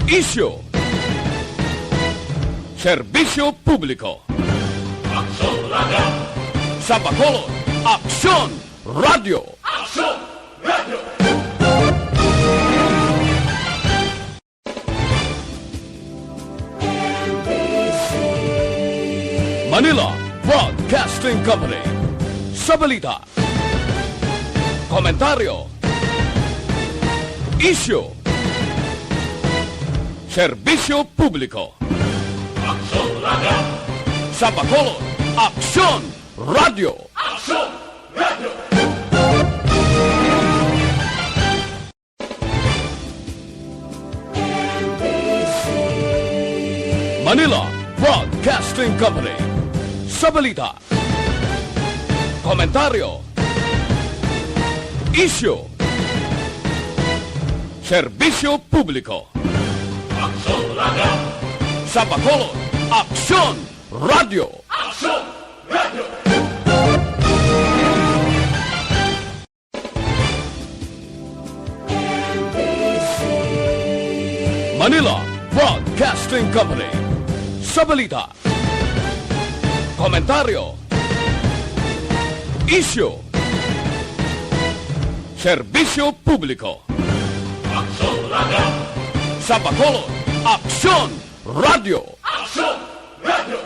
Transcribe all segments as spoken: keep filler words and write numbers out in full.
Isyu. Serbisyo publiko. Aksyon Radio. Sa Bacolod, Aksyon Radio. Aksyon Radio. Manila Broadcasting Company. Sa balita, komentaryo, isyu, serbisyo publiko. Aksyon Radio. Sa Bacolod, Aksyon Radio. Aksyon Radio. Manila Broadcasting Company. Sa balita, komentaryo, isyu, serbisyo publiko. Aksyon Radio. Sa Bacolod, Aksyon Radio. Aksyon Radio. Manila Broadcasting Company. Sa balita, komentaryo, isyu, serbisyo publiko. Aksyon Radio. Sa Bacolod, Aksyon Radio. Aksyon Radio.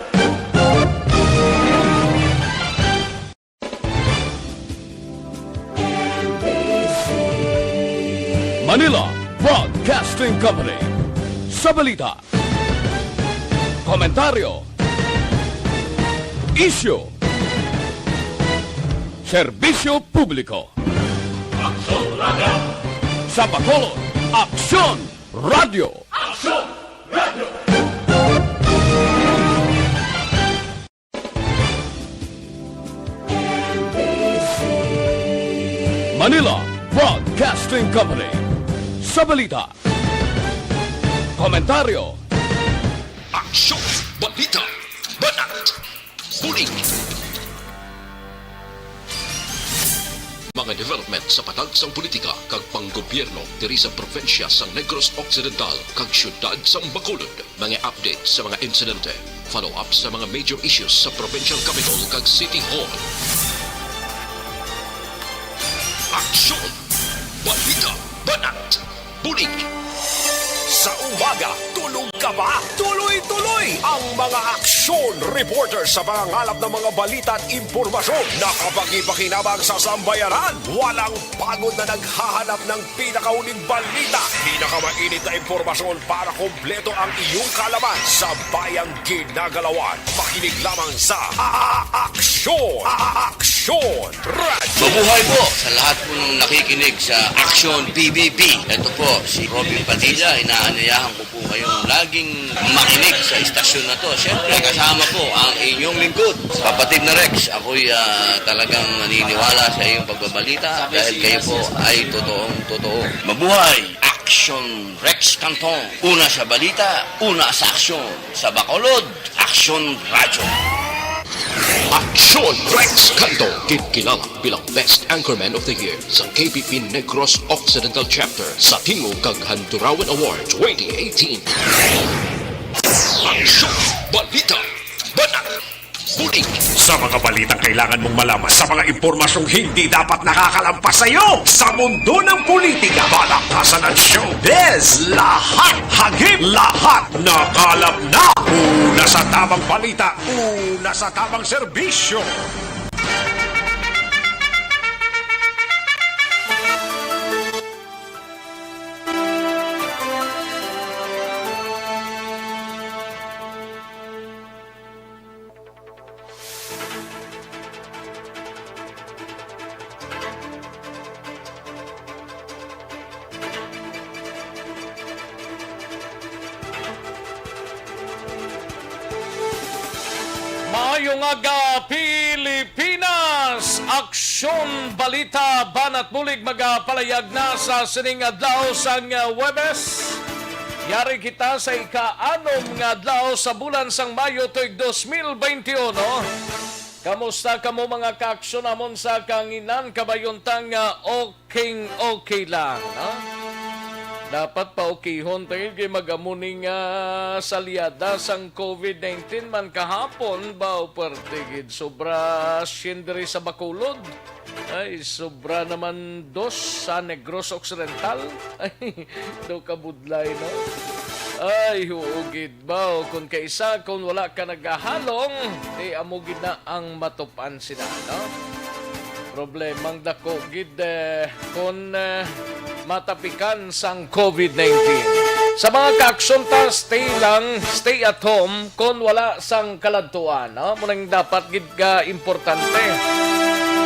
Manila Broadcasting Company. Sa balita, komentaryo, isyu, serbisyo publiko. Aksyon Radio. Sa Bacolod, Aksyon Radio. Aksyon Radio. Manila Broadcasting Company. Sa balita, komentaryo, aksyon, balita, banat, bulig. Mga development sa patag sang politika kag panggobyerno diri sa probinsya sang Negros Occidental kag siyudad sang Bacolod. Mga update sa mga insidente, follow-up sa mga major issues sa provincial capital kag city hall. Aksyon! Balita! Banat! Bulig! Sa umaga, tulog ka ba? Tuloy-tuloy ang mga aksyon reporter sa pangangalap ng mga balita at impormasyon na kapakipakinabang sa sambayanan. Walang pagod na naghahanap ng pinakahuling balita, pinakamainit na impormasyon para kompleto ang iyong kaalaman sa bayang ginagalawan. Makinig lamang sa A-, A-, Aksyon! A-, A-, Aksyon! Radyo! Mabuhay po sa lahat po ng nakikinig sa Aksyon P B B. Ito po si Robin Padilla. Inaanyayahan ko po kayong laging makinig sa istasyon na to. Siyempre, kasama po ang inyong lingkod, kapatid na Rex. Ako'y, ah, talagang naniniwala sa iyong pagbabalita dahil kayo po ay totoong totoo. Mabuhay! Aksyon Rex Canton, una sa balita, una sa aksyon. Sa Bacolod, Aksyon Radyo. Aksyon Rex Canton, kinkilala bilang Best Anchorman of the Year sa K P P Negros Occidental Chapter sa Tingog kag Handurawan Award twenty eighteen. Aksyon, balita, banat, bulig. Sa mga balitang kailangan mong malaman, sa mga impormasyong hindi dapat nakakalampas sa iyo, sa mundo ng politika, balakasan at showbiz, lahat hagip, lahat nakalap na. Una sa tamang balita, una sa tamang serbisyo. Maayong aga, Pilipinas! Aksyon, balita, banat bulig magapalayag na sa sining adlaw sang, uh, Huwebes. Yari kita sa ika-anom nga adlaw sa bulan sang Mayo tuig dos mil beintiuno. Kamusta kamo, mga kaaksyon namon sa kahanginan? Kabayuntang, ah, okay, okay lang, no? Dapat paukihon ta gid kay mag-amo ni nga salyada sang COVID nineteen man kahapon ba, o pwerte gid sobra siyempre sa Bacolod. Ay, sobra naman dos sa Negros Occidental. Ay, daw kabudlay, no? Ay, huo gid ba? O kung kaisa, kung wala ka nagahalong, di amo gid na ang matupan sila, no? Problemang dako gid, eh, kung, eh, matapikan sang COVID nineteen. Sa mga kaaksyon ta, stay lang, stay at home kung wala sang kaladtuan, no? Mao nang dapat gid ka importante.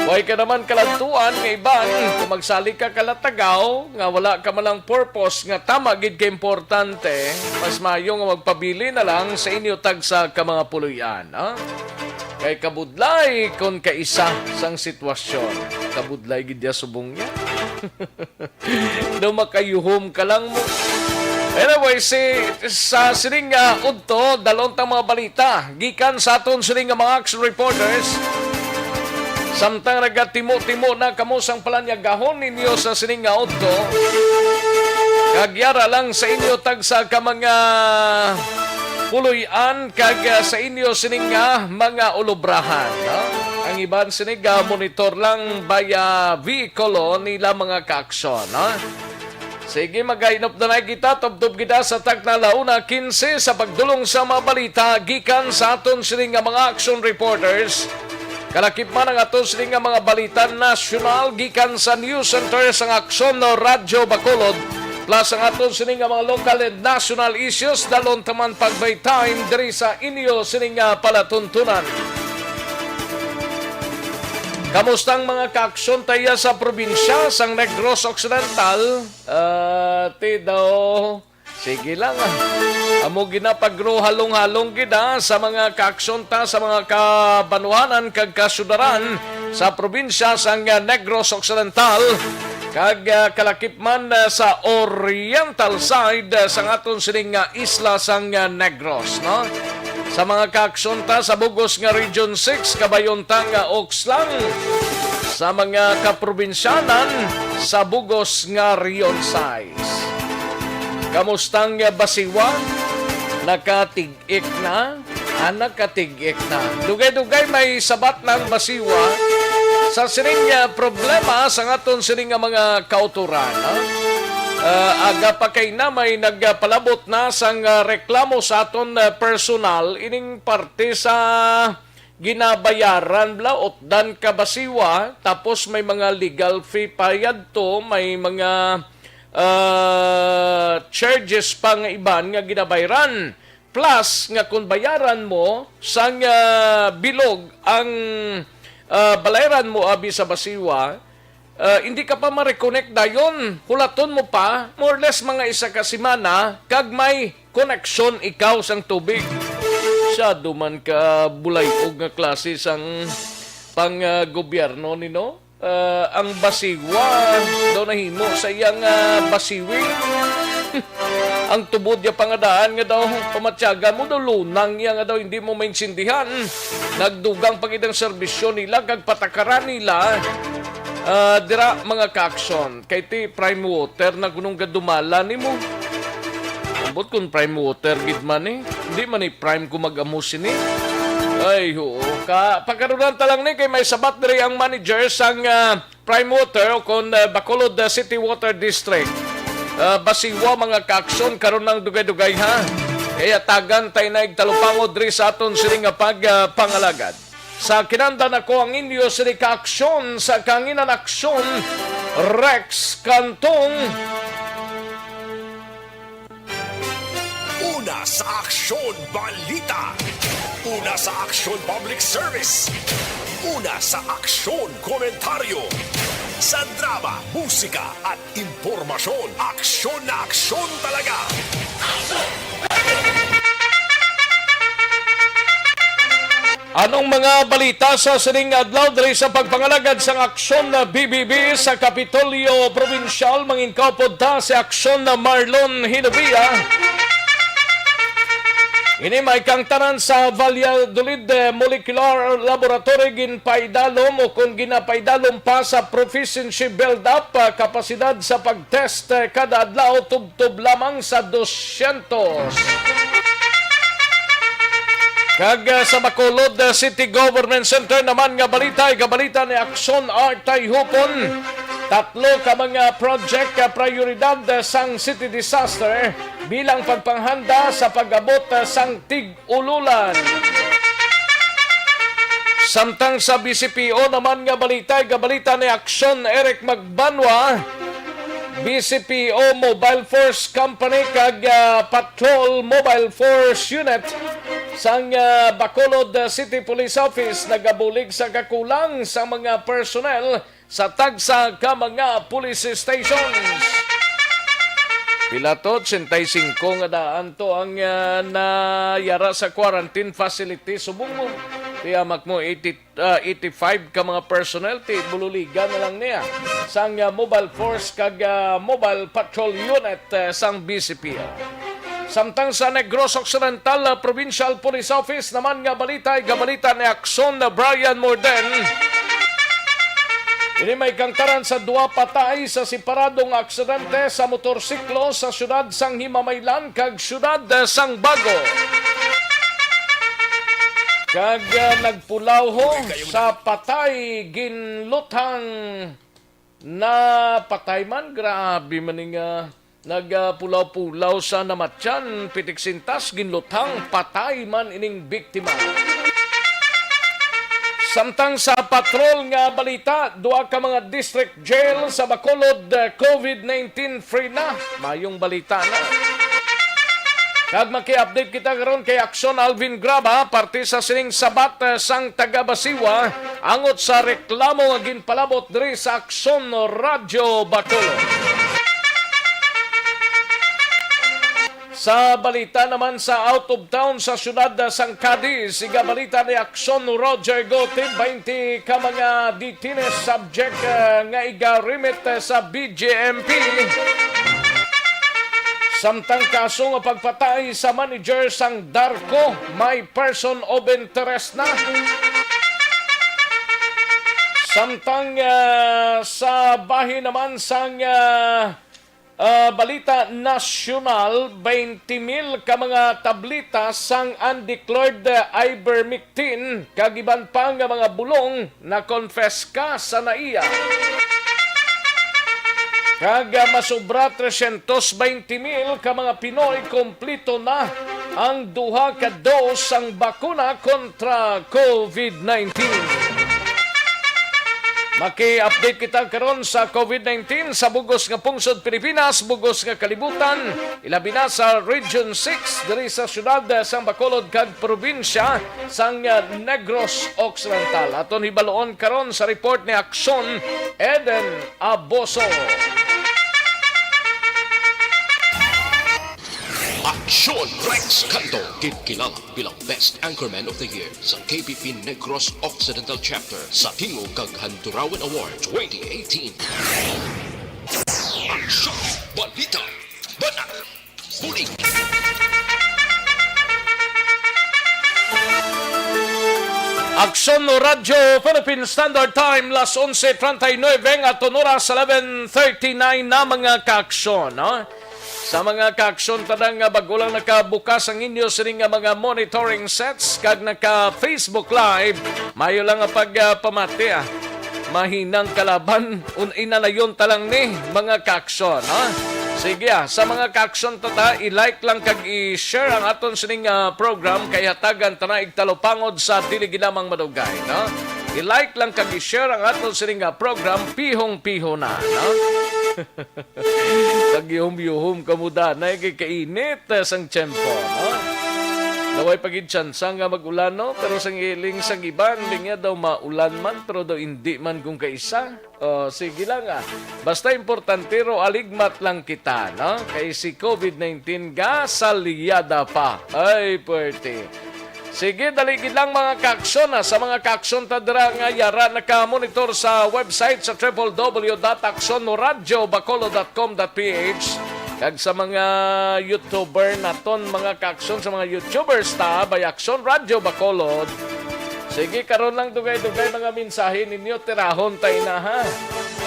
Way ka naman kaladtuan nga iban, kung magsali ka kalatagaw nga wala ka man lang purpose nga tama gid ka importante, mas maayo nga magpabili na lang sa inyo tagsa ka mga puloy-an, ha? Kay kabudlay kon kaisa sang sitwasyon. Kabudlay gid ya subong niya. Daw makayuhom ka lang mo. Anyway, si, sa sining, ah, udto, dalon tang mga balita gikan sa aton sining nga mga action reporters. Samtang nagatimo-timo na kamo sang palanyagahon ninyo sa sining nga udto, kag yara lang sa inyo tagsa ka mga puloy-an kag, ah, sa inyo sining nga mga ulobrahan, no? Ang iban sini ga monitor lang via vehicle nila mga kaaksyon, no? Sige, mag-ainop na na kita, tubtob kita sa takna la una quince sa pagdulong sa mga balita gikan sa aton sini nga mga action reporters. Kalakip man ang aton sini nga mga balita nasyonal gikan sa News Center sang Aksyon no Radyo Bacolod, plus ang aton sini nga mga local and national issues, dalon taman pag may time diri sa inyo sini nga palatuntunan. Kamusta ang mga kaaksyon ta iya sa probinsya sang Negros Occidental? Ah, ti daw. Sige lang, ah. Amo gid na pagruhalong-halong gid, ah, sa mga kaaksyon ta sa mga kabanwanan kag kasudaran sa probinsya sang, ah, Negros Occidental kag, ah, kalakip man, ah, sa oriental side, ah, sang aton sining, ah, isla sang, ah, Negros, no? Sa mga kaaksyon ta sa bugos nga Region six, kabayon ta nga Oxlang, sa mga kaprobinsyanan sa bugos nga Region six. Kamusta ang Basiwa? Nakatig-ik na? Ah, nakatig-ik na. Dugay-dugay may sabat na ang Basiwa sa sining, ah, problema sa aton sining nga mga kautoran, ha? Ah, aga pa kay na may nagpalabot na sang, ah, reklamo sa aton, ah, personal, ining parte sa ginabayaran bala, utdan ka Basiwa, tapos may mga legal fee pa yadto, may mga, ah, charges pa nga iban nga ginabayran. Plus nga kung bayaran mo sang, ah, bilog ang, ah, balayran mo abi sa Basiwa, ah, hindi ka pa ma-reconnect dayon. Hulaton mo pa, more or less mga isa ka semana, kag may koneksyon ikaw sang tubig. Siya duman ka bulayog nga klase sang pang, ah, gobyerno ni, no? Ah, ang Basiwa daw nahimo sa iyang, ah, Basiwi. Ang tubod niya pangadaan nga daw pamatyagan mo daw lunang niya nga daw hindi mo maintindihan. Nagdugang pa gid ang serbisyo nila kag patakaran nila, ah, dira mga kaaksyon. Kay ti prime water na kunong gadumala nimo. Ambot kung prime water gid man eh. Hindi man ni prime kung mag-amo sini. Ay, oo. Ka, pagkarunan ta lang ni kay may sabat diri ang manager sang, ah, Prime Water o kon, ah, Bacolod, ah, City Water District. Ah, Basiwa, mga kaaksyon, karon ang dugay-dugay, ha. Kaya tagan tay na igtalupangod diri sa aton sini nga pag, ah, pangalagad. Sa kinandan ako ang inyo sini kaaksyon sa kanginan aksyon, Rex Cantong. Una sa aksyon, balita. Una sa aksyon, public service. Una sa aksyon, komentaryo. Sa drama, musika, at impormasyon, aksyon na aksyon talaga. Anong mga balita sa sining adlaw diri sa pagpangalagad sang aksyon na B B B sa Kapitolyo Probinsyal? Mangin kaupod ta si aksyon na Marlon Hinubia. Ini may kangtanan sa Valladolid, eh, Molecular Laboratory ginpaidalom o kung ginapaidalom pa sa proficiency build-up, ah, kapasidad sa pag-test, eh, kada adlaw tubtob lamang sa dosyentos. Kag, ah, sa Bacolod, ah, City Government Center naman nga balita, ikabalita ni Action Art Tayhupon. Tatlo ka mga project ka prioridad, ah, sang City Disaster bilang pagpanghanda sa pag-abot, ah, sang tig-ululan. Samtang sa B C P O naman nga balita, ikabalita ni Action Eric Magbanwa, B C P O Mobile Force Company kag, ah, Patrol Mobile Force Unit sang, ah, Bacolod, ah, City Police Office nagabulig sa kakulang sa mga personnel sa tagsa ka mga police stations. Pila to? Ochenta y cinco nga daan to ang, ah, nayara sa quarantine facility subong mo. Tiyamak mo, eighty, ah, eighty-five ka mga personnel, ti bululigan na lang niya sang, ah, mobile force kag, ah, mobile patrol unit, ah, sang B C P O. Samtang sa Negros Occidental, ah, Provincial Police Office naman nga balita, ikabalita ni Action na Brian Morden. Ini may kangtaran sa duha patay sa separado nga aksidente sa motorsiklo sa siyudad sang Himamaylan kag siyudad, eh, sang Bago. Kag, eh, nagpulaw ho sa patay ginluthang na patay man. Grabe man ni nga nagapulaw-pulaw sa namatyan, pitik sintas ginluthang patay man ining biktima. Samtang sa patrol nga balita, duha ka mga district jail sa Bacolod, uh, COVID nineteen free na. Mayong balita na. Kag maki-update kita karon kay Action Alvin Graba, parte sa sining sabat, uh, sang taga Basiwa, angot sa reklamo nga ginpalabot diri sa Action Radyo Bacolod. Sa balita naman sa out of town sa siyudad sang Cadiz, igabalita ni Action Roger Gote, baynte ka mga detainees subject, eh, nga igarimit, eh, sa B J M P. Samtang kaso nga pagpatay sa manager sang Darko, may person of interest na. Samtang, ah, sa bahin naman sang, ah, ah, balita nasyonal, twenty mil ka mga tableta sang undeclared, ah, ivermectin kag iban pa nga mga bulong na-confisca sa NAIA. Kag, ah, masobra tresyentos baynte mil ka mga Pinoy kompleto na ang duha ka dose sang bakuna kontra COVID nineteen. Maki-update kita karon sa COVID nineteen sa bugos nga pungsod Pilipinas, bugos nga kalibutan, ilabi na sa Region six diri sa siyudad sang Bacolod kag probinsya sang Negros Occidental. Aton hibaluon karon sa report ni Aksyon Eden Aboso. Aksyon Rex Kanto, ginkilala bilang Best Anchorman of the Year sa K P P Negros Occidental Chapter sa Tingog kag Handurawan Award twenty eighteen. Aksyon! Balita! Banat! Bulig! Aksyon Radyo Philippine Standard Time, las onse treinta y nueve nga aton oras, eleven thirty-nine na, mga kaaksyon, no? Sa mga kaaksyon, tanan nga bag-o lang nakabukas ang inyo sini nga mga monitoring sets kag naka-Facebook Live, mayo lang nga pag, ah, pamati, ah. Mahinang kalaban, un-, inanayon ta lang ni, mga kaaksyon, ha? Sige, ah, sa mga kaaksyon ta, ta, i-like lang kag i-share ang aton sining, ah, program kay hatagan ta na igtalupangod sa dili gid lamang madugay, no? I-like lang kag i-share ang aton sining, ah, program, pihong-piho na, no? Pagyuhom-yuhom kamo danay kay kainit, eh, sang tiyempo, no? Naway pa gid tsansa nga mag-ulan, no? Pero sang iling sang iban, linya daw maulan man, pero daw indi man kung kaisa. Oh, sige lang, ah. Basta importante ro, aligmat lang kita, no? Kay si COVID nineteen gasalyada pa. Ay, puwerte. Sige, dali gid lang, mga kaaksyon, ah. Sa mga kaaksyon ta dira nga yara naka-monitor sa website sa triple W dot aksyon radyo bacolod dot com dot P H, Kag sa mga YouTuber naton, mga ka-aksyon, sa mga YouTubers ta, by Aksyon Radyo Bacolod. Sige, karon lang dugay-dugay mga mensahe ninyo, tirahon ta ina, ha?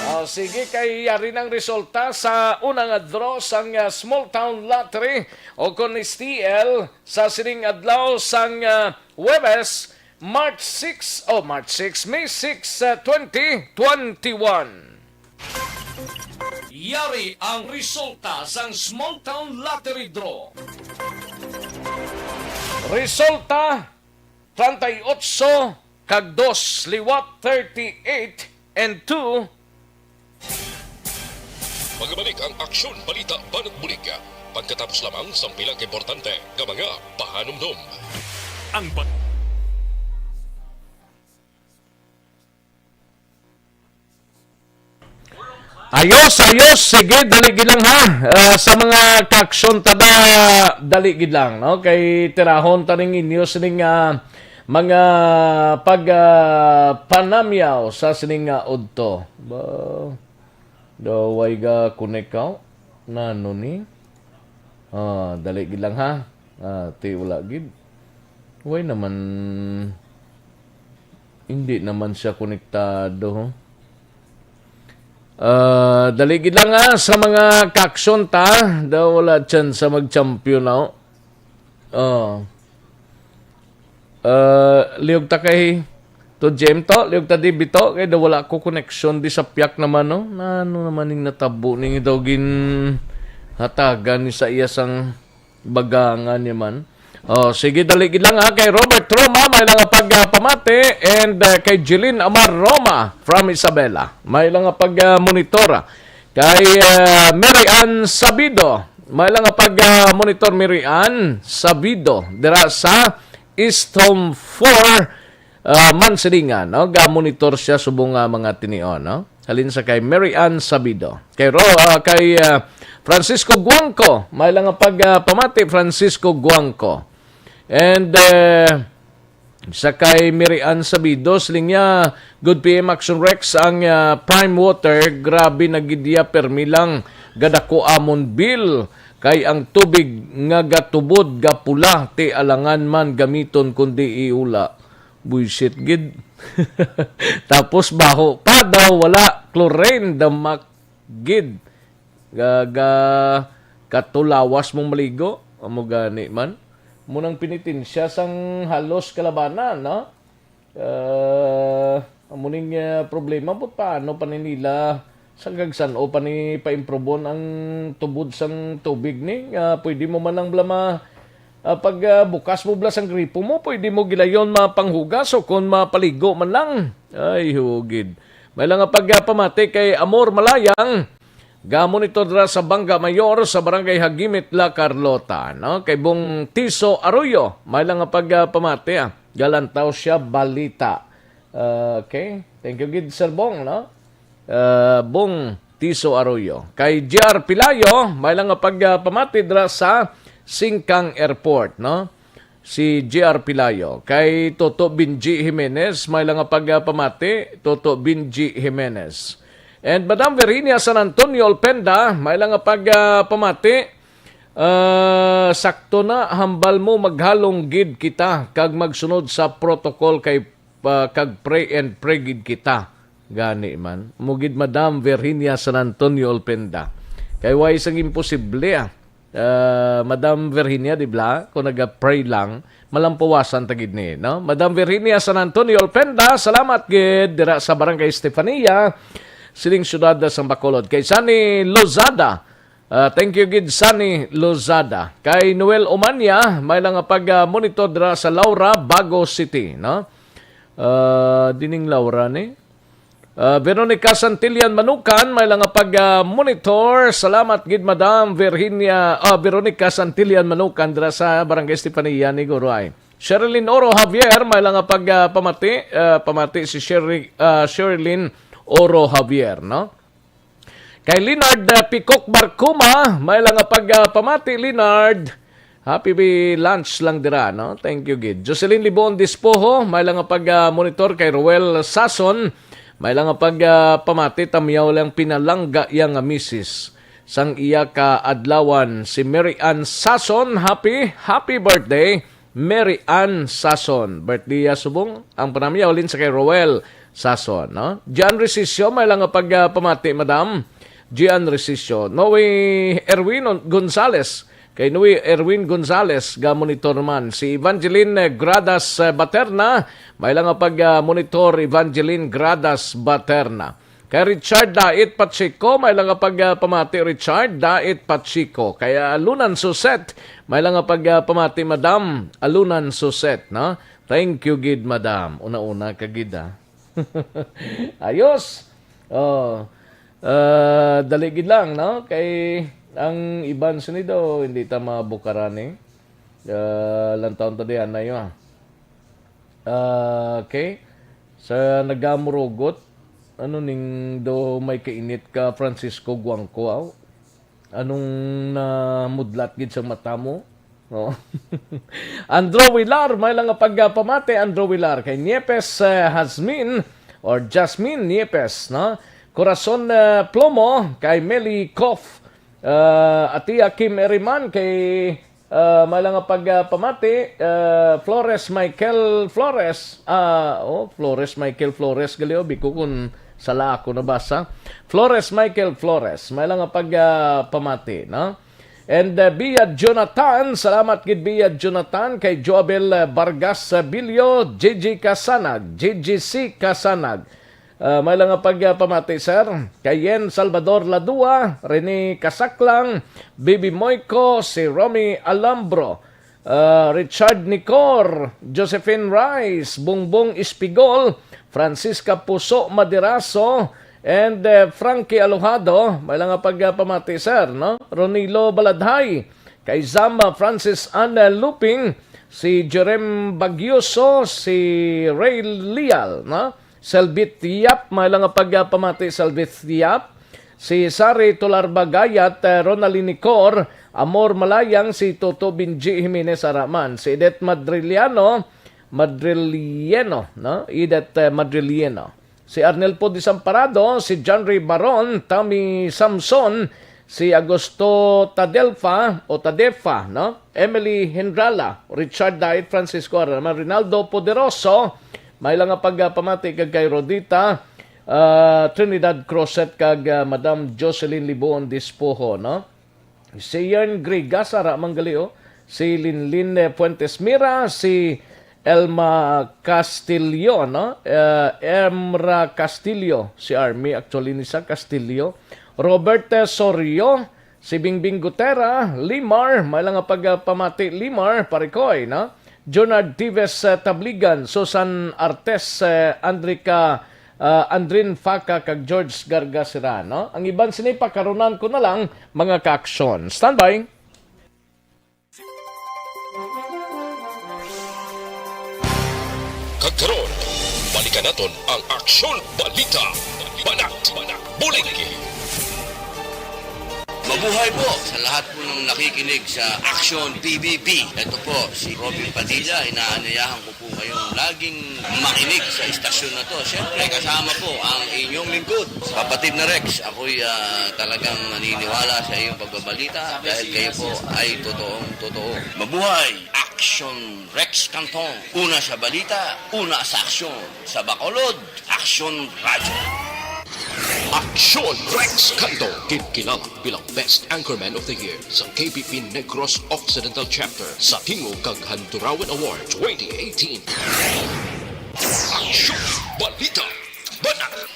Ah, sige, kay yari nang resulta sa una nga draw sang, ah, Small Town Lottery o kon S T L sa sining adlaw sang, ah, Huwebes, March six, oh, March six, May six, ah, twenty twenty-one. Yari ang resulta sang Small Town Lottery Draw. Resulta, treinta y ocho kag dos, liwat thirty-eight and two. Magabalik ang Aksyon Balita Banat Bulig pagkatapos lamang sang pila ka importante nga mga pahanumdom. Ang ba- Ayos, ayos. Sige, dali gid lang, ha. Ah, sa mga ka-aksyon ta ba, dali gid lang, no? Kay tirahon ta ning inyo sining, ah, mga pag, ah, panamyaw sa sining, ah, udto. Ba, daw way ga connect ka? Nano ni? Ah, dali gid lang, ha. Ah, ti wala gid. Way naman, hindi naman siya konektado, ho. Ah, dali gid lang, ha, sa mga ka-aksyon ta. Daw wala chance sa mag-champion, ho. Oh. Ah, liog ta kay to Jem to, liog ta dibi to, kay daw wala ko connection di sa piyak naman, no? Na ano naman ning natabo ning daw gin hatagan ni sa iya sang bagangan niya man. Oh, sige, dali gid lang, ha. Kay Robert Roma, may lang nga pag, ah, pamati, and, ah, kay Jeline Amar Roma from Isabela, may lang nga pag, ah, monitora. Kay, ah, Mary Ann Sabido, may lang nga pag, ah, monitor Mary Ann Sabido dira sa East Home four, ah, Mansilingan, no? Ga-monitor siya subong nga mga tinion, no? Halin sa kay Mary Ann Sabido. Kay Ro-, ah, kay, ah, Francisco Guangco, may lang nga pag, ah, pamati, Francisco Guangco. And, eh, sa kay Mary Ann Sabido, siling niya, "Good P M Action Rex, ang, ah, Prime Water, grabe na gid iya, permi lang gadako amon bill, kay ang tubig nga gatubod gapula, ti alangan man gamiton kundi iula." Buisit gid. Tapos baho pa daw, wala chlorine, damak gid. Ga, ga, katulawas mong maligo, amo gani man. Mo nang pinitensya sang halos kalabanan, no? Ah, amo ning, ah, problema, but paano pa ni nila sa kagsan-o pa ni paimprovon ang tubod sang tubig ni? Nga pwede mo man lang blama, ah, pag, ah, bukas mo bla sang gripo mo, pwede mo gilayon mapanghugas o kon mapaligo man lang. Ay, hugid. May lang nga pag, ah, pamati kay Amor Malayang, gamon ito dira sa Bangga Mayor sa Barangay Hagimit, La Carlota, no? Kay Bong Tiso Arroyo, may lang nga pag, ah, pamati, ah. Galantaw siya, balita. Ah, okay. Thank you gid, Sir Bong, no? Ah, Bong Tiso Arroyo. Kay J R Pilayo, may lang nga pag, ah, pamati dira sa Singkang Airport, no? Si J R Pilayo. Kay Toto Benji Jimenez, may lang nga pag, ah, pamati, Toto Benji Jimenez. And Madam Virginia San Antonio Olpenda, may lang nga pag, ah, pamati, ah, sakto na, hambal mo, maghalong gid kita kag magsunod sa protocol kay, ah, kag pray and pray gid kita. Gani man. Mo gid, Madam Virginia San Antonio Olpenda. Kay way sang imposible, ah. Ah, Madam Virginia, di bla? Kung naga-pray lang, malampuwasan ta gid ni, no? Madam Virginia San Antonio Olpenda, salamat gid dira sa Barangay Estefania, sining siyudad sang Bacolod. Kay Sunny Lozada, ah, thank you gid, Sunny Lozada. Kay Noel Umanya, may lang nga pag, ah, monitor dira sa Laura, Bago City, no? Ah, dining Laura ni? Ah, Veronica Santillan Manukan, may lang nga pag, ah, monitor. Salamat gid, Madam Virginia, ah, Veronica Santillan Manukan, dira sa Barangay Estefania ni Guruay. Sherilyn Oro Javier, may lang nga pag, ah, pamati, ah, pamati si Sherry, ah, Sherilyn Oro Javier, no? Kay Leonard, ah, Pikok Barcuma, may lang nga pag, ah, pamati, Leonard. Happy bi-, lunch lang dira, no? Thank you gid. Jocelyn Libon Dispoho, may lang nga pag, ah, monitor. Kay Roel Sason, may lang nga pag, ah, pamati, tamyaw lang pinalangga iya nga misis. sang iya ka adlawan, si Mary Ann Sason. Happy, happy birthday, Mary Ann Sason. Birthday ya subong ang panamya ulin sa kay Roel Sason, no? Gian Resisio, may lang nga pag, ah, pamati, madam. Gian Resisio. Noe Erwin Gonzales. Kay Noe Erwin Gonzales, ga monitor man. Si Evangeline, eh, Gradas, eh, Baterna, may lang nga pag, ah, monitor, Evangeline Gradas Baterna. Kay Richard Dait Pacheco, may lang nga pag, ah, pamati, Richard Dait Pacheco. Kay, ah, Alunan Suset, may lang nga pag, ah, pamati, Madam Alunan Suset, no? Thank you gid, Madam. Una-una ka gid, ah. Ayos. Oh. Ah, dali gid lang, no? Kay ang iban sini daw, hindi ta mabukaran, eh. Ah, lantawon ta diyan na yun, ah. Ah, okay. Sa nagamurugot, ano ning do may kainit ka, Francisco Guangco, aw? Anong namudlat gid sa mata mo? Oh. Andrew Villar, may lang nga pagpamati, Andrew Villar. Kay Niepes, eh, Hasmin or Jasmine Niepes, no? Corazon, eh, Plomo, kay Meli Koff, eh, Atia Kim Eriman, kay, eh, may lang nga pagpamati, eh, Flores Michael Flores. Ah, oh, Flores Michael Flores, gali, oh, biko kung sala ako nabasa. Flores Michael Flores, may lang nga pagpamati, no? And, uh, Bia Jonathan, salamat gid Bia Jonathan, kay Joabel, uh, Vargas, uh, Bilyo, J J Kasanag, J J C Kasanag. Uh, may lang nga pagpamati, sir. Kay Yen Salvador Ladua, Rene Kasaklang, Bibi Moico, si Romy Alambro, uh, Richard Nicor, Josephine Rice, Bungbong Espigol, Francisca Puso Maderaso, and, uh, Frankie Alojado. May lang nga pagpamati, sir, no? Ronilo Baladhay, kay Zama Francis Ann Luping, si Jerem Bagyoso, si Ray Lial, no? Selvit Yap, may lang nga pagpamati, Selvit Yap. Si Sari Tular Bagayat, eh, Ronaldin Nicor, Amor Malayang, si Toto Benji Jimenez Araman, si Edith Madriliano, Madrilieno, no? Edith, eh, Madrilieno. Si Arnel Desamparado, si John Ray Baron, Tommy Samson, si Augusto Tadelfa o Tadefa, no? Emily Hendrala, Richard Dait, Francisco Araman, Rinaldo Poderoso, may lang nga pagpamati kag kay Rodita, ah, Trinidad Crosset kag, ah, Madam Jocelyn Libuon Dispoho, no? Si Yern Grigas, ara man gali, oh. Si Linlin, eh, Fuentes Mira, si Elma Castillo, no? Eh, Emra Castillo, si Army, actually, ni sa Castillo. Robert, eh, Sorio, si Bingbing Gutera, Limar, may lang nga pagpamati, Limar, Parikoy, no? Jonard Tives, eh, Tabligan, Susan Artes, eh, Andrica, ah, Andrin Faca, kag George Garga Serrano. Ang iban sini pakarunan ko na lang, mga kaaksyon. Standby. Kag karon, balikan naton ang Aksyon Balita. Banat, Bulig. Mabuhay po sa lahat po ng nakikinig sa Aksyon P B B. Ito po si Robin Padilla. Inaanyayahan ko po kayong laging makinig sa istasyon na to. Siyempre, kasama po ang inyong lingkod, Kapatid na Rex. Ako'y, ah, talagang naniniwala sa iyong pagbabalita dahil kayo po ay totoong totoo. Mabuhay! Aksyon Rex Cantong. Una sa balita, una sa aksyon. Sa Bacolod, Aksyon Radyo. Aksyon Rex Cantong, kinkilala bilang Best Anchorman of the Year sa K B P Negros Occidental Chapter sa Tingog kag Handurawan Award twenty eighteen. Aksyon Balita. Banat.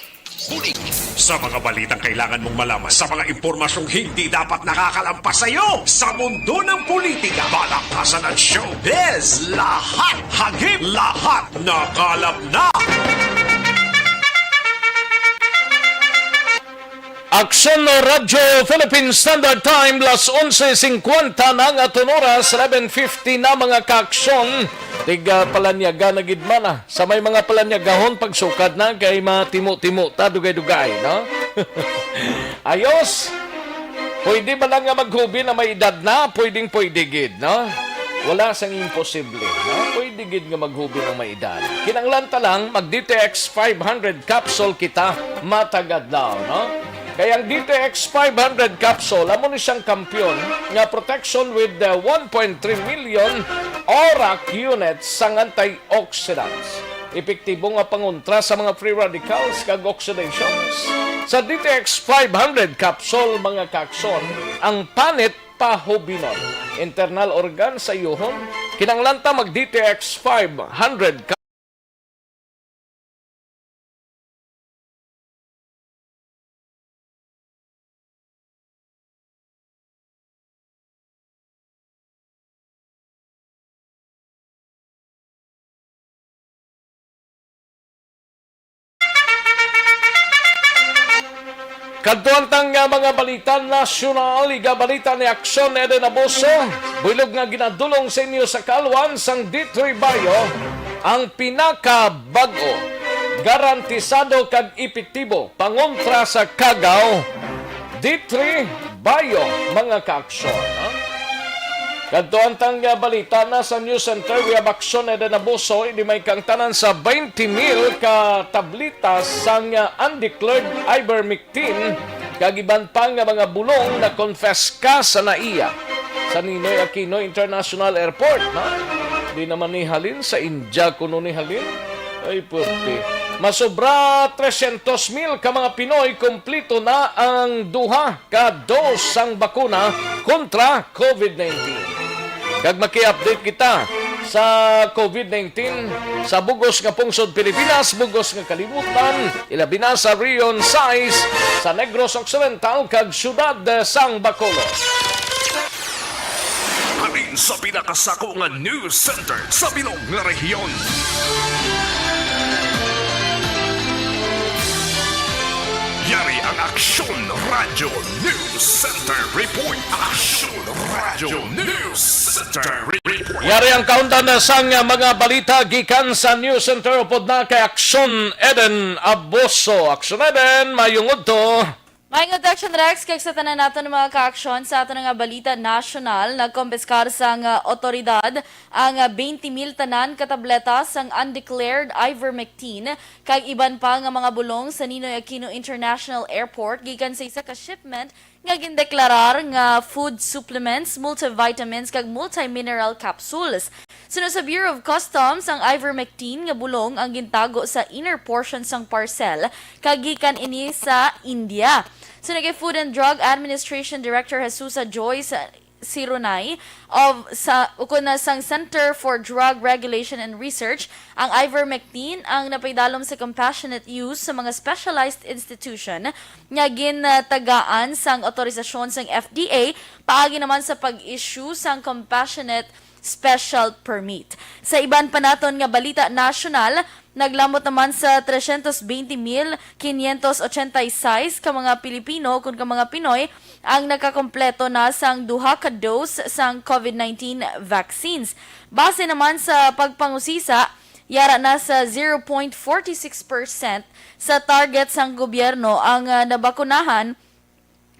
Bulig. Sa mga balitang kailangan mong malaman, sa mga impormasyong hindi dapat nakakalampas sa iyo, sa mundo ng politika, balaktasan at showbiz, lahat, hagip, lahat, nakalap na. Aksyon Radyo Philippine Standard Time, las onse singkwenta na ang aton oras, eleven fifty na, mga kaaksyon. Tiga palanyaga na gid man, ah. Sa may mga palanyagahon, pagsukad na kay matimo-timo ta, dugay-dugay, no? Ayos! Pwede ba lang nga maghubin na may edad na? Pwedeng pwede gid, no? Wala sang imposible, no? Pwede gid nga maghubin ang may edad. Kinahanglan ta lang mag-D T X five hundred capsule kita matag adlaw, no? Kay ang D T X five hundred capsule, amo ni siyang kampiyon nga protection with the one point three million ORAC units sang antioxidants. Epektibo nga pangontra sa mga free radicals kag oxidations. Sa D T X five hundred capsule, mga kaakson, ang panit pahubinon, internal organ sa yuhon, kinahanglan ta mag D T X five hundred. Kadto ang tang, ah, mga balita nasyonal, igabalita ni Aksyon Eden Abuso. Buylog nga ginadulong sa inyo sa kaalwan sang D three Bio, ang pinakabag-o, garantisado kag epektibo pangontra sa kagaw. D three Bio, mga kaaksyon, ha? Kadto ang tang, ah, balita na sa News Center, we have Aksyon Eden Abuso, ini may kaangtanan sa twenty mil ka tablitas sang, ah, undeclared ivermectin, kag iban pa nga mga bulong na confess ka sa naiya sa Ninoy Aquino International Airport, ha? Di naman ni halin sa India kuno ni halin. Ay, puti. Masobra tresyentos mil ka mga Pinoy kumplito na ang duha ka dose sang bakuna kontra COVID nineteen. Kag maki-update kita sa COVID nineteen sa bugos nga pungsod Pilipinas, bugos nga kalibutan, ilabi na sa Region sais, sa Negros Occidental kag siyudad sang Bacolod. Halin sa pinakasako nga news center sa bilog nga rehiyon. Yari ang Aksyon Radyo News Center Report. Aksyon Radyo News Center Report. Yari ang kaundan na sang mga balita gikan sa News Center. Upod na kay Aksyon Eden Aboso. Aksyon Eden, mayong udto. Maayong udto, Aksyon Rex, kag sa tanan naton nga mga kaaksyon, sa aton nga balita nasyonal, nagkompiskar sang, ah, otoridad ang, ah, twenty mil tanan ka tableta sang undeclared ivermectin kag iban pa nga mga bulong sa Ninoy Aquino International Airport gikan sa isa ka shipment nga gindeklarar nga food supplements, multivitamins kag multimineral capsules. Suno sa Bureau of Customs, ang ivermectin nga bulong ang gintago sa inner portion sang parcel kag gikan ini sa India. Suno kay Food and Drug Administration Director Jesusa Joyce Sirunay of sa, ukon na sang Center for Drug Regulation and Research, ang ivermectin ang napaidalom sa compassionate use sa mga specialized institution nga gintagaan sang autorisasyon sang F D A paagi naman sa pag-issue sang compassionate special permit. Sa iban pa naton nga balita nasyonal, naglambot naman sa tresyentos bente mil kinyentos ochenta y seis ka mga Pilipino, kun ka mga Pinoy, ang nakakompleto na sang duha ka dose sang COVID nineteen vaccines. Base naman sa pagpangusisa, yara na sa zero point forty six percent sa target sang gobyerno ang, ah, nabakunahan.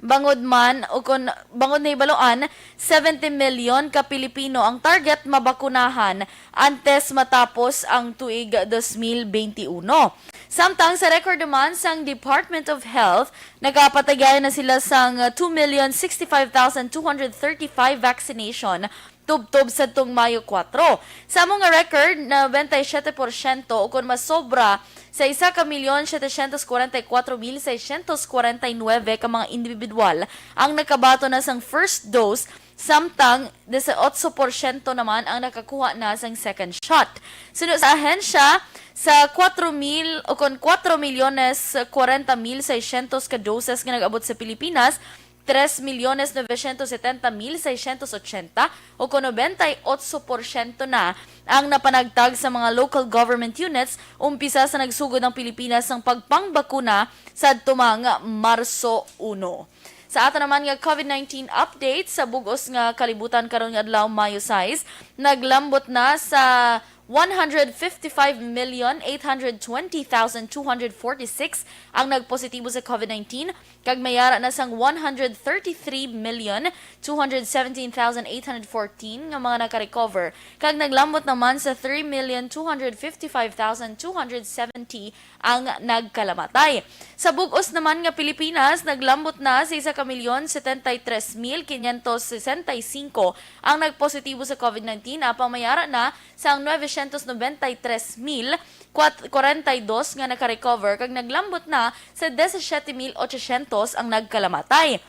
Bangod man, o kon bangod nahibaloan, seventy milyon ka Pilipino ang target mabakunahan antes matapos ang tuig dos mil bente uno. Samtang sa record naman sang Department of Health, nagapatigayon na sila sang two million sixty-five thousand two hundred thirty-five vaccination tubtob sadtong Mayo kuwatro. Sa amo nga record, nobenta y siete porsyento, o kon mas sobra sa isa ka milyon setecientos cuarenta y cuatro mil seiscientos cuarenta y nueve ka mga individual ang nakabaton na sang first dose, samtang dieciocho porsyento naman ang nakakuha na sang second shot. Suno sa ahensya, sa kuwatro mil, o kon kuwatro milyones kwarenta mil seiscientos ka doses nga nag-abot sa Pilipinas, tres milyones novecientos setenta mil seiscientos ochenta, o kon nobenta y ocho porsyento na ang napanagtag sa mga local government units umpisa sa nagsugod ang Pilipinas sang pagpangbakuna sadto mang Marso uno. Sa ato naman nga COVID nineteen update, sa bug-os nga kalibutan karon nga adlaw, Mayo sais, naglambot na sa One hundred fifty-five million eight hundred twenty thousand two hundred forty-six ang nagpositibo sa COVID nineteen, kag may ara na sang one hundred thirty-three million two hundred seventeen thousand eight hundred fourteen nga mga nakarecover, kag naglambot naman sa three million two hundred fifty-five thousand two hundred seventy ang nagkalamatay. Sa bug-os naman nga Pilipinas, naglambot na sa isa ka milyon setenta y tres mil quinientos sesenta y cinco ang nagpositibo sa COVID nineteen, apang may ara na sang nueve cientos noventa y tres mil kwarenta y dos nga nakarecover, kag naglambot na sa disisiete mil ochocientos ang nagkalamatay.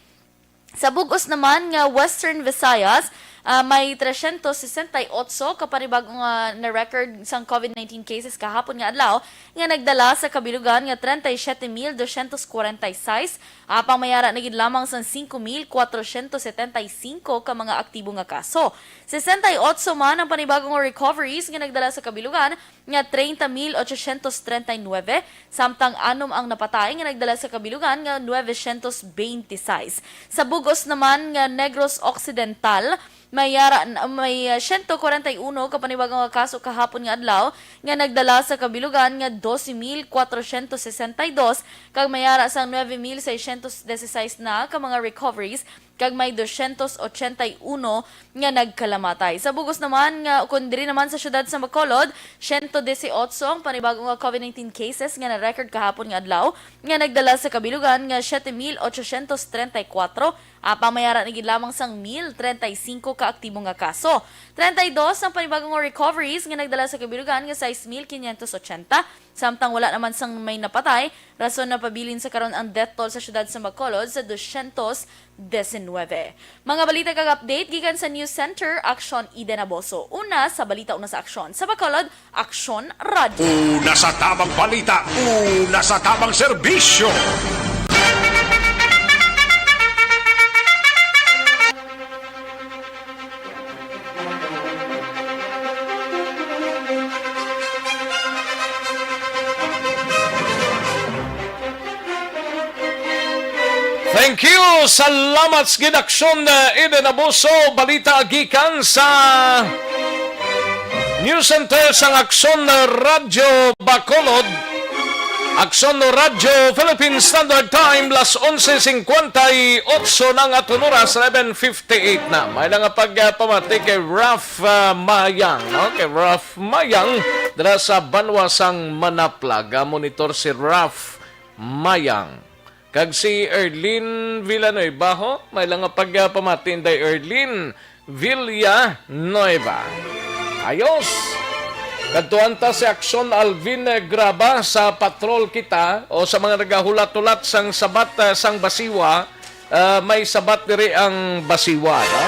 Sa bug-os naman nga Western Visayas, ah, may trescientos sesenta y ocho ka panibago nga na-record sang COVID nineteen cases kahapon nga adlaw, nga nagdala sa kabilugan nga treinta y siete mil doscientos cuarenta y seis, apang may ara na gid lamang sang cinco mil cuatrocientos setenta y cinco ka mga aktibo nga kaso. Sesenta y ocho man ang panibago nga recoveries nga nagdala sa kabilugan nga treinta mil ochocientos treinta y nueve, samtang anom ang napatay nga nagdala sa kabilugan nga nueve cientos veintiseis. Sa bug-os naman nga Negros Occidental, may ara-, may, ah, ciento cuarenta y uno ka panibago nga kaso kahapon nga adlaw nga nagdala sa kabilugan nga doce mil cuatrocientos sesenta y dos, kag may ara sang nueve mil seiscientos dieciséis na ka mga recoveries, kag may doscientos ochenta y uno nga nagkalamatay. Sa bug-os naman nga, kun diri naman sa siyudad sa Bacolod, ciento dieciocho ang panibago nga COVID nineteen cases nga na-record kahapon nga adlaw, nga nagdala sa kabilugan nga siete mil ochocientos treinta y cuatro, apang may ara na gid lamang sang mil treinta y cinco ka aktibo nga kaso. Treinta y dos ang panibago nga recoveries nga nagdala sa kabilugan nga sais mil quinientos ochenta, samtang wala naman sang may napatay, rason napabilin sa karon ang death toll sa siyudad sa Bacolod sa doscientos diecinuebe. Mga balita kag update gikan sa News Center, Aksyon Eden Aboso. Una sa balita, una sa aksyon. Sa Bacolod, Aksyon Radyo. Una sa tamang balita, una sa tamang serbisyo. Thank you. Salamat sa gid, Aksyon, uh, Eden Abuso. Balita gikan sa News Center sang Aksyon Radyo Bacolod. Aksyon Radyo Philippine Standard Time, las onse cincuenta y ocho na ang aton oras, eleven fifty-eight na. May lang nga pagpamati kay Ralph, uh, Mayang, no? Kay Ralph Mayang, dira sa banwa sang Manaplag. Ah, monitor si Ralph Mayang. Kag si Erlene Villanueva, ho? May lang nga pagpamati, Inday Erlene Villanueva. Ayos! Kadtuan ta si Aksyon Alvin, eh, Graba sa Patrol Kita, o sa mga nagahulat-hulat sang sabat, eh, sang Basiwa, ah, may sabat diri ang Basiwa, no?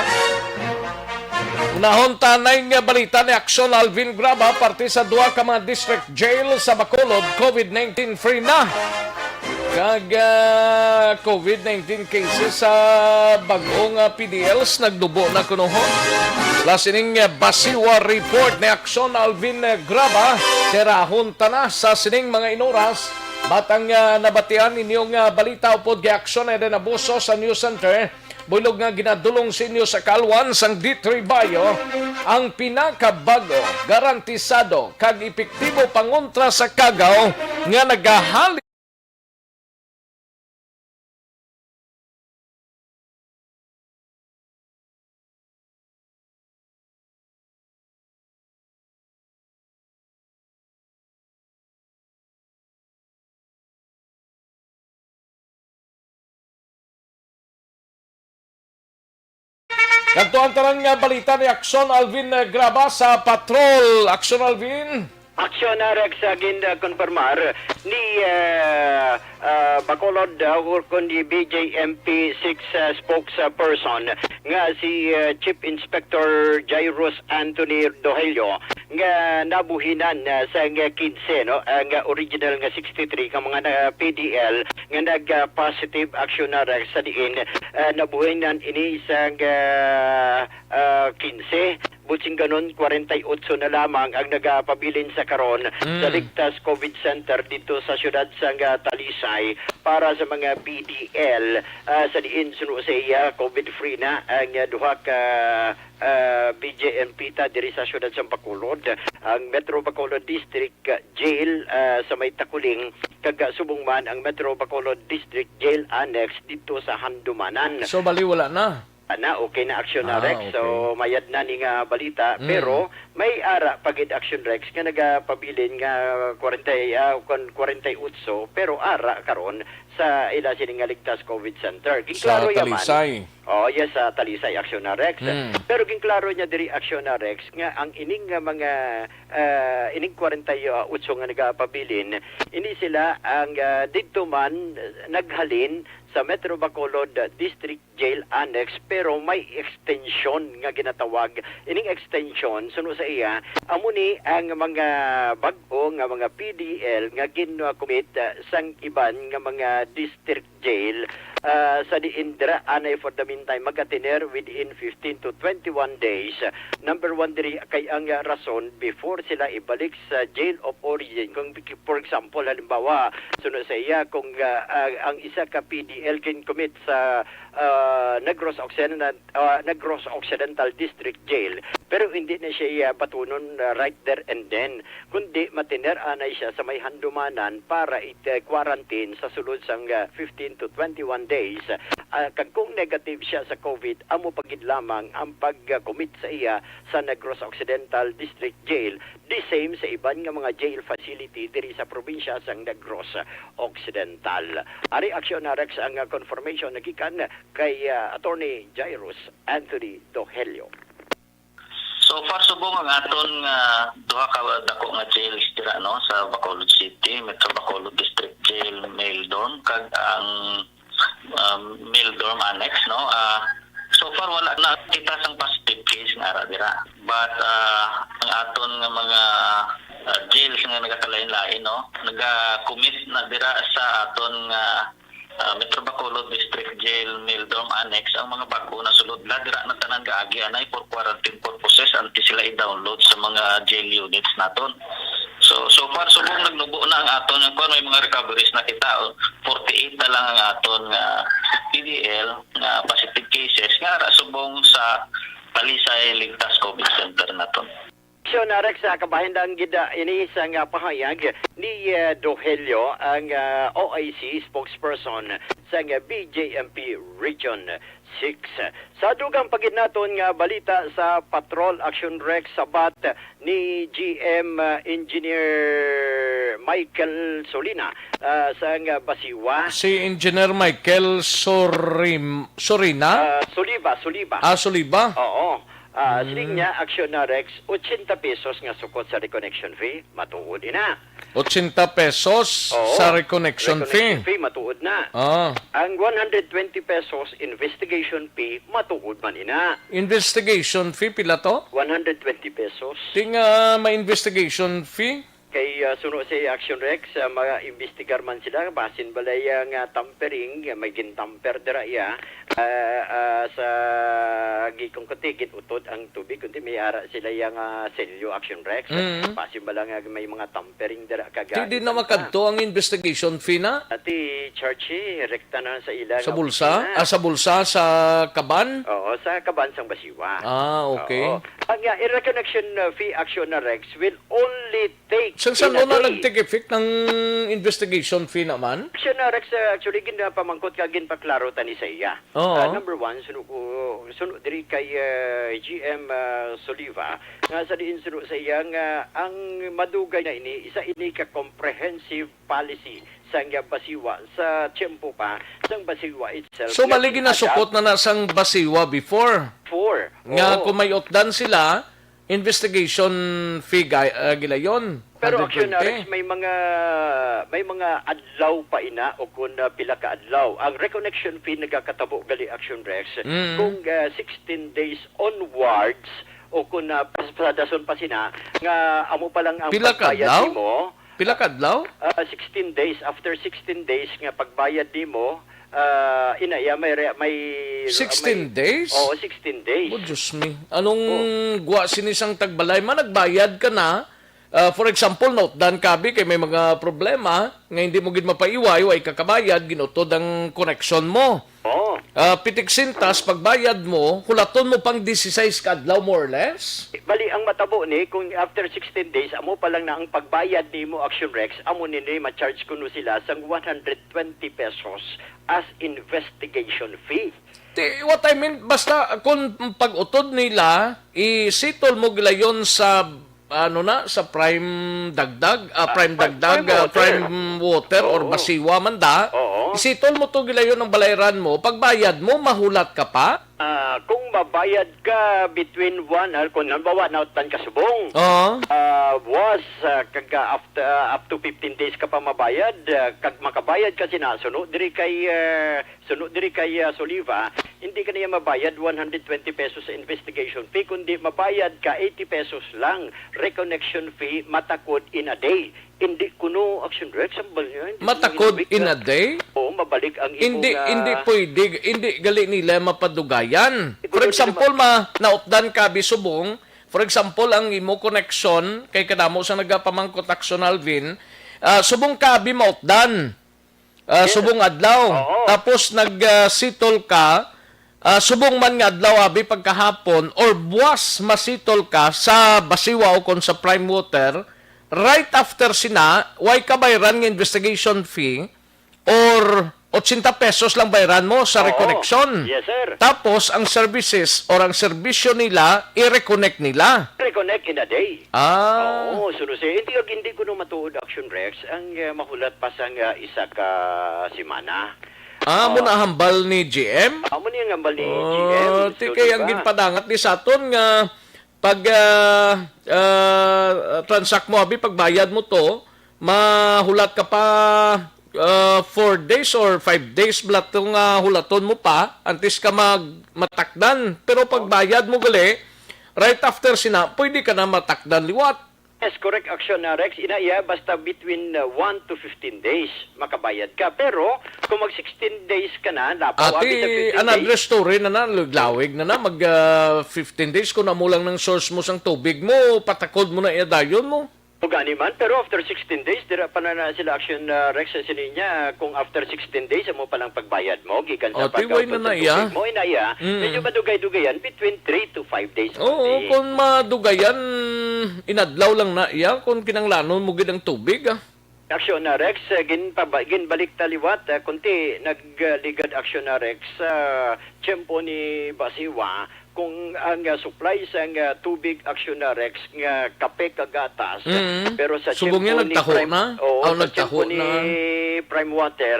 Unahon ta na nga balita ni Aksyon Alvin Graba, parte sa duha ka mga district jail sa Bacolod, COVID nineteen free na. Kag, ah, COVID nineteen cases sa bag-ong, ah, P D Ls nagdubo na kuno, ho. Plus ining, ah, Basiwa report ni Aksyon Alvin, ah, Graba, tirahon ta na sa sining mga inoras. Matang, ah, nabatian ninyo nga balita upod kay Aksyon Eden Abuso sa News Center, buylog nga ginadulong sa inyo sa kaalwan sang D three Bio, ang pinakabag-o, garantisado, kag epektibo pangontra sa kagaw nga nagahali. Kadto ang tanan nga balita ni Aksyon Alvin, eh, Graba sa Patrol. Aksyon Alvin. Aksyon, ah, Rex, ah, gin-, ah, konfirmar ni, ah, ah, Bacolod, ah, ukon ni B J M P six, ah, spokesperson nga si, ah, Chief Inspector Jairus Anthony Dohelio nga nabuhinan, ah, sa nga quince, no, ang original nga sixty-three ka mga na-, P D L nga nag-, ah, positive, Aksyon, ah, Rex, sa diin, ah, nabuhinan ini sa nga, ah, quince. Buot silingon, kwarenta y otso na lamang ang nagapabilin sa karon sa Mm. Ligtas COVID Center dito sa siyudad sang, ah, Talisay. Say para sa mga P D L, ah, sa diin suno sa iya, COVID-free na ang, ah, duha ka, ah, B J M P ta diri sa siyudad sa Bacolod, ang Metro Bacolod District, ah, Jail, ah, sa may Takuling, kag, ah, subong man ang Metro Bacolod District Jail Annex dito sa Handumanan. So, bali, wala na? Ana, okay na, Action na, Ah, Rex. So, okay. Mayad na ni nga balita. Mm. Pero may ara pa gid, Action Rex, nga nagapabilin nga kwarenta, ah, kon kwarenta y ocho, pero ara karon sa ila sini nga Ligtas COVID Center. Sa Ginklaro ya man. Talisay. Oh, yes, sa Talisay, Action na, Rex. Mm. Pero ginklaro niya diri, Action na, Rex, nga ang ining nga mga, ah, ining kwarenta y ocho nga nagapabilin, ini sila ang, ah, didto man, eh, naghalin sa Metro Bacolod, ah, District Jail Annex, pero may extension nga ginatawag. Ining extension, suno sa iya, amo ni ang mga bag-o nga mga P D L nga gin-commit, ah, sang iban nga mga district jail, ah, sa diin dira anay for the meantime mag-atiner within fifteen to twenty-one days. Number one diri kay ang, ah, rason before sila ibalik sa jail of origin. Kung, for example, halimbawa, suno sa iya, kung, ah, ah, ang isa ka P D L gin-commit sa, ah, Negros Occidental, ah, Negros Occidental District Jail, pero hindi na siya, ah, batunon, ah, right there and then, kundi matiner anay siya sa may Handumanan para i-quarantine sa sulod sang, ah, fifteen to twenty-one days. Ah, kag kung negative siya sa COVID, amo pa gid lamang ang pag-commit sa iya sa Negros Occidental District Jail, the same sa iban nga mga jail facility diri sa probinsya sang Negros Occidental. Ari, Action na, Rex, ang, ah, confirmation nagikan kay, ah, Attorney Jairus Anthony Dohelio. So far, subong ang aton nga duha ka dako nga jails dira, no, sa Bacolod City, Metro Bacolod District Jail, Male Dorm, kag ang, um, Male Dorm Annex, no? Ah, so far, wala na kita sang positive case nga ara dira. But, ah, ang aton nga mga, ah, jails nga nagakalain-lain, no, naga-commit na dira sa aton nga, ah, Metro Bacolod District Jail, Male Dorm Annex, ang mga bag-o na sulod la, dira na tanan gaagi anay for quarantine purposes until sila i-download sa mga jail units naton. So, so far, subong nagnubo na ang aton, ang kuwan, may mga recoveries na kita, oh. Forty-eight na lang ang aton nga P D L nga positive cases nga ara subong sa Talisay Ligtas COVID Center naton. So, Rex, ah, kabahin lang gid, ah, ini sa nga pahayag ni, ah, Dohelio, ang, ah, O I C spokesperson sa nga B J M P Region six. Sa dugang pa gid naton nga balita sa Patrol, Action Rex, sabat ni G M, ah, Engineer Michael Solina, ah, sa nga Basiwa. Si Engineer Michael Sorim-, Sorina? Ah, Soliva, Soliva. Ah, Soliva? Oo. Ah, Mm. Siling niya, Action na, Rex, ochenta pesos nga sukot sa reconnection fee, matuod ina. Ochenta pesos Oo, sa reconnection fee. Reconnection fee, matuod na. Ah. Ang one hundred twenty pesos investigation fee, matuod man ina. Investigation fee, pila to? One hundred twenty pesos. Di nga may investigation fee? Kay, ah, suno sa Action Rex, ah, mag-imbestigar man sila, basin balay, ah, nga tampering, ah, may gintamper dira iya. Ah, ah, sa gi-, kung kunti, gin-utod ang tubig, kundi may ara sila yang, ah, selyo, Action Rex. Mm. Basin bala nga may mga tampering dira, kag Di, di na makadto ang investigation fee na? Ati, Charchi, rekta na sa ila Sa nga bulsa? opisina. Ah, sa bulsa, sa kaban? Oo, sa kaban sang Basiwa. Ah, okay. Oo. Ang, ah, reconnection, ah, fee, Action na, Rex, will only take Sa, sa in a una day. Nag-take effect ng investigation fee naman? Action na, Rex, ah, actually, ginapamangkot ka, ginpaklaro tani sa iya. Oo. Ah, number one, suno ko, suno diri kay, ah, G M, ah, Soliva, nga sa diin suno sa iya nga ang madugay na ini, isa ini ka comprehensive policy sang Basiwa sa tiyempo pa sang Basiwa itself. So, nga mali ginasukot na na sang Basiwa before. Before. Nga Oo. Kung may utdan sila, investigation fee gay-, ah, gilayon. Pero Action na, hundred twenty. Rex, may mga, may mga adlaw pa ina o kung, ah, pila ka adlaw. Ang reconnection fee nagakatabo gali, Action Rex, Mm. kung, ah, sixteen days onwards o kung, ah, pas-, pasadason pa sina nga amo pa lang ang Pila ka pagbayad adlaw? Nimo. Pila ka adlaw? Ah, sixteen days. After sixteen days nga pagbayad nimo, ah, ina iya may re-, may Sixteen may days? Oo, sixteen days. Oh, Diyos mi. Anong Oh. Gwa sini sang tagbalay? Man, nagbayad ka na, Ah, for example, nautdan ka, abi, kay may mga problema nga hindi mo gid mapaiway, way ka kabayad, ginutod ang koneksyon mo. Oo. Ah, pitik sintas, pagbayad mo, hulaton mo pang disisais ka adlaw, more or less. Bali, ang matabo ni, kung after sixteen days, amo pa lang na ang pagbayad nimo, Action Rex, amo ni, ni ma-charge kuno sila sang one hundred twenty pesos as investigation fee. Ti, what I mean, basta kung pag-utod nila, i-settle mo gilayon sa, ano na, sa Prime Dagdag, ah, Ah, Prime Prime, Dagdag, Prime ah, Water. Prime Water or Oo. Basiwa man da, Oo. i-settle mo to gilayon ang balayran mo, pagbayad mo, mahulat ka pa? Ah, kung mabayad ka between one, ah, kung halimbawa, nautdan ka subong, Oo. ah, was, ah, kag, ah, after, ah, up to fifteen days ka pa mabayad, ah, kag makabayad ka sina, suno diri kay, ah, suno diri kay, ah, Soliva, hindi ka niya mabayad one hundred twenty pesos sa investigation fee, kundi mabayad ka eighty pesos lang reconnection fee matakod in a day. Hindi kuno, Action Rex, ang bal-, hindi kuno Matakod in a week, in ah. a day? Oo, mabalik ang Hindi, imong, ah, hindi pwede, hindi gali nila mapadugayan. Hindi For kuno example, nila ma-, nautdan ka, abi, subong. For example, ang imo connection, kay kadamo sa nagapamangkot, Action Alvin, ah, subong ka, abi, mautdan. Ah, Yes. Subong adlaw. Oo. Tapos nag, ah, settle ka, ah, subong man nga adlaw, abi, pagkahapon, or buwas ma-settle ka sa Basiwa o kon sa Prime Water, right after sina, way ka bayran nga investigation fee, or eighty pesos lang bayran mo sa Oo. reconnection. Yes, sir. Tapos, ang services or ang serbisyo nila, i-reconnect nila. Reconnect in a day. Ah. Oo, suno siya. Hindi, hindi ko no matuod, Action Rex, ang, eh, mahulat pa sang, ah, isa ka semana. Ah, amo Oh. na hambal ni G M? Amo ni ang hambal ni Oh, G M, ti so, kay di ang ba? ginpadangat ni sa aton nga pag, ah, ah, transact mo, abi, pagbayad mo to, mahulat ka pa, ah, four days or five days bala to nga hulaton mo pa, antes ka mag-, matakdan. Pero pagbayad mo gali, right after sina, pwede ka na matakdan liwat. Yes, correct, Action, ah, Rex. Ina iya, basta between, ah, one to fifteen days, makabayad ka. Pero kung mag sixteen days ka na, labaw, Ati, abi sa fifteen another days. story na na, lawig na na, mag, ah, fifteen days, kung amo lang nang source mo sang tubig mo, patakod mo na iya dayon mo. O gani man, pero after sixteen days, dira pa na, na sila, Action, ah, Rex, sa sini niya, kung after sixteen days, amo pa lang pagbayad mo, gikan sa Ati, way na pagkautod na sa iya. tubig mo, ina iya, Mm. medyo madugay-dugayan, between three to five days Oo, only. kung madugayan, inadlaw lang na iya, kung kinanglanon mo gid ang tubig, ah. Action na, Rex, eh, ginpaba-, ginbalik ta liwat, eh, kunti nagligad, Action na, Rex, sa tiyempo ni Basiwa, kung ang, ah, supply sang, ah, tubig, Action na, Rex, nga kape kag gatas, Mm. pero sa Subong tiyempo yan, ni nagtaho Prime, na? oo, Aw, sa nagtaho tiyempo ni na. Prime Water,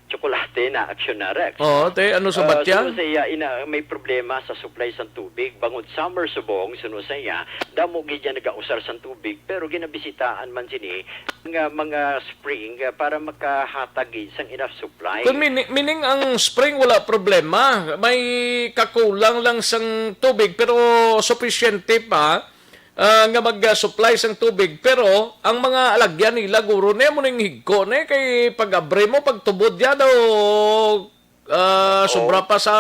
tsokolate na, Action na, Rex. Oo, te, ano sa Ah, batya? suno sa iya, ina, may problema sa supply sang tubig. Bangod summer subong, suno sa iya, damo gid niya nagausar sang tubig, pero ginabisitaan man sini nga mga spring, ah, para makahatag gid sang enough supply. Kung mini-, meaning ang spring wala problema, may kakulang lang sang tubig, pero sufisyente pa, ah, nga mag-supply sang tubig, pero ang mga alagyan nila, guro, ne, mo ning higko, ne, kay pag-abri mo, pagtubod niya daw, ah, Oo. sobra pa sa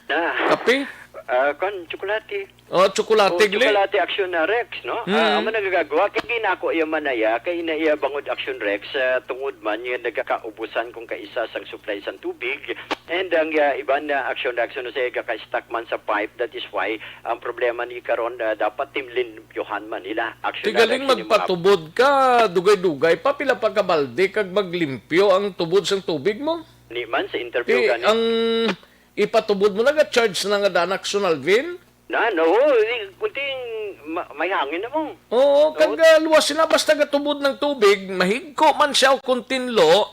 Na. kape. Ah, kon, tsokolate. Oh, tsokolate, Oh, gali. tsokolate, Action na, Rex, no? Mm. Ah, amo nagagagawa, kay ginako iya man na iya, kay ina iya bangod, Action Rex, ah, tungod man nga nagakaubusan kung kaisa sang supply sang tubig, and ang, ah, iban na, Action Rex, no, sa gaka-stuck man sa pipe, that is why ang problema ni karon, ah, dapat timlin Johan Manila. Action Ti na galing lang sini mga magpatubod ka, dugay-dugay pa, pila pa ka balde kag maglimpyo ang tubod sang tubig mo? Ni man sa interview Ti gani. ang ipatubod mo, naga-charge na nga danak, Action Alvin? Na, no, di, kunting ma-, may hangin na mo. Oo, No? kag, ah, luwas sila basta gatubod ng tubig, mahigko man siya o kung tinlo,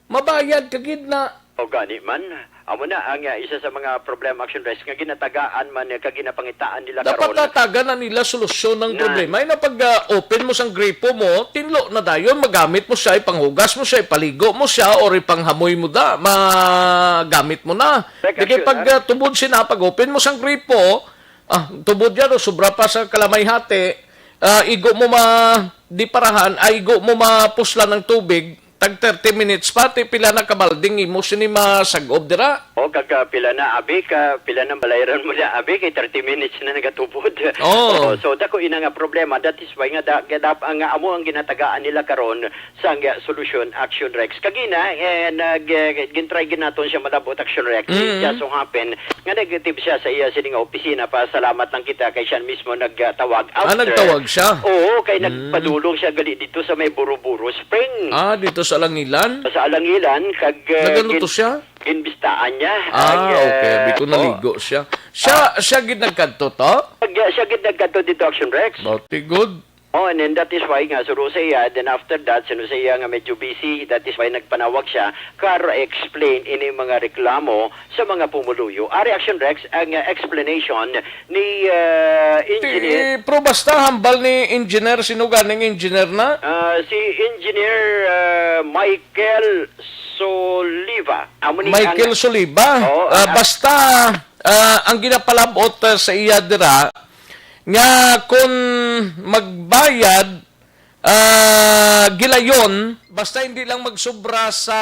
mabayad ka gid na. O gani man. Amo na ang, ah, isa sa mga problema, Action Rex, nga ginatagaan man, eh, kag ginapangitaan nila Dapat karon. natagan na nila solusyon ng Na. problema. Ay na pag, ah, open mo sang gripo mo, tinlo na dayon, magamit mo siya, ipanghugas mo siya, ipaligo mo siya, or ipanghamoy mo da, magamit mo na. Correct, Di kay Action, pag, ah. ah, tubod siya na, pag open mo sang gripo, ah, tubod yan, o sobra pa sa kalamay hati, ah, igo mo ma-, di parahan, ah, igo mo mapuslan ng tubig, tag thirty minutes pa, ti pila na ka balding imo sini masag-ob dira? O, kag, ah, pila na, abi, ka, pila na balayran mo na, abi, kay thirty minutes na nagatubod. Oo. Oo, so, dako ina nga problema. That is why nga da, nga dap-, ang amo ang ginatagaan nila karon sang, ah, solusyon, Action Rex. Kagina, eh, nag, eh, gintry gid naton siya malabot, Action Rex. Mm. Just so happen nga negative siya sa iya sini nga opisina. Pasalamat lang kita kay siya mismo nagtawag. Ah, after, nagtawag siya? Oo, kay Mm. nagpadulong siya gali dito sa may Buruburu Spring. Ah, dito sa Alangilan? Sa Alangilan, kag, eh, Nagano gin-, to siya? ginbistaan niya. Ah, Ay, okay. eh, Biko oh. naligo siya. Siya, Ah. siya gid nagkadto to? Pag, eh, siya gid nagkadto dito, Action Rex. Bati good. Oh, and then that is why nga, suro sa iya, then after that, sino sa iya nga medyo busy, that is why nagpanawag siya, kar explain ini mga reklamo sa mga pumuluyo. Ari, Action Rex, ang, uh, explanation ni, uh, Engineer Ti-, pero basta hambal ni Engineer, sino ganing engineer na? Ah, si Engineer, uh, Michael Soliva. Amo ni Michael ang Soliva? Oo, Ah, ang basta, ah, ang ginapalabot, ah, sa iya dira, nga kung magbayad, ah, gilayon, basta hindi lang magsubra sa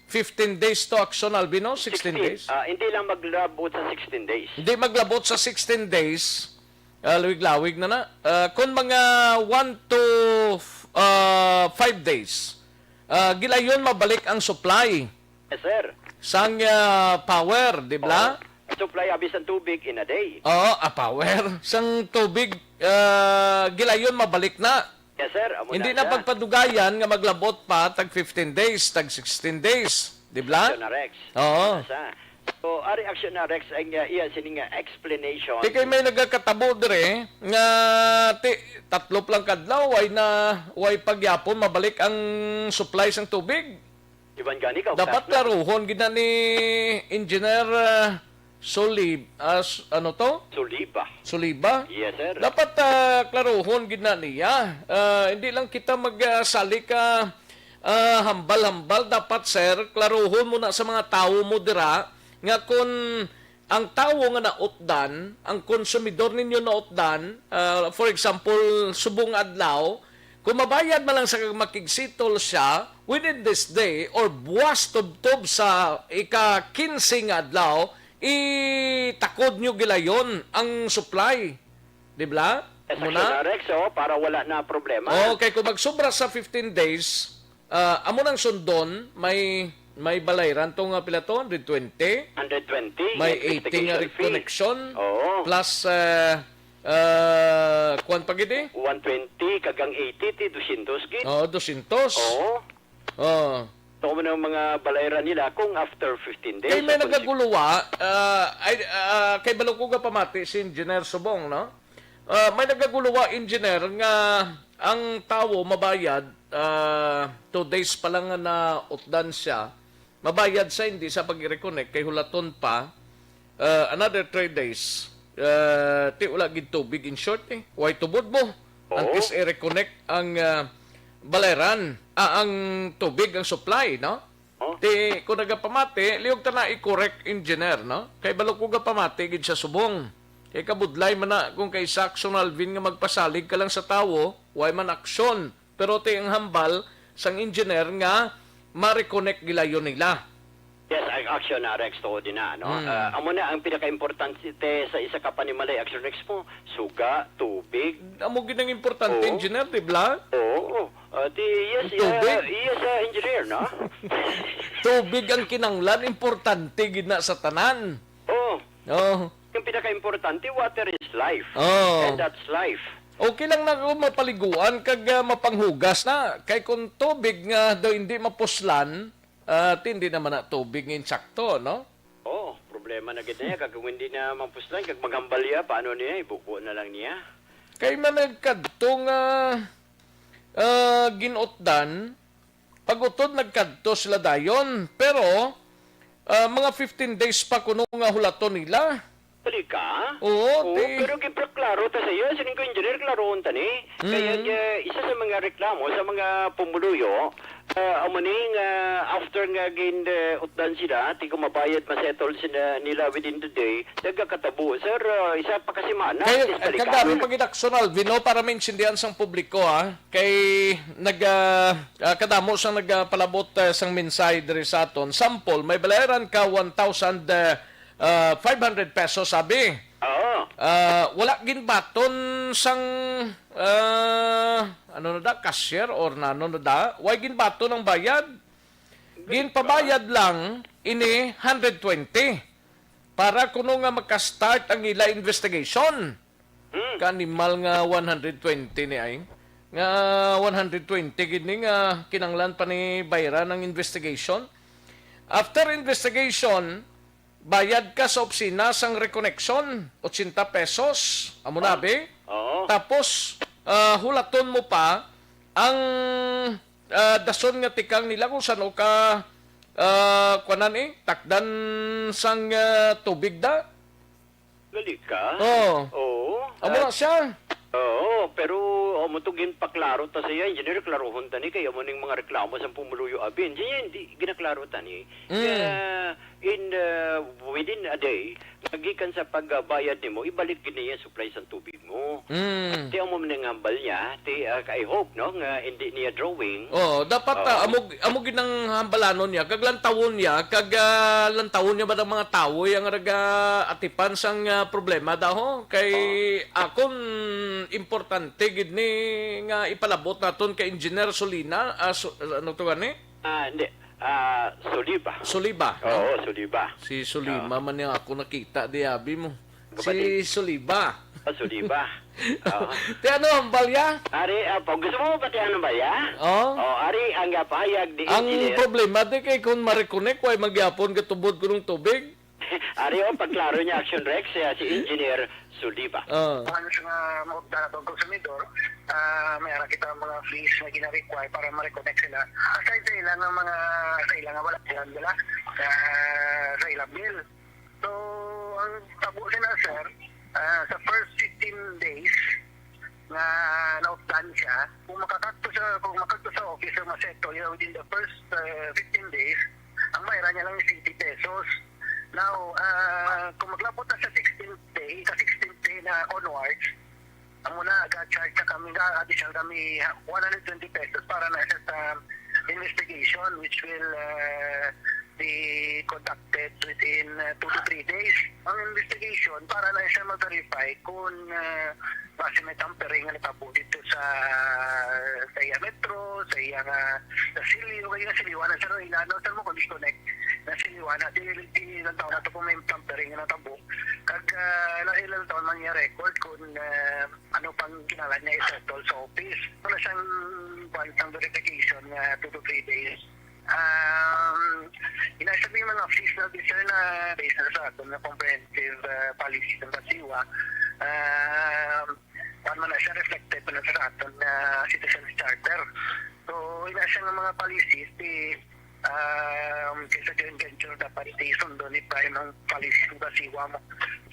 fifteen days to, Action Alvin, no? Sixteen days? Ah, hindi lang maglabot sa sixteen days. Hindi maglabot sa sixteen days, ah, lawig-lawig na na. Ah, kung mga one to, ah, five days, ah, gilayon mabalik ang supply. Yes, sir. Sang, ah, power, di ba? Oo. Supply abi sang tubig in a day. Oo, a power. Sang tubig, ah, gilayon mabalik na. Yes, sir. Amo Hindi na na siya. pagpadugayan nga maglabot pa tag fifteen days, tag sixteen days, di ba? Ito na, Rex. Oo. Ito na siya. So, ari, Action Rex, ang, uh, iya sini nga explanation. Ti kay may nagakatabo dire nga ti tatlo pa lang kadlaw, way na, way pagyapon mabalik ang supply sang tubig. Iban gani ka, Dapat ukas na. klaruhon gid na ni Engineer, ah, Solib-, ah, s-, ano to? Soliba. Soliba? Yes, sir. Dapat, ah, klaruhon gid na niya. Ah, hindi lang kita mag, ah, sali ka, ah, hambal-hambal. Dapat, sir, klaruhon mo na sa mga tawo mo dira nga kun ang tawo nga nautdan, ang konsumidor ninyo nautdan, ah, for example, subong adlaw, kung mabayad man lang sa makigsettle siya within this day or buwas tubtob sa ika-kinse nga adlaw, itakod nyo gilayon ang supply. Di ba? Yes, Muna? Action Rex, oh, para wala na problema. Oh, kay kung magsubra sa fifteen days, ah, amo nang sundon, may, may balayran to nga pila to? Hundred twenty? Hundred twenty, May yung eighty nga investigation fee. reconnection. Oo. Plus, ah, ah, kuwan pa gid eh? One twenty, kag ang eighty, ti dosyentos gid. Oo, dosyentos. Oo. Oo. So, kung ano ang mga balayran nila, kung after fifteen days, Kay may kung si- nagaguluwa, ah, ay, ah, kay balo ko gapamati si Engineer Subong, no? Ah, may nagaguluwa, Engineer, nga ang tawo mabayad, ah, two days pa lang nga nautdan siya, mabayad sa hindi sa pag-reconnect, kay hulaton pa, ah, another three days. Ah, ti wala gid tubig, in short, eh. Way tubod mo. Oo. Antes i-reconnect ang, ah, balayran, ah, ang tubig, ang supply, no? Oh. Ti, kung nagapamati, lihog ta na i-correct, Engineer, no? Kay balo ko gapamati gid siya subong. Kay kabudlay man na kung kay Saxon Alvin nga magpasalig ka lang sa tawo, way man aksyon. Pero ti ang hambal sang engineer nga ma-reconnect gilayon nila. Yes, ang aksyon na, Rex, tuod din na, no? Hmm. Ah, amo na ang pinaka-importante sa isa ka panimalay, Action Rex, mo, suga, tubig. Amo gid ang importante, Oo. Engineer, di ba? Oo. Ah, ti, yes, Ang tubig? ah, yes, ah, engineer, no? Tubig ang kinanglan, importante gid na sa tanan. Oo. Oh. Yung pinaka-importante, water is life. Oh. And that's life. Okay lang na kung mapaliguan kag, ah, mapanghugas na. Kay kung tubig nga daw hindi mapuslan, ah, ti hindi naman na tubig nga insakto, no? Oo, problema na gid na yan. Kag kung hindi na mapuslan, kag maghambal iya, paano niya? Ibuko na lang niya. Kay man nagkadto nga, ah, ginutdan, pag-utod nagkadto sila dayon. Pero, ah, mga fifteen days pa kuno nga hulaton nila. Balik ka? Oo, Oo, ti- pero gipaklaro ta sa iya, sining ko engineer, klarohon ta ni. Mm. Kaya, eh, isa sa mga reklamo sa mga pumuluyo, Ah, amo ni nga after nga gin, eh, utdan sila, ti kung mabayad, masettle sila nila within the day, nagakatabo, sir, ah, isa pa ka semana, Kay tis balikan. kadami paginaksyon, Alvin, no, para maintindihan sang publiko, ha. Kay nag ah, ah, kadamo sang nagapalabot, eh, sang mensahe diri sa aton. Sample, may bayaran ka one thousand, eh, ah, five hundred pesos, sabi. Oo. Ah, wala ginbaton sang, ah, ano na da, cashier or nano na da? Way ginbaton ang bayad. Ginpabayad lang ini hundred twenty para kuno nga maka-start ang ila investigation. Hmm. Kanimal nga one hundred twenty ni ay. Nga one hundred twenty gid ni nga kinanglan pa ni bayran ang investigation. After investigation, bayad ka sa opisina sang reconnection, ochenta pesos. Amo na, be? Oo. Tapos, ah, hulaton mo pa ang, ah, dason nga tikang nila kung sano ka, ah, kuanan, eh, takdan sang, ah, tubig da. Gali ka? Oo. Oo. Amo na siya. Oo, pero amo to ginpaklaro ta sa iya, engineer, klaruhon ta ni kay amo ning mga reklamo sa pumuluyo abin. Siya hindi ginaklaro ta ni. Mm. Kaya in uh, within a day, nagikan sa pagbayad nimo, ibalik gid niya supply sa tubig mo. Mm. Ti amo man ang hambal niya, ti uh, I hope no nga hindi niya drawing. Oh, dapat Oo. ah, amo amo gid ang hambalanon niya, kag lantawon niya, kag ah, lantawon niya ba ang mga tawo yang naga atipan sang ah, problema daho? Kay akon importante gid ni nga ipalabot naton kay Engineer Solina, ah, Su- ano to gani? Ah, hindi. Ah, Suliba. Suliba, no? Oo, Suliba. Si Sulima man yung ako nakita di abi mo. Si Kapatid. Suliba. Ah, Suliba. Oo. Ti ano ang balya? Ari, ah, pag gusto mo pati ano ba ya? Oh? Oh, ari ang gapahayag ni Ang Engineer. Problema di kay kung ma-reconnect, way magyapon katubod ko ng tubig. Ari o pagklaro niya, Action Rex, siya si Engineer Suliba. Ah. Once nga maupda na to ang konsumidor, ah, may ara kita mga fees nga gina-require para ma-reconnect sila. Aside sa ilang nga mga, sa ilang nga wala silang dala, sa, sa ilang bill. So, ang tabo sila, sir, ah, sa first fifteen days nga naupdan siya, kung makakadto sa, kung makadto sa office o ma-settle within the first ah, fifteen days, ang bayran niya lang is eighty pesos. Now, ah, kung maglabot na sa sixteenth day, sa sixteenth day na onwards, amo na, ga-charge na kami, ga-additional kami one hundred twenty pesos para na sa, sa investigation, which will ah, be conducted within ah, two to three days. Ang investigation para na siya ma-verify kung ah, basi may tampering nga natabo dito sa sa iya metro, sa iya nga sa silyo, kaya nga siliwa na sa Roy Lano, sa mo kung disconnect na siliwa na, di, di lang taon na to kung may tampering nga natabo. Kag uh, ilang taon man niya record kung ah, ano pang kinahanglan niya i-settle sa office. Wala siyang kuwan sang verification nga two to three days. Um, ina siya may mga fees na, sir, na based na sa aton na comprehensive ah, policy ng Basiwa. Um, kuwan man na siya, reflected man na sa aton na citizens charter. So, ina siya nga mga policies, di um, kaysa joint venture, dapat isundo ni Prime ang policy sa Basiwa mo.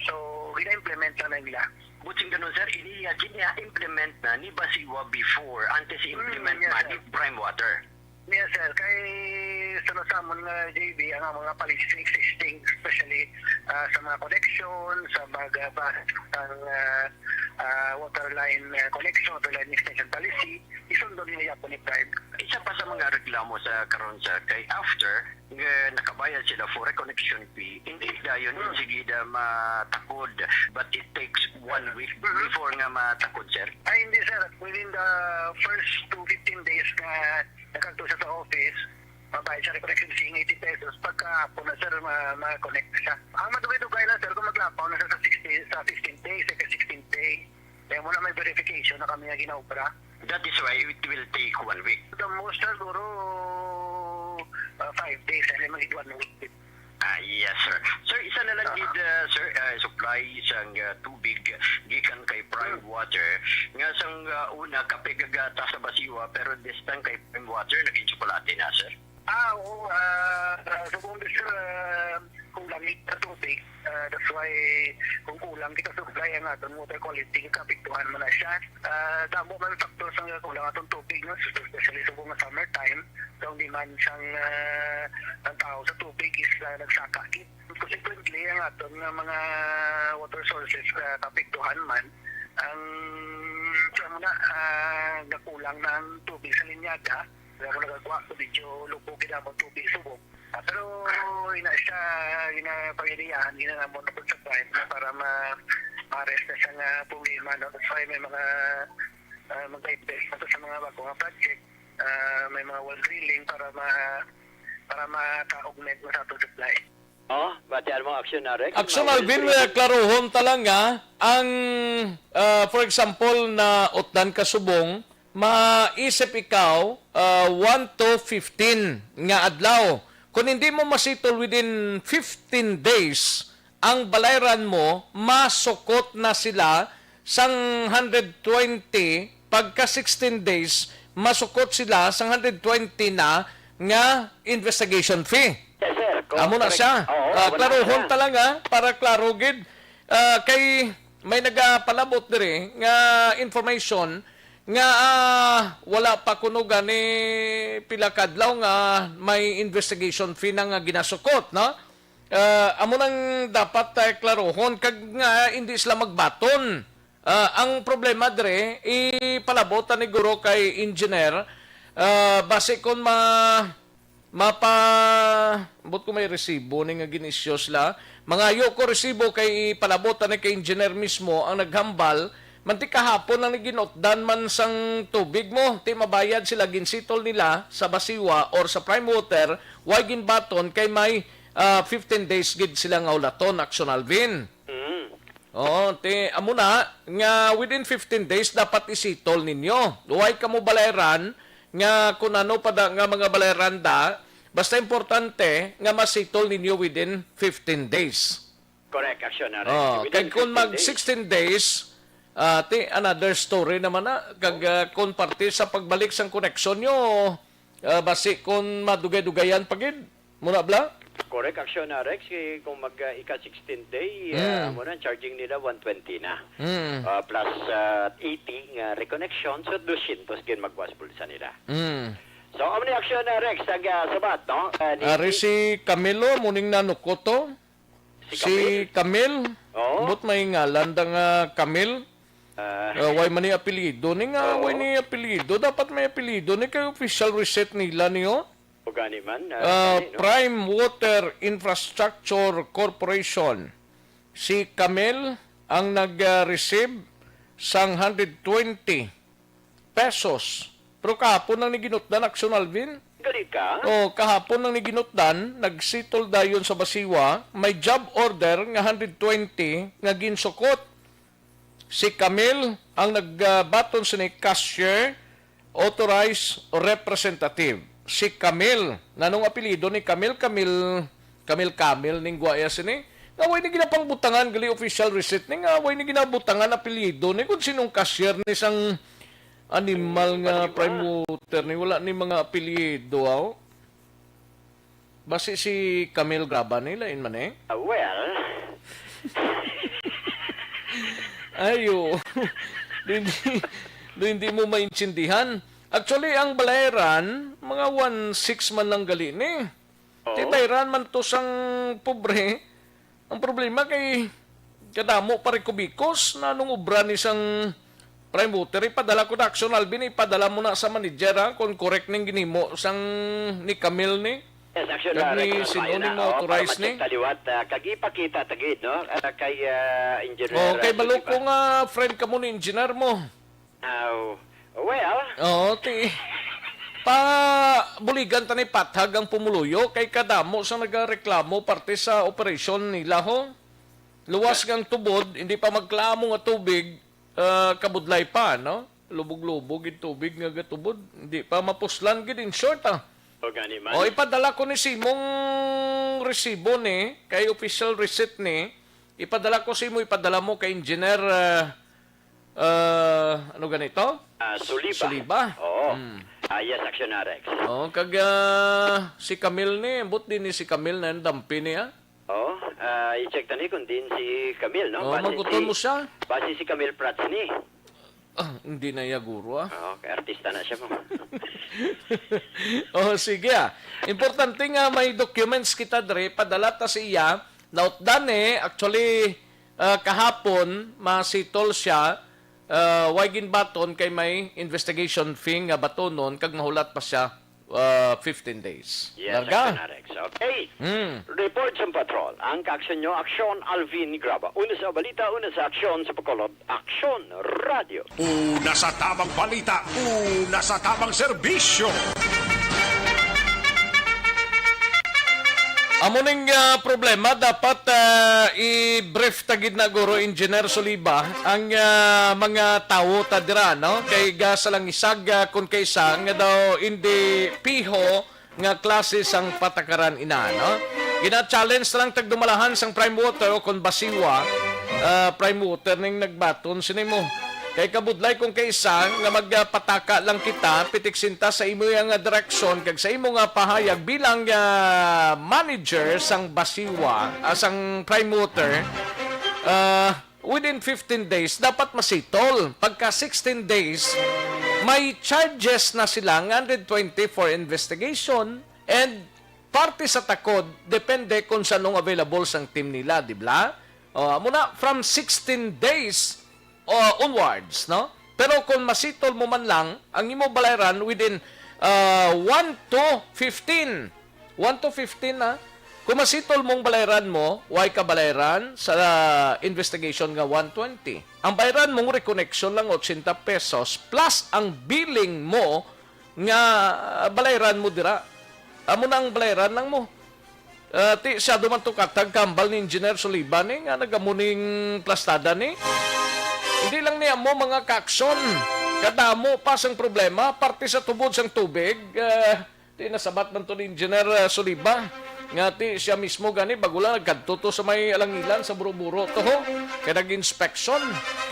So, gina-implement na nila. Buting ganun, sir, ini gina-implement na ni Basiwa before, antes i-implement Mm, yes, man sir. Ni Prime Water. Yes, sir. Kay sa nasamon nga J B, ang mga policies existing, especially ah, sa mga connection, sa mga ah, ah, water line ah, connection, water line extension policy, isundo nila yapon ni Prime. Isa pa sa mga reklamo sa karon, sir, kay after nga nakabayad sila for reconnection fee, hindi dayon Hmm. sigida matakod, but it takes one week before nga matakod, sir. Ay, hindi, sir. Within the first two fifteen days nga nakagto siya sa office, mabayad siya reconnection fee ng eighty pesos. Pagkahapon na, sir, ma- ma-connect siya. Ang madugay-dugay na, sir, kung maglapaw na siya sa sixty, sa sixteenth day, sa sixteenth day. Kaya muna may verification na kami nga ginaobra. That is why it will take one week. The most, sir, siguro uh, five days, and then mag-one week. Ah, yes, sir. Sir, isa na lang gid, uh, sir, uh, supply sang uh, tubig gikan kay Prime Water nga sang uh, una kape gagata sa Basiwa, pero this time kay Prime Water naging tsokolate na, sir. Ah, oo. Ah, sa Congress, sir, ah, Kulang kita tubig. Ah, that's why kung kulang kita supply, ang aton water quality, kaapektuhan man na siya. Ah, damo man factors ang kulang aton tubig, no? Especially sa mga summertime, so ang demand sang, ah, ang tao sa tubig is, ah, nagsaka gid. Consequently, ang aton nga mga water sources, ah, kaapektuhan man. Ang sa muna, ah, nakulang na ang tubig sa linyada. Kaya kung nagagwa, medyo lubog gid ang tubig subong. Ah, pero ina siya ginapangiliyahan, ginanamon na sa time para ma ma-address na siya nga problema, no? That's why may mga, ah, mag-invest na to sa mga bago nga project. Ah, may mga well drilling para ma para maka-augment na sa ato supply. Oh, batian mo aksyon na Rex. Aksyon, Alvin, eh, klarohon ta lang nga ang, ah, for example, na utdan ka subong, maisip ikaw, ah, one to fifteen nga adlaw. Kung hindi mo masitol within fifteen days, ang balayran mo, masukot na sila sang hundred twenty, pagka sixteen days, masukot sila sang hundred twenty na nga investigation fee. Yes, sir. Amo na siya. Oo, ah, amo na siya. Klarohon ta lang, ha, para klaro gid. Ah, kay may nagapalabot diri nga information nga, ah, wala pa kuno gani pila ka adlaw nga may investigation fee na nga ginasukot, no? Ah, amo nang dapat, ah, klarohon kag nga hindi sila magbaton. Ah, ang problema diri, ipalabot ta ni guro kay engineer, ah, basi kon ma-, mapa-, ambot ko may resibo ni nga gin-issue sila. Mangayo ko resibo kay ipalabot ta ni kay engineer mismo ang naghambal. Manti kahapon ang ginutdan man sang tubig mo, ti mabayad sila, ginsitol nila sa Basiwa or sa Prime Water, way ginbaton kay may, ah, fifteen days gid sila nga ulaton, Action Alvin. Mm. Oo, ti, amo na nga within fifteen days dapat isitol ninyo. Way kamo balayran nga kung ano pa da, nga mga balayran da, basta importante nga masitol ninyo within fifteen days. Correct, action na rin. Oh, within kag kung fifteen mag days. Sixteen days, ah, ti, another story naman na. Kag, ah, kung parte sa pagbalik sang koneksyon nyo, ah, basi kung madugay-dugayan pa gid, muna bla? Correct, action na, Rex. Eh, kung mag, ah, ika sixteen day, ah, Mm. Muna, charging nila one twenty na. Mm. Ah, plus, ah, eighty nga reconnection, so dosyentos gid magwas bulsa nila. Mm. So, amo ni action na, Rex, ang, ah, sabat, no? Ah, ni Ari si Camilo, muning nanukot to. Si Si Camille? Camille? Oo. Ambot may ngalan da nga Camille? Ah. Ah, way man ni apelyido ni nga, Oo. Way ni apelyido. Dapat may apelyido ni kay official receipt nila niyo. O gani man, ah, Ah, gani, no? Prime Water Infrastructure Corporation. Si Camille ang nag, ah, receive sang hundred twenty pesos. Pero kahapon lang ni ginutdan, Action Alvin. Gali ka? Oh, kahapon lang ni ginutdan, nagsettle dayon sa Basiwa, may job order nga hundred twenty nga ginsukot. Si Camille ang nagbaton sini, cashier, authorized representative. Si Camille, nanong apelyido ni Camille? Camille, Camille, Camille, ning guwaya sini. Nga way ni ginapangbutangan, gali official receipt ni, nga way ni ginabutangan apelyido ni kung sinong cashier ni sang animal nga Animal. Prime Water ni, wala ni mga apelyido, aw. Basi si Camille Graba ni, lain man eh. Ah, well. Ayo. Do hindi, do hindi mo maintindihan. Actually, ang balayran, mga one six man lang gali ni. Oo. Ti bayran man to sang pobre. Ang problema kay kadamo pa rin kubikos na nung obra ni sang Prime Water. Ipadala ko na, Action Alvin, ipadala mo na sa manager, ha, kung correct ning ginhimo sang ni Camille ni. Yes, Action Kag na, ni Rex, sino mayo ning na. Oo, authorized para ni? Ma-check ta liwat, ah, kag ipakita ta gid, no? Ah, kay, ah, Engineer, Oh, kay ah, balo Jimmy ko ba? Nga friend ka mo ni engineer mo. Aw, well. Oo, ti. Pa buligan ta ni pathag ang pumuluyo kay kadamo sa nagareklamo parte sa operasyon nila, ho. Luwas nga ang tubod, hindi pa magklamo nga tubig, ah, kabudlay pa, no? Lubog-lubog yung tubig nga gatubod, hindi pa mapuslan gid, in short, ah. O gani man. O, ipadala ko ni simong resibo ni, kay official receipt ni, ipadala ko simo, ipadala mo kay engineer, ah, Ah, ano ganito? Ah, Suliba. Suliba. Oo. Hmm. Ah, yes, Action Rex. Oo, kag, ah, si Camille ni, ambot din ni si Camille na yung dampi niya. Oh, ah, i-check ta ni kung din si Camille, no? Oh, Base maguton si, mo siya? Base si Camille Prats ni. Ah, hindi na iya guro, ah. Oo, kay artista na siya mo. Oh, sige, ah. Importante nga may documents kita dre, padala ta sa iya. Nautdan, eh, actually, ah, kahapon, masitol siya, ah, way ginbaton kay may investigation fee nga batonon kag mahulat pa siya, ah, fifteen days. Yes, Larga? Sir Narex. Okay. Hmm. Report sa patrol. Ang kaaksyon nyo, Aksyon Alvin Graba. Una sa balita, una sa aksyon sa Bacolod, Aksyon Radio. Una sa tamang balita, una sa tamang serbisyo. Amo ning, ah, problema, dapat, ah, i-brief ta gid na guro, Engineer Soliba, ang, ah, mga tawo ta dira, no? Kay ga sa lang isag, ah, kun kaisa nga daw hindi piho nga klase sang patakaran ina, no? Gina-challenge na lang tagdumalahan sang Prime Water o kon Basiwa, ah, Prime Water ning nagbaton sini mo. Kay kabudlay kung kaisa nga magpataka lang kita, pitiksinta sa imo nga direksyon kag sa imo nga pahayag bilang, ah, manager sang Basiwa, ah, sang Prime Water, ah, within fifteen days, dapat masitol. Pagka sixteen days, may charges na sila nga hundred twenty for investigation and parte sa takod, depende kung sanong available sang team nila, di ba? O, amo na, from sixteen days, o, onwards, no? Pero kung masitol mo man lang, ang imo balayran within, ah, one to fifteen. One to fifteen, ha? Kung masitol mong balayran mo, way ka balayran sa investigation nga one twenty. Ang bayaran mong reconnection lang ochenta pesos plus ang billing mo nga balayran mo dira. Amo na ang balayran lang mo. Ah, ti, siya duman to katag kambal ni Engineer Soliba ni nga nagamuning plastada ni. Hindi lang ni amo mga kaaksyon. Kadamo pa sang problema, parte sa tubod sang tubig. Ah, ti, nasabat man to ni Engineer, ah, Soliba nga ti siya mismo gani bago lang nagkadto to sa may alangilan sa Buro-Buro to ho. Kay nag-inspection,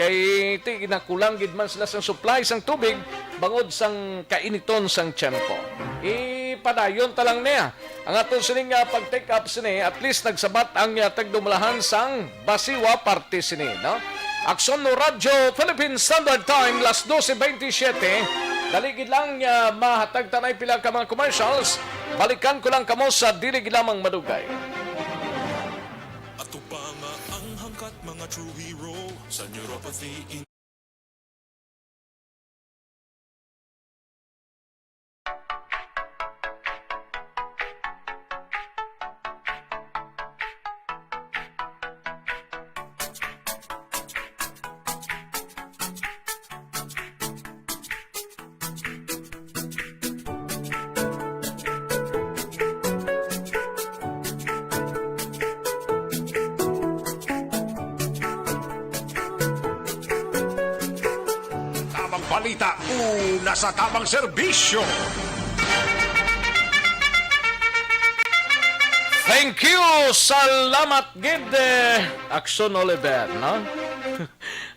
kay ti ginakulang gid man sila sang supply sang tubig bangod sang kainiton sang tiyempo. Ipadayon ta lang niya ang aton sining, ah, pag-take up sini, at least nagsabat ang, ah, tagdumalahan sang Basiwa parte sini, no? Aksyon no Radyo Philippine Standard Time, las doce veintisiete. Dali gid lang, ah, mahatag ta na pila ka mga commercials. Balikan ko lang kamo sa dili gid lamang madugay. Ato pa nga ang hangkat mga true hero sa neuropathy. Tamang balita, una sa tamang serbisyo. Thank you! Salamat gid, eh, Aksyon Oliver, no?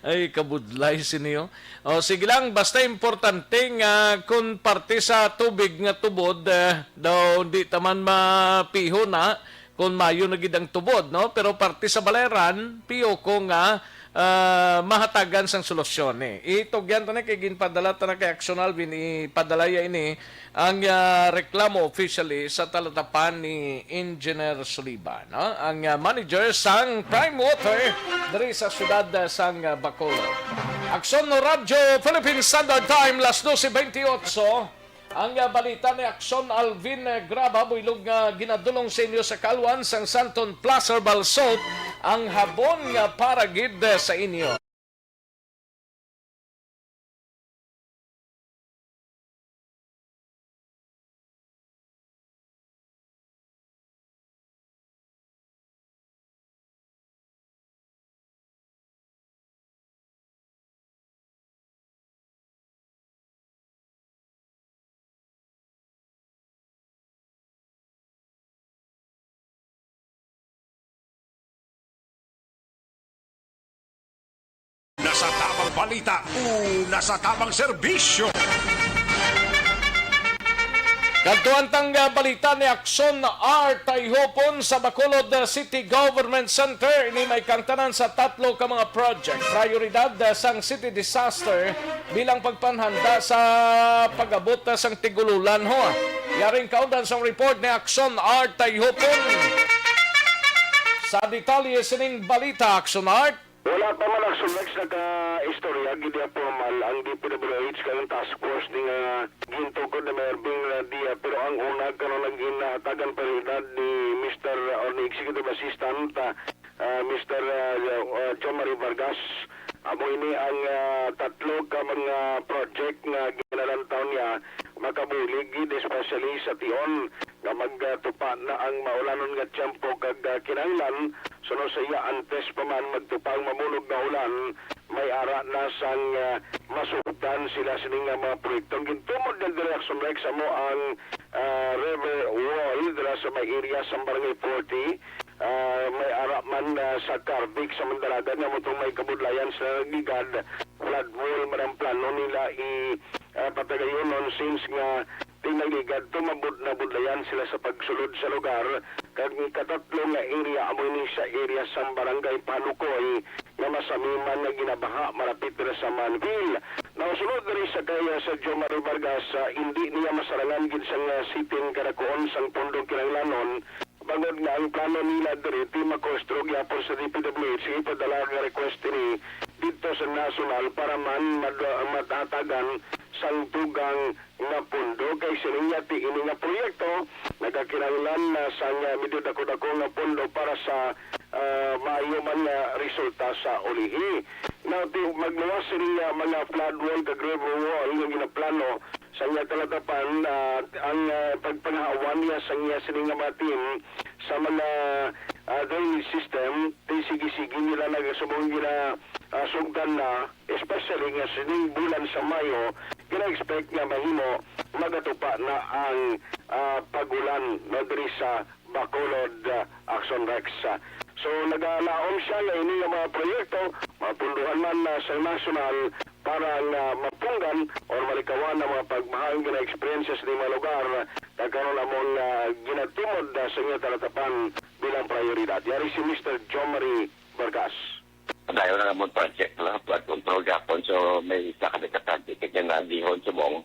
Ay, kabudlay sini, oh. O, sige lang, basta importante nga kung parte sa tubig nga tubod, eh, daw di ta man mapiho na kung mayo na gid ang tubod, no? Pero parte sa balayran, piho ko nga, ah, mahatagan sang solusyon, eh. Itugyan ta na kay ginpadala ta na kay Aksyon Alvin, ipadala ya ini ang, ah, reklamo officially sa talatapan ni Engineer Soliba, no? Ang, ah, manager sang Prime Water diri sa siyudad, ah, sang, ah, Bacolod. Aksyon no Radyo Philippine Standard Time, las doce veintiocho. Ang, ah, balita ni Aksyon Alvin, eh, Graba, buylog nga ginadulong sa inyo sa Kalwan sang Santon Plus Herbal Soap, ang habon nga para gid, eh, sa inyo. Nasa tamang balita, una sa tamang serbisyo. Kadtuan tang, ah, balita ni Action Art Tayhupon sa Bacolod, ah, City Government Center. Ini may kangtanan sa tatlo ka mga project. Prioridad, ah, sang city disaster bilang pagpanhanda sa pag-abot, ah, sang tigululan, ho. Yaring kaundan sang report ni Action Art Tayhupon. Sa detalye sining balita, Action Art. Wala pa man, Action Rex, naka-istorya gid formal ang D P W H kag ang task force ni nga gintukod ni Mayor Bing Radia, pero ang una karon ang ginhatagan prioridad ni Mister or ni Executive Assistant, ah, ah, Mister, ah, ah, John Marie Vargas. Amo ini ang, ah, tatlo ka mga project nga ginalantaw niya makabulig gid, especially sa tion nga magtupa na ang maulanon nga tiyempo kag, ah, kinahanglan suno sa iya, antes pa man magtupa ang mamunog nga ulan, may ara na sang, ah, masugdan sila sini nga mga proyekto. Ang gintumod nga direksyon, Rex, amo ang, ah, river wall dira sa may area sa Barangay forty. Ah, may ara man, ah, sa Carvic sa Mandalagan nga mutong may kabudlayan sa nagligad, flood wall man ang plano nila i, ah, patagayonon, since nga tinagligad, tumabod na budlayan sila sa pagsulod sa lugar, kag ang ikatatlo nga area amo ini sa area sang Barangay Panukoy nga masamiman nga ginabaha malapit dira sa Manville. Now, sunod diri sa kaya sa Jomari Vargas, ah, indi niya masarangan gid sang, ah, siting kadakuon sang pondo kinahanglanon, bangod nga ang plano nila diri ti makonstro gyapon sa D P W H, ipadala nga request ini didto sa national para man mad-, matatagan sang dugang nga pondo, kay siling niya ti ini nga proyekto nagakinahanglan na sang medyo dako-dako nga pondo para sa, ah, maayo man nga resulta sa ulihi. Now, ti magluwas sini nga mga flood wall kag river wall nga ginaplano sa iya talatapan, ah, ang, ah, pagpanghawan niya sa iya sini nga mga team sa mga, ah, drainage system, ti sige-sige nila nagasubong gina, ah, sugdan na, especially nga sining bulan sa Mayo, gina-expect nga mahimo magatupa na ang, ah, pag-ulan, no, diri sa Bacolod, ah, Action Rex. So, nagalaom siya nga ini nga mga proyekto mapunduhan man, ah, sa national para nga mapunggan o malikawan ang mga pagbaha nga gina-experience sa mga lugar, kag karon among, ah, ginatumod, ah, sa inyo talatapan bilang prioridad. Yari si Mister Jomari Vargas. Padayon na among project, la, flood control gapon. So, may isa ka nagkatagdi kay na dihon subong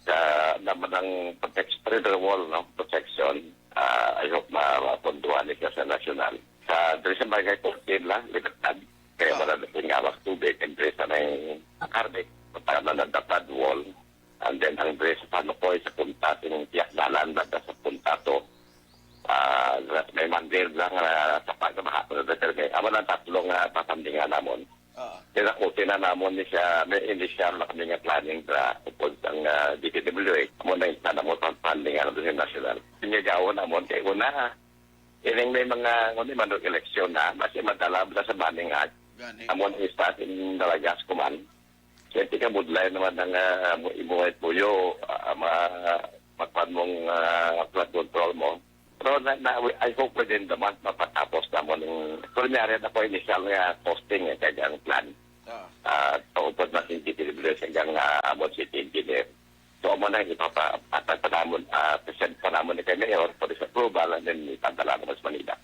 sa naman ang protect, river wall, no, protection. Ah, I hope ma-, mapunduhan ni siya sa national. Sa, diri sa Barangay fourteen la, Libertad. Kaya Ah. marami pong awas tubig, and diri sa may Carvic, para man ang flood wall. And then, ang diri sa Panukoy, sa punta, sa tiyak dalan, banda sa punta to. Ah, may Manville lang, ah, sa pagkabaha, pero dito may, amo lang tatlo nga pasandingan namon. Ah. Kaya nakuti na namon ni siya, may initial na kami nga planning sa upod sang, ah, D P W H. Amo na yung sana mo sa funding, ano, sa national. Pinagawa namon kay una, ining may mga, ano, manong eleksyon na, mas madala ba sa Banning Act? Gani. Amo na yung sa ating nalagas kuman. Kaya tika budlay naman ang, ah, mo-, imuhay puyo, ah, ma-, makuan mong, ah, flood control mo. Pero na, na, I hope within the month mapatapos namon ang, kunyari na po initial nga costing, eh, kaya ang plan. Ah. Ah, paupod na si Engineer Bless hanggang, ah, amon si engineer. So, amo na ipapatag pa namon, ah, present pa namon ni kay Mayor for his approval and then ipadala naman sa Manila.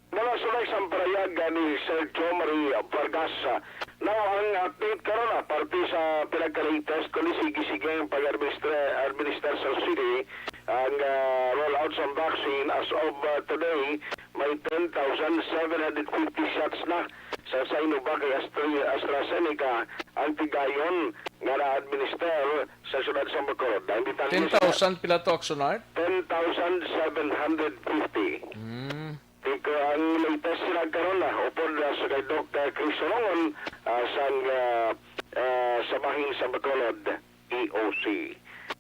Mga sulay sa parayag ni Sir Jomari Vargas. Now, ang update karon, ah, parte sa pinagka-latest kundi sige-sige ang pag-administra-, administer sa city, ang, ah, rollout sa vaccine. As of, ah, today, may ten thousand seven hundred fifty shots na sa Sinovac kag Astra-, AstraZeneca ang tigayon nga na-administer sa siyudad sa Bacolod. Ang detalye sa ten thousand pila to, Action Art? Ten thousand seven hundred fifty. Mm. Ika-, ang latest sila karon na upod, ah, sa kay Doc, ah, Chris Sorongon, ah, sang, ah, ah, sa bahin sa Bacolod, E O C.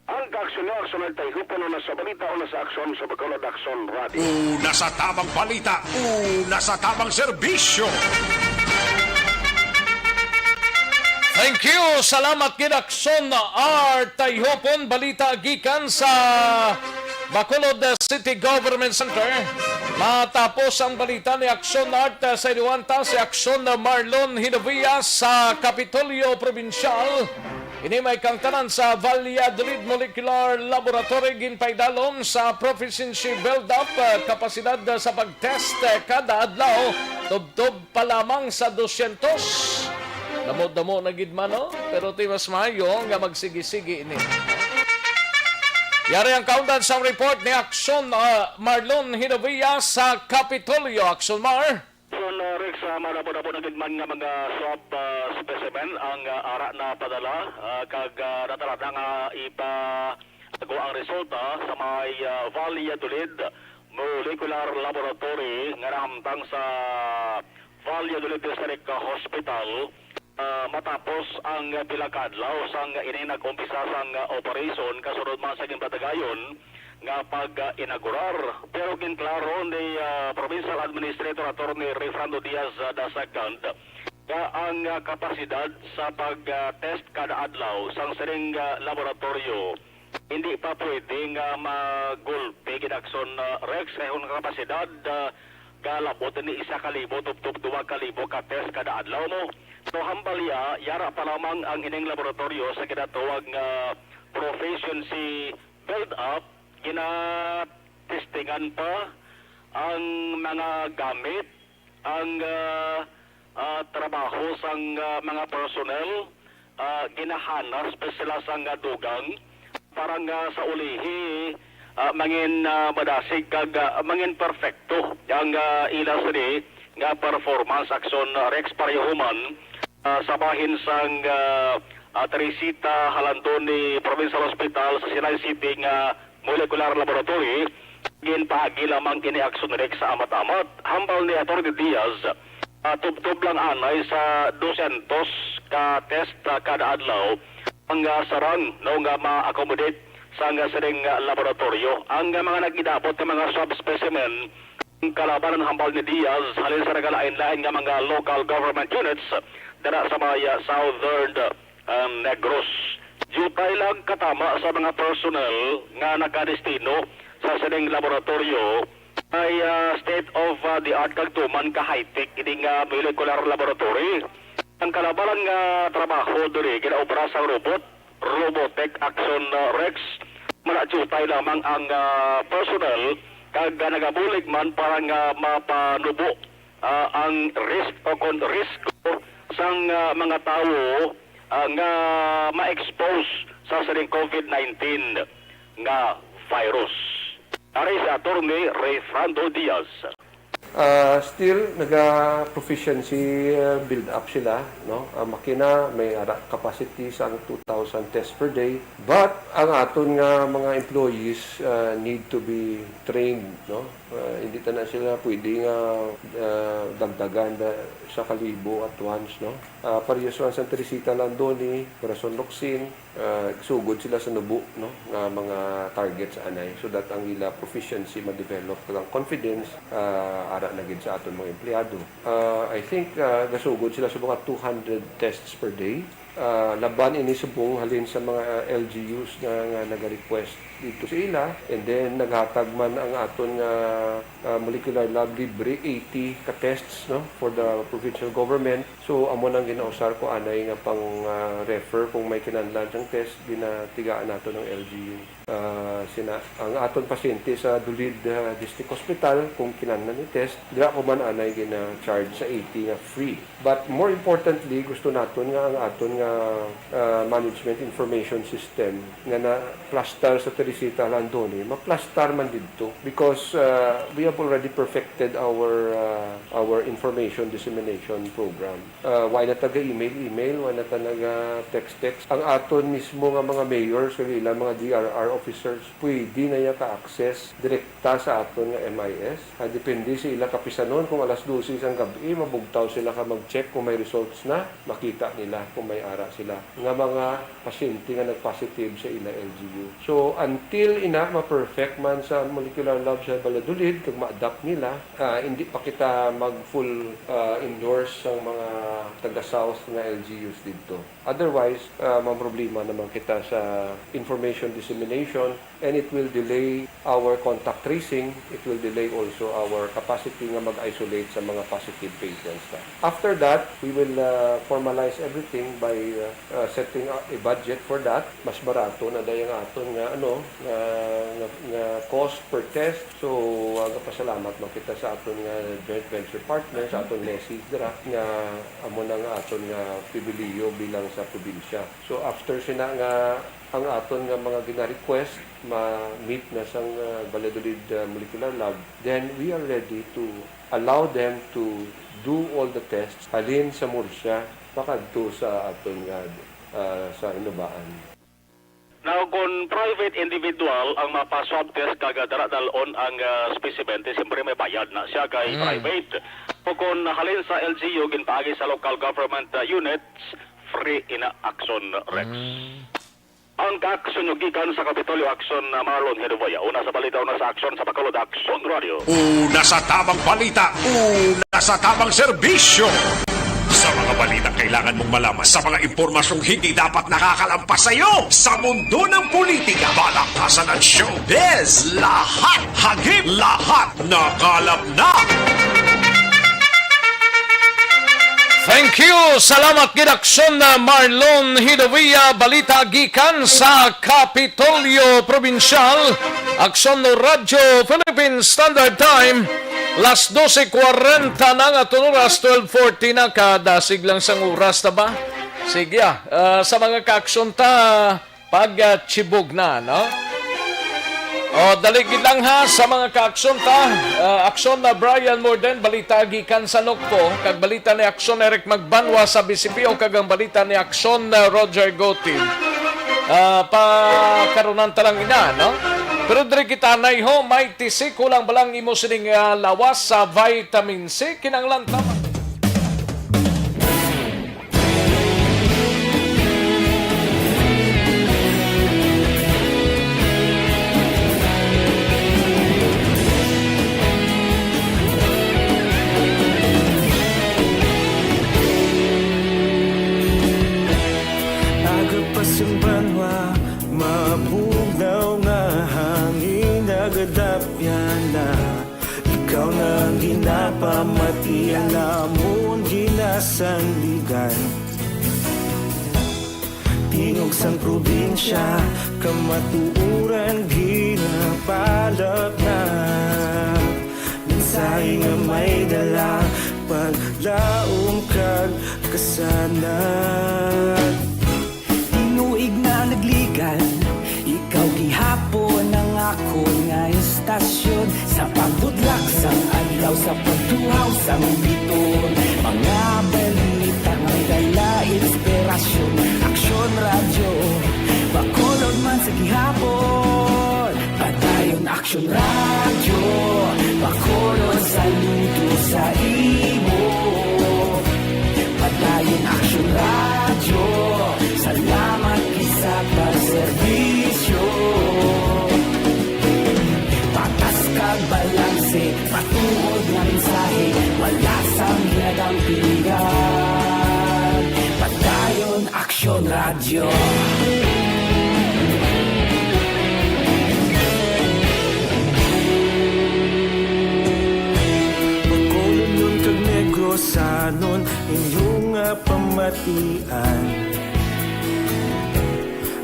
Ang kaaksyon niya, Action Art Tayhupon, una sa balita, una sa aksyon, sa Bacolod Aksyon Radio. Una sa tamang balita, una sa tamang serbisyo. Thank you. Salamat gid, Action Art Tayhupon. Balita gikan sa Bacolod City Government Center. Matapos ang balita ni Action Art, ah, sa inuwanta si Action Marlon Hinovia sa Kapitolyo Probinsyal. Ini may kangtanan sa Valladolid Molecular Laboratory, ginpaidalom sa proficiency build-up, ah, kapasidad sa pag-test, ah, kada adlaw, tubtob pa lamang sa dosyentos. Damo-damo na gid man, no? Pero ti mas maayo nga magsigi-sigi ini. Yari ang kaundan sang report ni Action, ah, Marlon Hinovia sa Kapitolyo. Action, Mar. Son, uh, Rex, uh, malabo-labo na gid man nga mga swab, uh, specimen ang, uh, ara na padala, uh, kag, uh, natala na nga ipagawa ang resulta sa may, uh, Valladolid Molecular Laboratory nga nahamtang sa Valladolid District Hospital, uh, matapos ang pila ka adlaw sang ining nag-umpisa sang, uh, operasyon kasunod man sa ginpadagayon nga pag-inaugurar. Pero ginklaro ni, ah, Provincial Administrator Attorney Rayfrando Diaz, ah, the second, nga ang, ah, kapasidad sa pag-test kada adlaw sang sining, ah, laboratoryo hindi pa pwede nga magulpi gid, Action, ah, Rex, kay ang kapasidad, ah, galabot ni isa ka libo tubtob duwa ka libo ka test kada adlaw mo. So, hambal iya, yara pa lamang ang ining laboratoryo sa ginatawag nga proficiency build-up, ginatestingan pa ang mga gamit, ang, ah, ah, trabaho sang, ah, mga personnel, ah, ginahanas pa sila sang, ah, dugang para nga sa ulihi, ah, mangin, ah, madasig kag, ah, mangin perfecto ang, ah, ila sini nga performance, Action, ah, Rex, pareho man, ah, sa bahin sang, ah, ah, Teresita Jalandoni Provincial Hospital sa Sinay City nga Molecular Laboratory, ginpaagi lamang ini, Action, Rex, sa amat-amat. Hambal ni Attorney Diaz, ah, tubtob lang anay sa dosyentos ka test, ah, kada adlaw ang, ah, sarang, no, nga ma-accommodate sang, ah, sining, ah, laboratoryo. Ang, ah, mga nag-inabot nga mga swab specimen, ang kalabanan, hambal ni Diaz, halin sa nagalain-lain nga mga local government units dira sa may, ah, Southern, um, Negros. Diutay lang katama sa mga personnel nga nakadestino sa sining laboratoryo, may, ah, state of, ah, the art kag tuman ka high-tech ini nga molecular laboratory. Ang kalabanan nga trabaho diri ginaobra sang robot, robotic, Action, ah, Rex. Mala diutay lamang ang, ah, personnel kag, ah, nagabulig man para nga mapanubo, ah, ang risk o kon risko sang, ah, mga tawo, ah, nga ma-expose sa sining COVID nineteen nga virus. Ari si Attorney Rayfrando Diaz. Ah, still, naga-proficiency, ah, build up sila, no? Ang makina, may ara capacity sang two thousand tests per day. But ang aton nga mga employees, ah, need to be trained, no? Ah, hindi tanan sila pwede nga, ah, dagdagan da, sa kalibo at once, no? Ah, parehas man sang Teresita Jalandoni, Corazon Locsin, ah, sugod sila sa nubo, no, nga mga targets anay, so that ang ila proficiency ma-develop kag ang confidence, ah, ara na gid sa aton mga empleyado. Ah, I think, ah, gasugod sila sa mga two hundred tests per day. Ah, laban ini subong halin sa mga L G Us nga, nga naga-request dito sa ila, and then naghatag man ang aton nga, ah, molecular lab libre eighty ka tests, no, for the provincial government. So, amo nang ginausar ko anay nga pang, ah, refer kung may kinahanglan sang test, ginatigaan nato ng L G U. Ah, sina, ang aton pasyente sa Dulid, ah, District Hospital, kung kinahanglan i-test, dira ko man anay gina-charge sa eighty nga free. But more importantly, gusto naton nga ang aton nga, ah, management information system nga na-plastar sa Teresita Jalandoni, maplastar man didto because, ah, we have already perfected our, ah, our information dissemination program. Ah, wala na taga email, email, wala na ta naga text, text. Ang aton mismo nga mga mayors kag ilang mga D R R officers, pwede na ya ka-access direkta sa aton nga M I S. Ah, depende sa ila kapisanon, kung alas dose sang gab-i, mabugtaw sila ka mag-check kung may results na, makita nila kung may ara sila nga mga pasyente nga nag-positive sa ila L G U. So, ang Till ina ma-perfect man sa molecular lab sa Valladolid, kag ma-adapt nila, ah, hindi pa kita mag-full, ah, endorse sang mga taga-South nga L G Us didto. Otherwise, ah, mamroblema naman kita sa information dissemination, and it will delay our contact tracing. It will delay also our capacity nga mag-isolate sa mga positive patients na. After that, we will, ah, formalize everything by, ah, uh, setting a, a budget for that. Mas barato na dayon ang aton nga, ano, nga, nga cost per test. So, uh, nagapasalamat man kita sa aton nga joint venture partner, sa aton lessees dira, nga amo na nga aton nga pribilihiyo bilang sa probinsya. So, after sina nga ang aton nga mga gina-request ma-meet na sang, uh, Valladolid, uh, Molecular Lab, then we are ready to allow them to do all the tests halin sa Murcia pakadto sa aton nga, ah, sa Inubaan. Now, kung private individual ang mapa-swab test kag dala dalon ang, ah, specimen, di siyempre may bayad na siya kay Mm. private. O kung halin sa L G U, ginpaagi sa local government, ah, units, free ina, Action Rex. Mm. Ang kaaksyon nyo gikan sa Kapitolyo Action, ah, Marlon Hinuboya. Una sa balita, una sa aksyon, sa Bacolod Action Radio. Una sa tamang balita, una sa tamang serbisyo. Sa mga balitang kailangan mong malaman, sa mga impormasyong hindi dapat nakakalampas sa iyo, sa mundo ng politika, balakasan at showbiz, lahat hagip, lahat nakalap na. Thank you. Salamat gid, Aksyon na Marlon Hidovia. Balita gikan sa Kapitolyo Probinsyal. Aksyon no Radyo Philippine Standard Time, las doce cuarenta na nga aton oras, twelve forty na. Kadasig lang sang oras ta ba? Sige, ah, ah, sa mga kaaksyon ta, pag, ah, chibog na, no? O, dali gid lang ha, sa mga kaaksyon ta. Ah, aksyon na Brian Morden, balita gikan sa Nokpo, kag balita ni Aksyon Eric Magbanwa sa B C P O, kag ang balita ni Aksyon na Roger Gotin. Ah, pakarunan ta lang ina, no? Pero diri kita, Nay Ho, may tisiko lang balang imo sining, ah, lawas sa vitamin C, kinanglan tama. Aga pa sang banwa, mabugnaw nga hangin, nagadapyan na. Ikaw na ang ginapamati, ang amon ginasandigan. Tingog sang probinsya, kamatuoran ginapalapnag. Mensahe nga may dala, paglaom kag kasanag. Tinuig na nagligan, ikaw gihapon ang akon nga istasyon. Sa pagbutlak sang adlaw, sa pagtuhaw sang biton, mga balita may dala inspirasyon. Aksyon Radyo, Bacolod man sa gihapon. Padayon Aksyon Radyo, Bacolod, saludo sa imo. Padayon Aksyon Radyo, salamat gid sa pagserbisyo. Patas kag balanse, matuod nga mensahe, wala sang ginadampingan. Padayon Aksyon Radyo. Bacolodnon kag Negrosanon, inyo nga pamatian.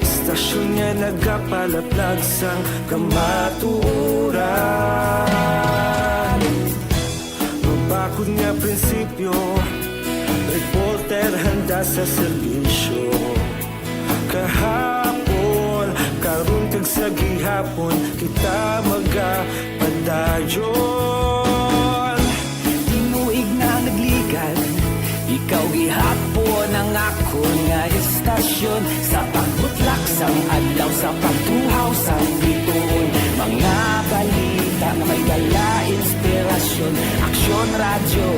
Istasyon nga nagapalaplag sang kamatuoran. Mabakod nga prinsipyo, reporter handa sa serbisyo. Kahapon, karon kag sa gihapon, kita magapadayon. Tinuig na nagligan, ikaw gihapon ang akon nga istasyon. Sa pagbutlak sang adlaw, sa pagtuhaw sang biton, mga balita nga may dala inspirasyon. Aksyon Radyo,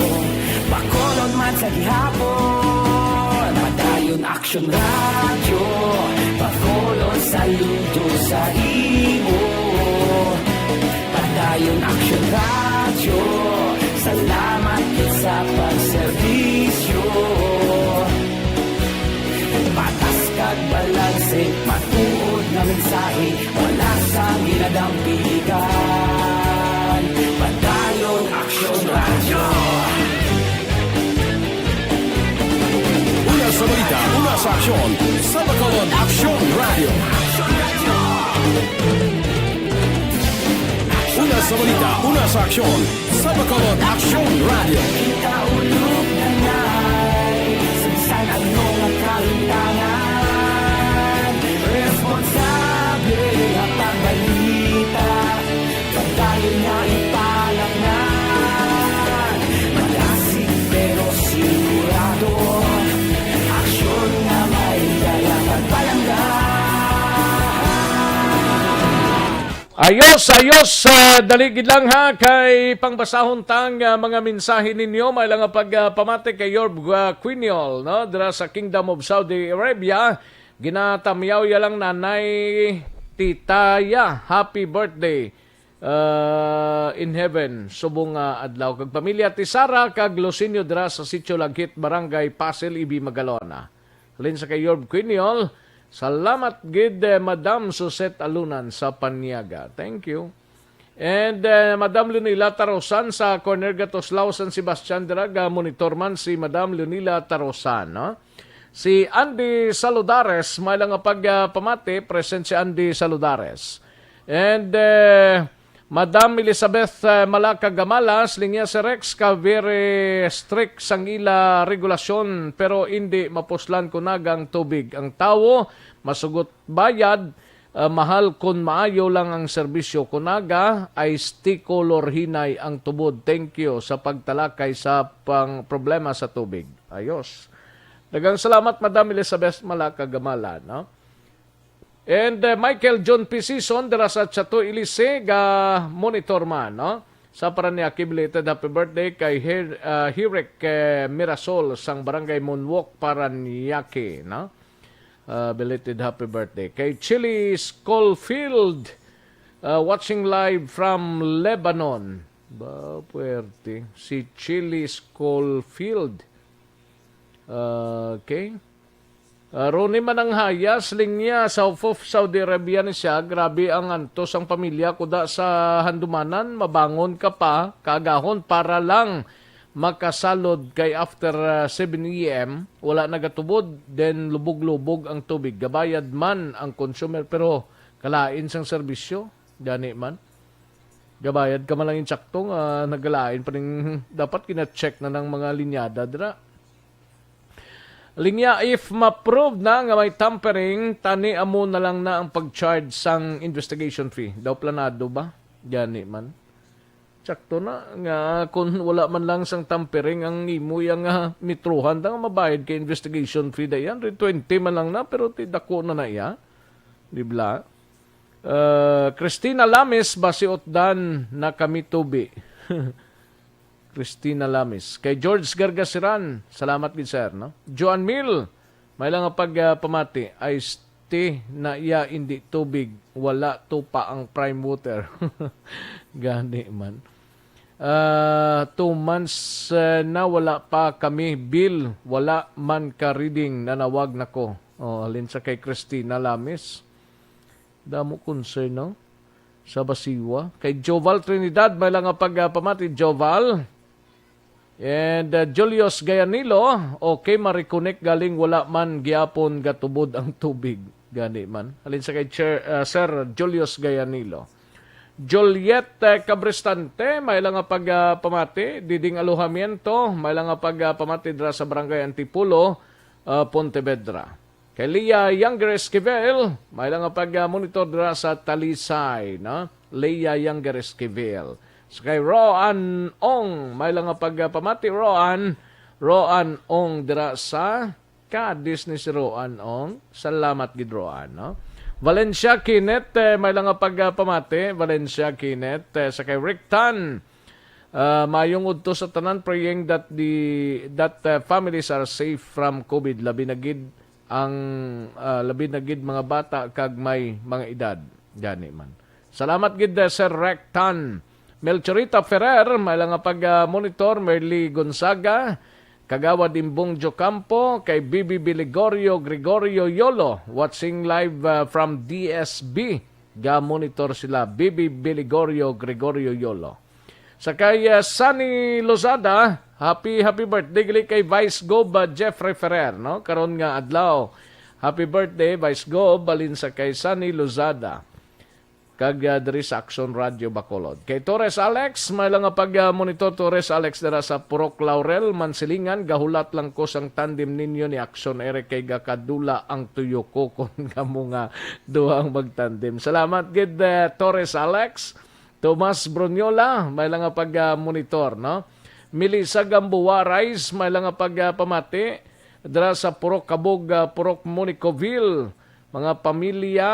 Bacolod man sa gihapon. Padayon Aksyon Radyo, Bacolod, saludo sa imo. Patas kag balanse, matuod nga mensahe, wala sang ginadampigan. Padayon, Aksyon Radyo. Una sa balita, una sa aksyon, sa Bacolod Aksyon Radyo. Una sa balita, una sa aksyon, sa Bacolod Aksyon Radyo. Kita ulog na ngay, sa bisan ano nga kalimtangan, responsable nga pagbalita, pagdayon nga ipalangnan, malasig pero sigurado, aksyon nga may dala pagpalangga. Ayos, ayos, ah, dali gid lang ha, kay pangbasahon tang, ah, mga mensahe ninyo, may lang nga pag, ah, pamati kay Yorb, ah, Quiniol, no? Dira sa Kingdom of Saudi Arabia, ginatamyaw ya lang nanay titaya, happy birthday, ah, in heaven, subong nga adlaw. Kag pamilya ti Sara kag Lucinio dira sa Sitio Laghit, Barangay Pasil, Ibi, Magalona. Halin sa kay Yorb Quiniol, salamat gid, eh, Madam Suset Alunan sa Paniaga. Thank you. And, eh, Madam Leonila Tarosan sa corner Gatoslao, San Sebastian, dira ga monitor man si Madam Leonila Tarosan, no? Si Andy Saludares, may lang nga pag, ah, pamati, present si Andy Saludares. And, eh, Madam Elizabeth, eh, Malaka Gamala, siling niya si Rex ka very strict sang ila regulasyon, pero indi mapuslan kunaga ang tubig. Ang tawo masugot bayad, eh, mahal kon maayo lang ang serbisyo. Kunaga, ice tea color hinay ang tubod. Thank you sa pagtalakay sa pang problema sa tubig. Ayos. Daghang salamat, Madam Elizabeth Malaka Gamala, no? And, uh, Michael John P. Sison dira sa Chato Ilise ga monitor man, no? Sa Paranaque, belated happy birthday kay Her-, uh, Hirek, eh, Mirasol sang Barangay Moonwalk, Paranaque, no? Uh, belated happy birthday kay Chili Schofield, uh, watching live from Lebanon. Ba, puwerte. Si Chili Schofield. Okay. Ah, Ronnie Mananghaya, siling niya, sa Saudi Arabia ni siya, grabe ang antos ang pamilya, kuda sa handumanan, mabangon ka pa, kaagahon para lang makasalod kay after, ah, seven A M, wala nagatubod, then lubog-lubog ang tubig. Gabayad man ang consumer, pero kalain sang serbisyo, gani man. Gabayad ka man lang insakto nga nagalain pa ning dapat gina-check na ng mga linyada dira. Linya, if ma-prove na nga may tampering, tani amo na lang na ang pag-charge sang investigation fee. Daw planado ba? Gani man. Sakto na nga kung wala man lang sang tampering ang imo yang, ah, mitruhan, da nga mabayad ka investigation fee da yan. Twenty man lang na, pero ti dako na na iya. Di bala? Uh, Christina Lamis, basiot dan na kami tubi. Christina Lamis. Kay George Gargasiran, salamat gid, sir, no? Joan Mill, may lang nga pag, ah, pamati, iced tea na iya, indi tubig, wala tupa ang prime water. Gani man. Ah, two months, eh, na wala pa kami bill, wala man ka reading, nanawag na ko. Oh, halin sa kay Christina Lamis. Damo concern, no? Sa Basiwa. Kay Joval Trinidad, may lang nga pag, ah, pamati, Joval. And, uh, Julius Gayanilo, okay, ma-reconnect galing wala man gyapon gatubod ang tubig. Gani man. Halin sa kay Chair, uh, Sir Julius Gayanilo. Juliet, uh, Cabristante, may lang nga pag, uh, pamati. Diding Alojamiento, may lang nga pag, uh, pamati dira sa Barangay Antipolo, uh, Pontevedra. Kay Leah Younger Esquivel, may lang nga pag-monitor dira sa Talisay, no? Leah Younger Esquivel. So kay Roan Ong, may lang nga pag-, pamati, Roan. Roan Ong dira sa Cadiz ni si Roan Ong. Salamat gid, Roan, no? Valencia Kenneth, eh, may lang nga pag-, pamati. Valencia Kenneth, eh, sa kay Rick Tan. Ah, mayong udto sa tanan, praying that the, that, uh, families are safe from COVID, labi na gid ang, ah, labi na gid mga bata kag may mga edad. Gani man. Salamat gid, uh, Sir Rectan. Melchorita Ferrer, may lang nga pag, ah, monitor, Merly Gonzaga, Kagawad Imbong Jocampo, kay B B Biligorio Gregorio Yolo, watching live, uh, from D S B. Ga-monitor sila, B B Biligorio Gregorio Yolo. Sa kay, uh, Sunny Lozada, happy, happy birthday gali kay Vice Gov, uh, Jeffrey Ferrer, no? Karon nga adlaw. Happy birthday, Vice Gov, balin sa kay Sunny Lozada. Kag, ah, diri sa Action Radio Bacolod. Kay Torres Alex, may lang nga pag, ah, monitor Torres Alex dira sa Purok Laurel, Mansilingan, gahulat lang ko sang tandem ninyo ni Action Eric kay gakadula ang tuyo ko kon kamo nga duha ang magtandem. Salamat gid, eh, Torres Alex. Tomas Bruniola, may lang nga pag, ah, monitor, no? Melissa Gamboa Rice, may lang nga pag, ah, pamati dira sa Purok Kabog, ah, Purok Monicoville. Mga pamilya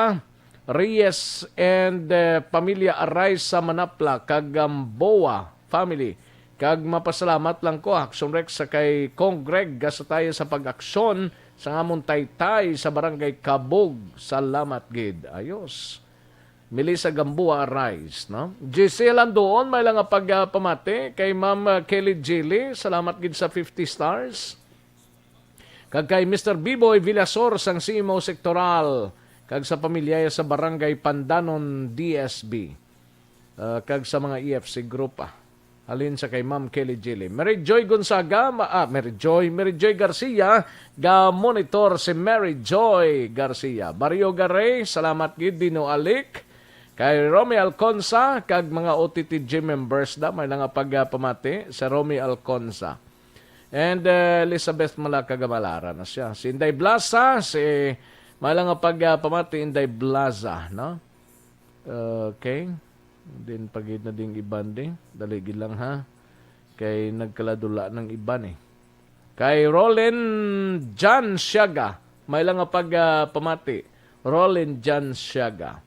Reyes and, eh, pamilya Aray sa Manapla kag Gamboa family. Kag mapasalamat lang ko, Action Rex, sa kay Cong Greg Gasataya sa pag-aksyon sa amon taytay sa Barangay Kabog. Salamat gid. Ayos. Melissa Gamboa Arais, no? Giselle Anduon, may lang nga pag, ah, pamati kay Ma'am, ah, Kelly Jilly. Salamat gid sa fifty stars. Kag kay Mister Biboy Villasor sang C M O Sektoral, kag sa pamilya sa Barangay Pandanon D S B, ah, kag sa mga E F C group, ah. Halin sa kay Ma'am Kelly Jilly. Mary Joy Gonzaga, ma-, ah, Mary Joy, Mary Joy Garcia, ga-monitor si Mary Joy Garcia. Barrio Garay, salamat gid, Dino Alik. Kay Romy Alconza, kag mga O T T G members da, may lang nga pag, ah, pamati, si Romy Alconza. And, uh, Elizabeth Malaka Gamalara na siya. Si Inday Blaza, si, may lang nga pag, ah, pamati, Inday Blaza, no? Okay. Din pagid na ding iban di. Dali gid lang, ha. Kay nagkaladula ng iban, eh. Kay Roland John Siaga, may lang nga pag, ah, pamati. Roland John Siaga.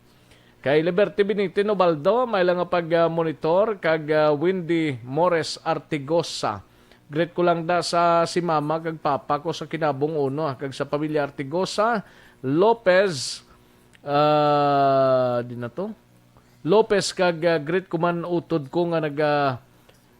Kay Liberty Binitin Ubaldo, may lang nga pag, ah, monitor, kag, ah, Windy Mores Artigosa. Greet ko lang da sa si mama kag papa ko sa Kinabong Uno, ah, kag sa pamilya Artigosa, Lopez, ah, di na to? Lopez kag, ah, greet ko man utod ko nga naga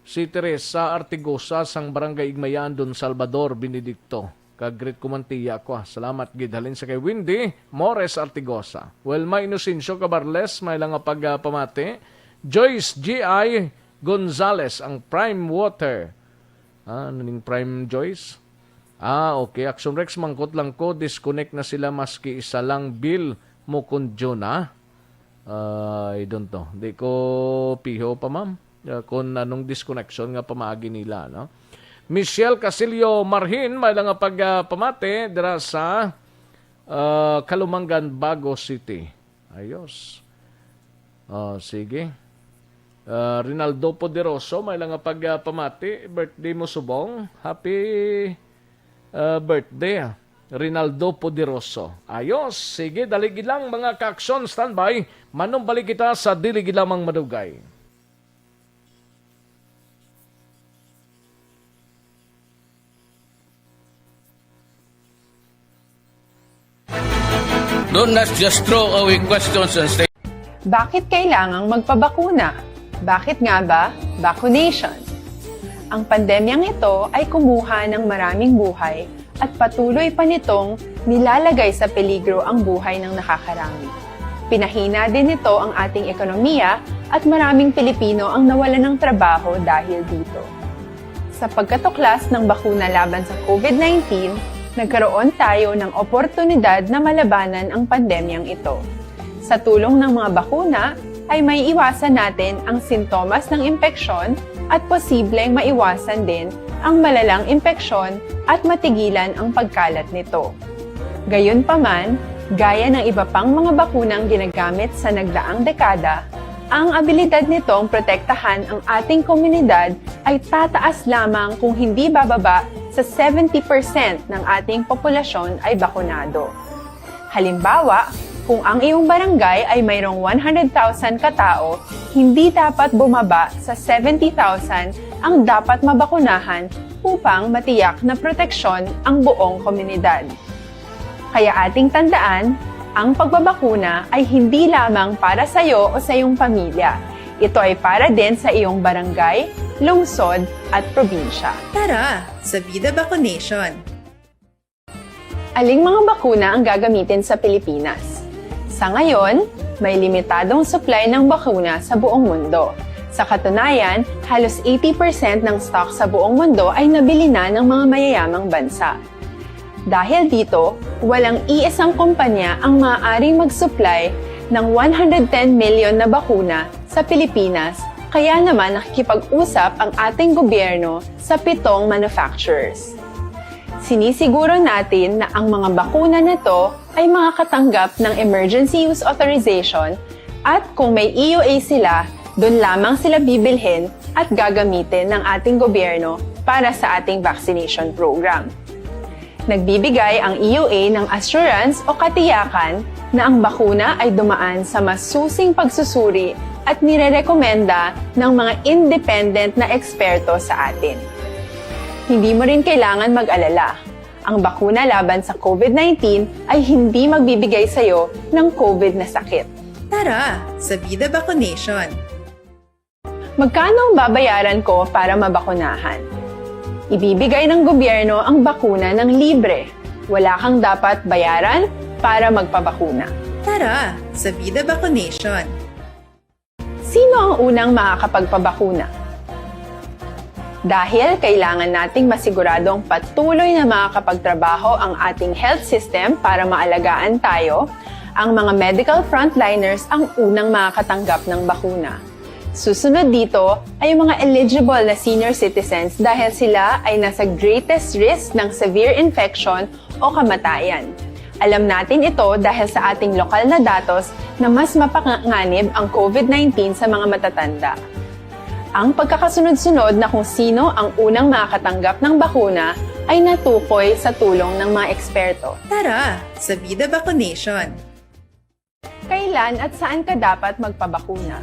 si Teresa Artigosa sang Barangay Igmayaan, Don Salvador Benedicto. Kag greet ko man tiya ko, ah. Salamat gid halin sa kay Windy Mores Artigosa. Wilma Inocencio Cabarles, may lang nga pag, ah, pamati. Joyce G I Gonzales, ang Prime Water. Ah, ano ning Prime, Joyce? Ah, okay. Action Rex, mangkot lang ko, disconnect na sila maski isa lang bill mo kun June, ah. Ah, I don't know. Di ko piho pa, ma'am. Ah, kung anong disconnection nga pamaagi nila, no? Michelle Casillo Marhin, may lang nga pag, ah, pamati dira sa, ah, Kalumangan, Bago City. Ayos. Oh, sige. Ah, Rinaldo Poderoso, may lang nga pag, ah, pamati. Birthday mo subong. Happy, ah, birthday, ah. Rinaldo Poderoso. Ayos. Sige, dali gid lang, mga ka-aksyon, standby. Manumbalik kita sa dili gid lamang madugay. Don't not just throw away questions and say, Bakit kailangang magpabakuna? Bakit nga ba vaccination? Ang pandemyang ito ay kumuha ng maraming buhay at patuloy pa nitong nilalagay sa peligro ang buhay ng nakakarami. Pinahina din nito ang ating ekonomiya at maraming Pilipino ang nawalan ng trabaho dahil dito. Sa pagkatuklas ng bakuna laban sa COVID nineteen, nagkaroon tayo ng oportunidad na malabanan ang pandemyang ito. Sa tulong ng mga bakuna, ay may iwasan natin ang sintomas ng impeksyon at posibleng maiwasan din ang malalang impeksyon at matigilan ang pagkalat nito. Gayunpaman, gaya ng iba pang mga bakunang ginagamit sa nagdaang dekada, ang abilidad nitong protektahan ang ating komunidad ay tataas lamang kung hindi bababa sa seventy percent ng ating populasyon ay bakunado. Halimbawa, kung ang iyong barangay ay mayroong one hundred thousand katao, hindi dapat bumaba sa seventy thousand ang dapat mabakunahan upang matiyak na proteksyon ang buong komunidad. Kaya ating tandaan, ang pagbabakuna ay hindi lamang para sa iyo o sa iyong pamilya. Ito ay para din sa iyong barangay, lungsod, at probinsya. Tara sa Vida Vacunation! Aling mga bakuna ang gagamitin sa Pilipinas? Sa ngayon, may limitadong supply ng bakuna sa buong mundo. Sa katunayan, halos eighty percent ng stock sa buong mundo ay nabili na ng mga mayayamang bansa. Dahil dito, walang iisang kumpanya ang maaaring mag-supply ng one hundred ten million na bakuna sa Pilipinas, kaya naman nakikipag-usap ang ating gobyerno sa pitong manufacturers. Sinisiguro natin na ang mga bakuna na to ay makakatanggap ng emergency use authorization, at kung may E U A sila, doon lamang sila bibilhin at gagamitin ng ating gobyerno para sa ating vaccination program. Nagbibigay ang E U A ng assurance o katiyakan na ang bakuna ay dumaan sa masusing pagsusuri at nirerekomenda ng mga independent na eksperto sa atin. Hindi mo rin kailangan mag-alala. Ang bakuna laban sa COVID nineteen ay hindi magbibigay sa iyo ng COVID na sakit. Tara sa Vida Vacunation! Magkano ang babayaran ko para mabakunahan? Ibibigay ng gobyerno ang bakuna ng libre. Wala kang dapat bayaran para magpabakuna. Tara sa Vida Vacunation! Sino ang unang makakapagpabakuna? Dahil kailangan nating masiguradong patuloy na makakapagtrabaho ang ating health system para maalagaan tayo, ang mga medical frontliners ang unang makakatanggap ng bakuna. Susunod dito ay ang mga eligible na senior citizens dahil sila ay nasa greatest risk ng severe infection o kamatayan. Alam natin ito dahil sa ating lokal na datos na mas mapanganib ang COVID nineteen sa mga matatanda. Ang pagkakasunod-sunod na kung sino ang unang makakatanggap ng bakuna ay natukoy sa tulong ng mga eksperto. Tara sa Vida Vacunation! Kailan at saan ka dapat magpabakuna?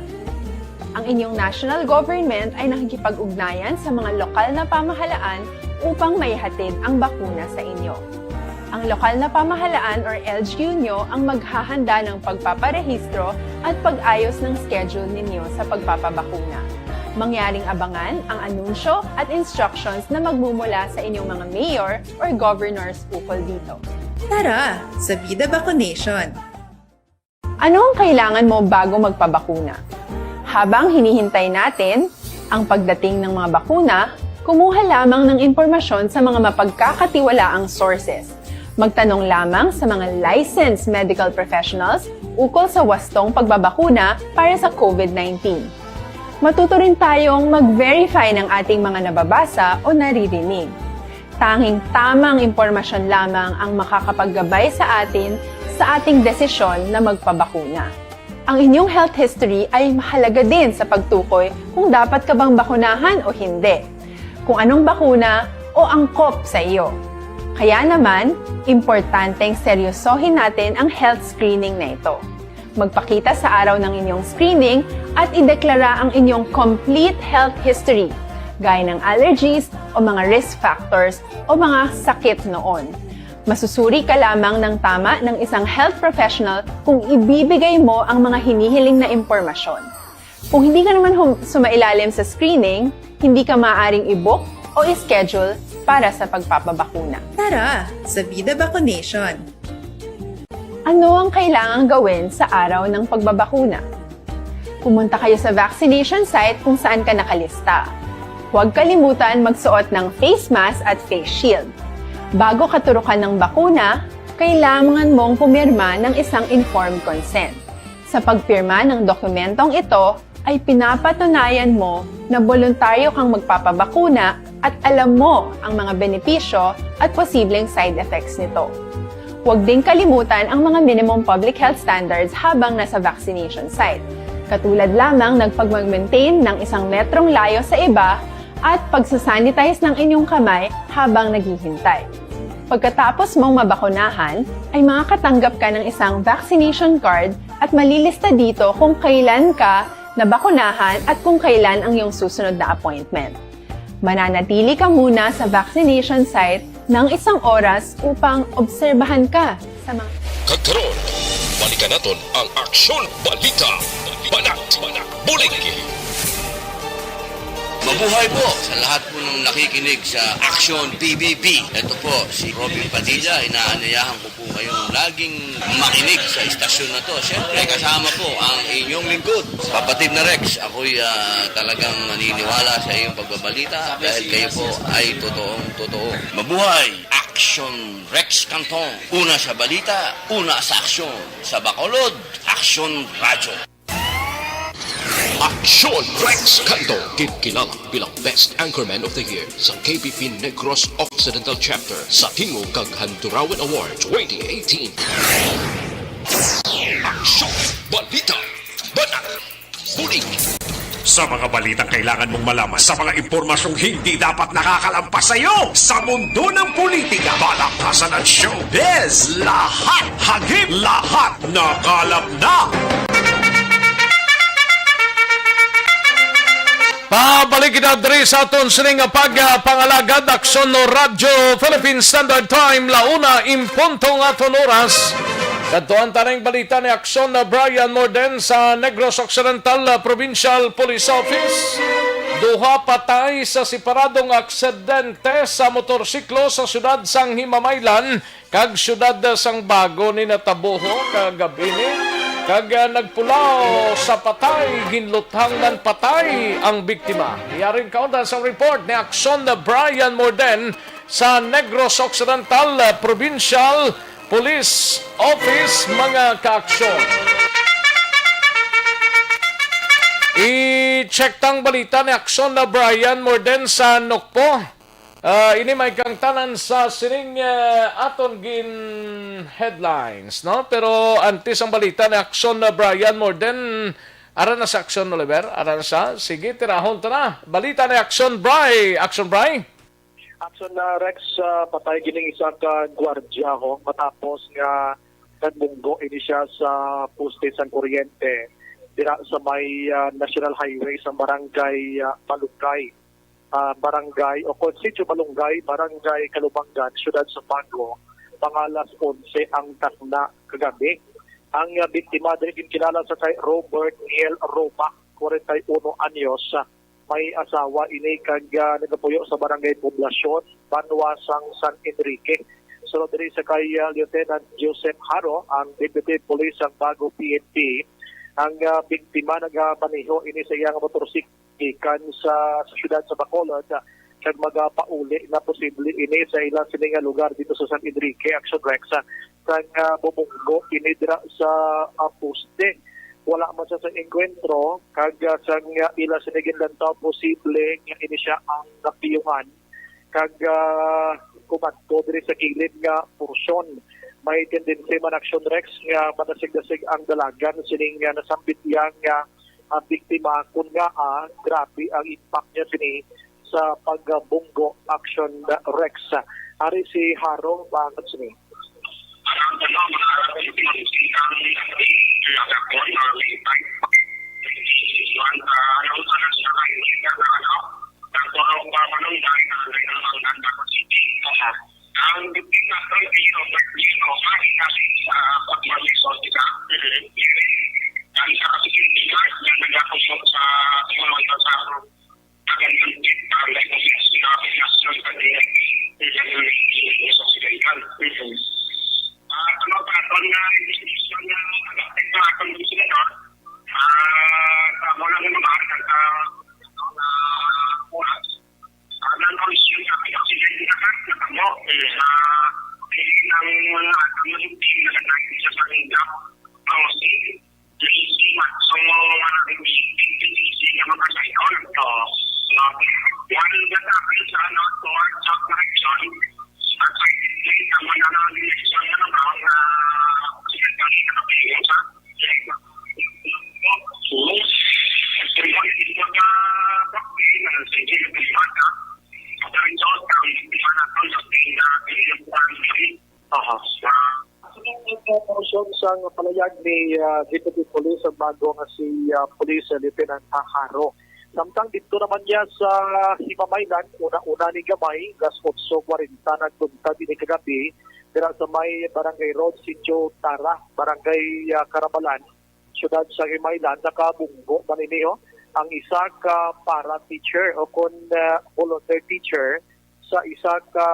Ang inyong national government ay nakikipag-ugnayan sa mga lokal na pamahalaan upang maihatid ang bakuna sa inyo. Ang lokal na pamahalaan or L G U nyo ang maghahanda ng pagpaparehistro at pag-ayos ng schedule ninyo sa pagpapabakuna. Mangyaring abangan ang anunsyo at instructions na magmumula sa inyong mga mayor or governors ukol dito. Tara sa Vida Vacunation! Ano ang kailangan mo bago magpabakuna? Habang hinihintay natin ang pagdating ng mga bakuna, kumuha lamang ng impormasyon sa mga mapagkakatiwalaang sources. Magtanong lamang sa mga licensed medical professionals ukol sa wastong pagbabakuna para sa COVID nineteen. Matuto rin tayong mag-verify ng ating mga nababasa o naririnig. Tanging tamang impormasyon lamang ang makakapaggabay sa atin sa ating desisyon na magpabakuna. Ang inyong health history ay mahalaga din sa pagtukoy kung dapat ka bang bakunahan o hindi, kung anong bakuna o angkop sa iyo. Kaya naman, importanteng seryosohin natin ang health screening na ito. Magpakita sa araw ng inyong screening at ideklara ang inyong complete health history, gaya ng allergies o mga risk factors o mga sakit noon. Masusuri ka lamang ng tama ng isang health professional kung ibibigay mo ang mga hinihiling na impormasyon. Kung hindi ka naman hum- sumailalim sa screening, hindi ka maaaring i-book o i-schedule para sa pagpapabakuna. Tara sa Vida Vacunation! Ano ang kailangang gawin sa araw ng pagbabakuna? Pumunta kayo sa vaccination site kung saan ka nakalista. Huwag kalimutan magsuot ng face mask at face shield. Bago katurukan ng bakuna, kailangan mong pumirma ng isang informed consent. Sa pagpirma ng dokumentong ito, ay pinapatunayan mo na boluntaryo kang magpapabakuna at alam mo ang mga benepisyo at posibleng side effects nito. Huwag ding kalimutan ang mga minimum public health standards habang nasa vaccination site, katulad lamang ng pagmag-maintain ng isang metrong layo sa iba at pagsasanitize ng inyong kamay habang naghihintay. Pagkatapos mong mabakunahan, ay makakatanggap ka ng isang vaccination card at malilista dito kung kailan ka nabakunahan at kung kailan ang iyong susunod na appointment. Mananatili ka muna sa vaccination site ng isang oras upang obserbahan ka sa mga Kag karon, balikan naton ang Aksyon Balita, Banat, Bulig. Mabuhay po sa lahat po ng nakikinig sa Action P B B. Ito po si Robin Padilla. Inaanyayahan ko po kayong laging makinig sa istasyon na to. Siyempre, kasama po ang inyong lingkod, Papa Tim na Rex. Ako'y ah, talagang naniniwala sa iyong pagbabalita dahil kayo po ay totoong totoo. Mabuhay! Action Rex Cantong. Una sa balita, una sa aksyon. Sa Bacolod, Action Radyo. Action Rex Cantong, ginkilala bilang Best Anchorman of the Year sa K P P Negros Occidental Chapter sa Tingog kag Handurawan Award twenty eighteen. Aksyon! Balita! Banat! Bulig! Sa mga balitang kailangan mong malaman, sa mga impormasyong hindi dapat nakakalampas sa iyo, sa mundo ng politika, palakasan at showbiz, lahat hagip, lahat nakalap na. Pabalik kita diri sa aton sining nga pagpangalagad, Aksyon no Radyo Philippine Standard Time, la una en punto ang aton oras. Kadtuan ta ning balita ni Aksyon na Brian Morden sa Negros Occidental Provincial Police Office. Duha patay sa separadong aksidente sa motorsiklo sa siyudad sang Himamaylan kag siyudad sang Bago ni natabuho kagabi ni, kag ah, nagpulaw sa patay, ginluthang man patay ang biktima. Yaring kaundan sang report ni Aksyon na Brian Morden sa Negros Occidental Provincial Police Office, mga kaaksyon. I-check tang balita ni Aksyon na Brian Morden sa Nokpo. Ah, ini may kang tanan sa sining ah, aton gin headlines, no? Pero antes ang balita ni Aksyon na Brian Morden, ara na sa Aksyon, Oliver, ara na sa. Sige, tirahon ta na. Balita ni Aksyon Bry. Aksyon Bry. Aksyon na Rex, ah, patay gining isa ka gwardya ho matapos nga nagbunggo ini siya sa poste sang kuryente dira sa may ah, National Highway sa barangay ah, Malunggay, ah, barangay o kon Sitio Malunggay, barangay Kalubangan, siyudad sa Bago, mga alas onse ang takna kagabi. Ang ah, biktima diri ginkilala sa kay Robert Niel Roma, kwarenta y uno anyos, ah, may asawa ini kag ah, nagapuyo sa Barangay Poblacion, banwa sang San Enrique. Sunod diri sa kay ah, Lieutenant Joseph Haro, ang Deputy Police sang Bago P N P, ang ah, biktima nagamaneho ini sa iyang motorsiklo gikan sa, sa siyudad sa Bacolod, ah, kag magapauli na posible ini sa ila sini nga lugar dito sa San Enrique, Action Rex, ah, sang ah, bumunggo ini dira sa ah, poste. Wala man siya sa engkwentro, kag ah, sang ah, ila sini ginlantaw, posible nga ini siya ang napiyungan kag ah, kumadto diri sa kilid nga porsyon. May tendency man, Action Rex, nga madasig-dasig ang dalagan sining ah, nasambit iya nga ah, biktima, kun ngaa grabe ang impact niya sini sa pagbunggo, Action Rex. Ari si Haro, bangat sini. Ang biktima, ang biktima, ang biktima, ang biktima, ang biktima, ang sa kasigil, ang nagkakasok sa mga sa Aha. Sa portion sang palayag ni ah, Deputy Police ang bago nga si ah, Police Lieutenant Haro. Samtang dito naman niya sa Himamaylan, una-una ni gamay, alas otso kwarenta nagbuntag ini kagabi, dira sa may Barangay Road, Sitio Tara, Barangay ah, Carabalan, siyudad sa Himamaylan, nakabunggo man ini, oh. ang isa ka para teacher o kon, ah, volunteer teacher sa isa ka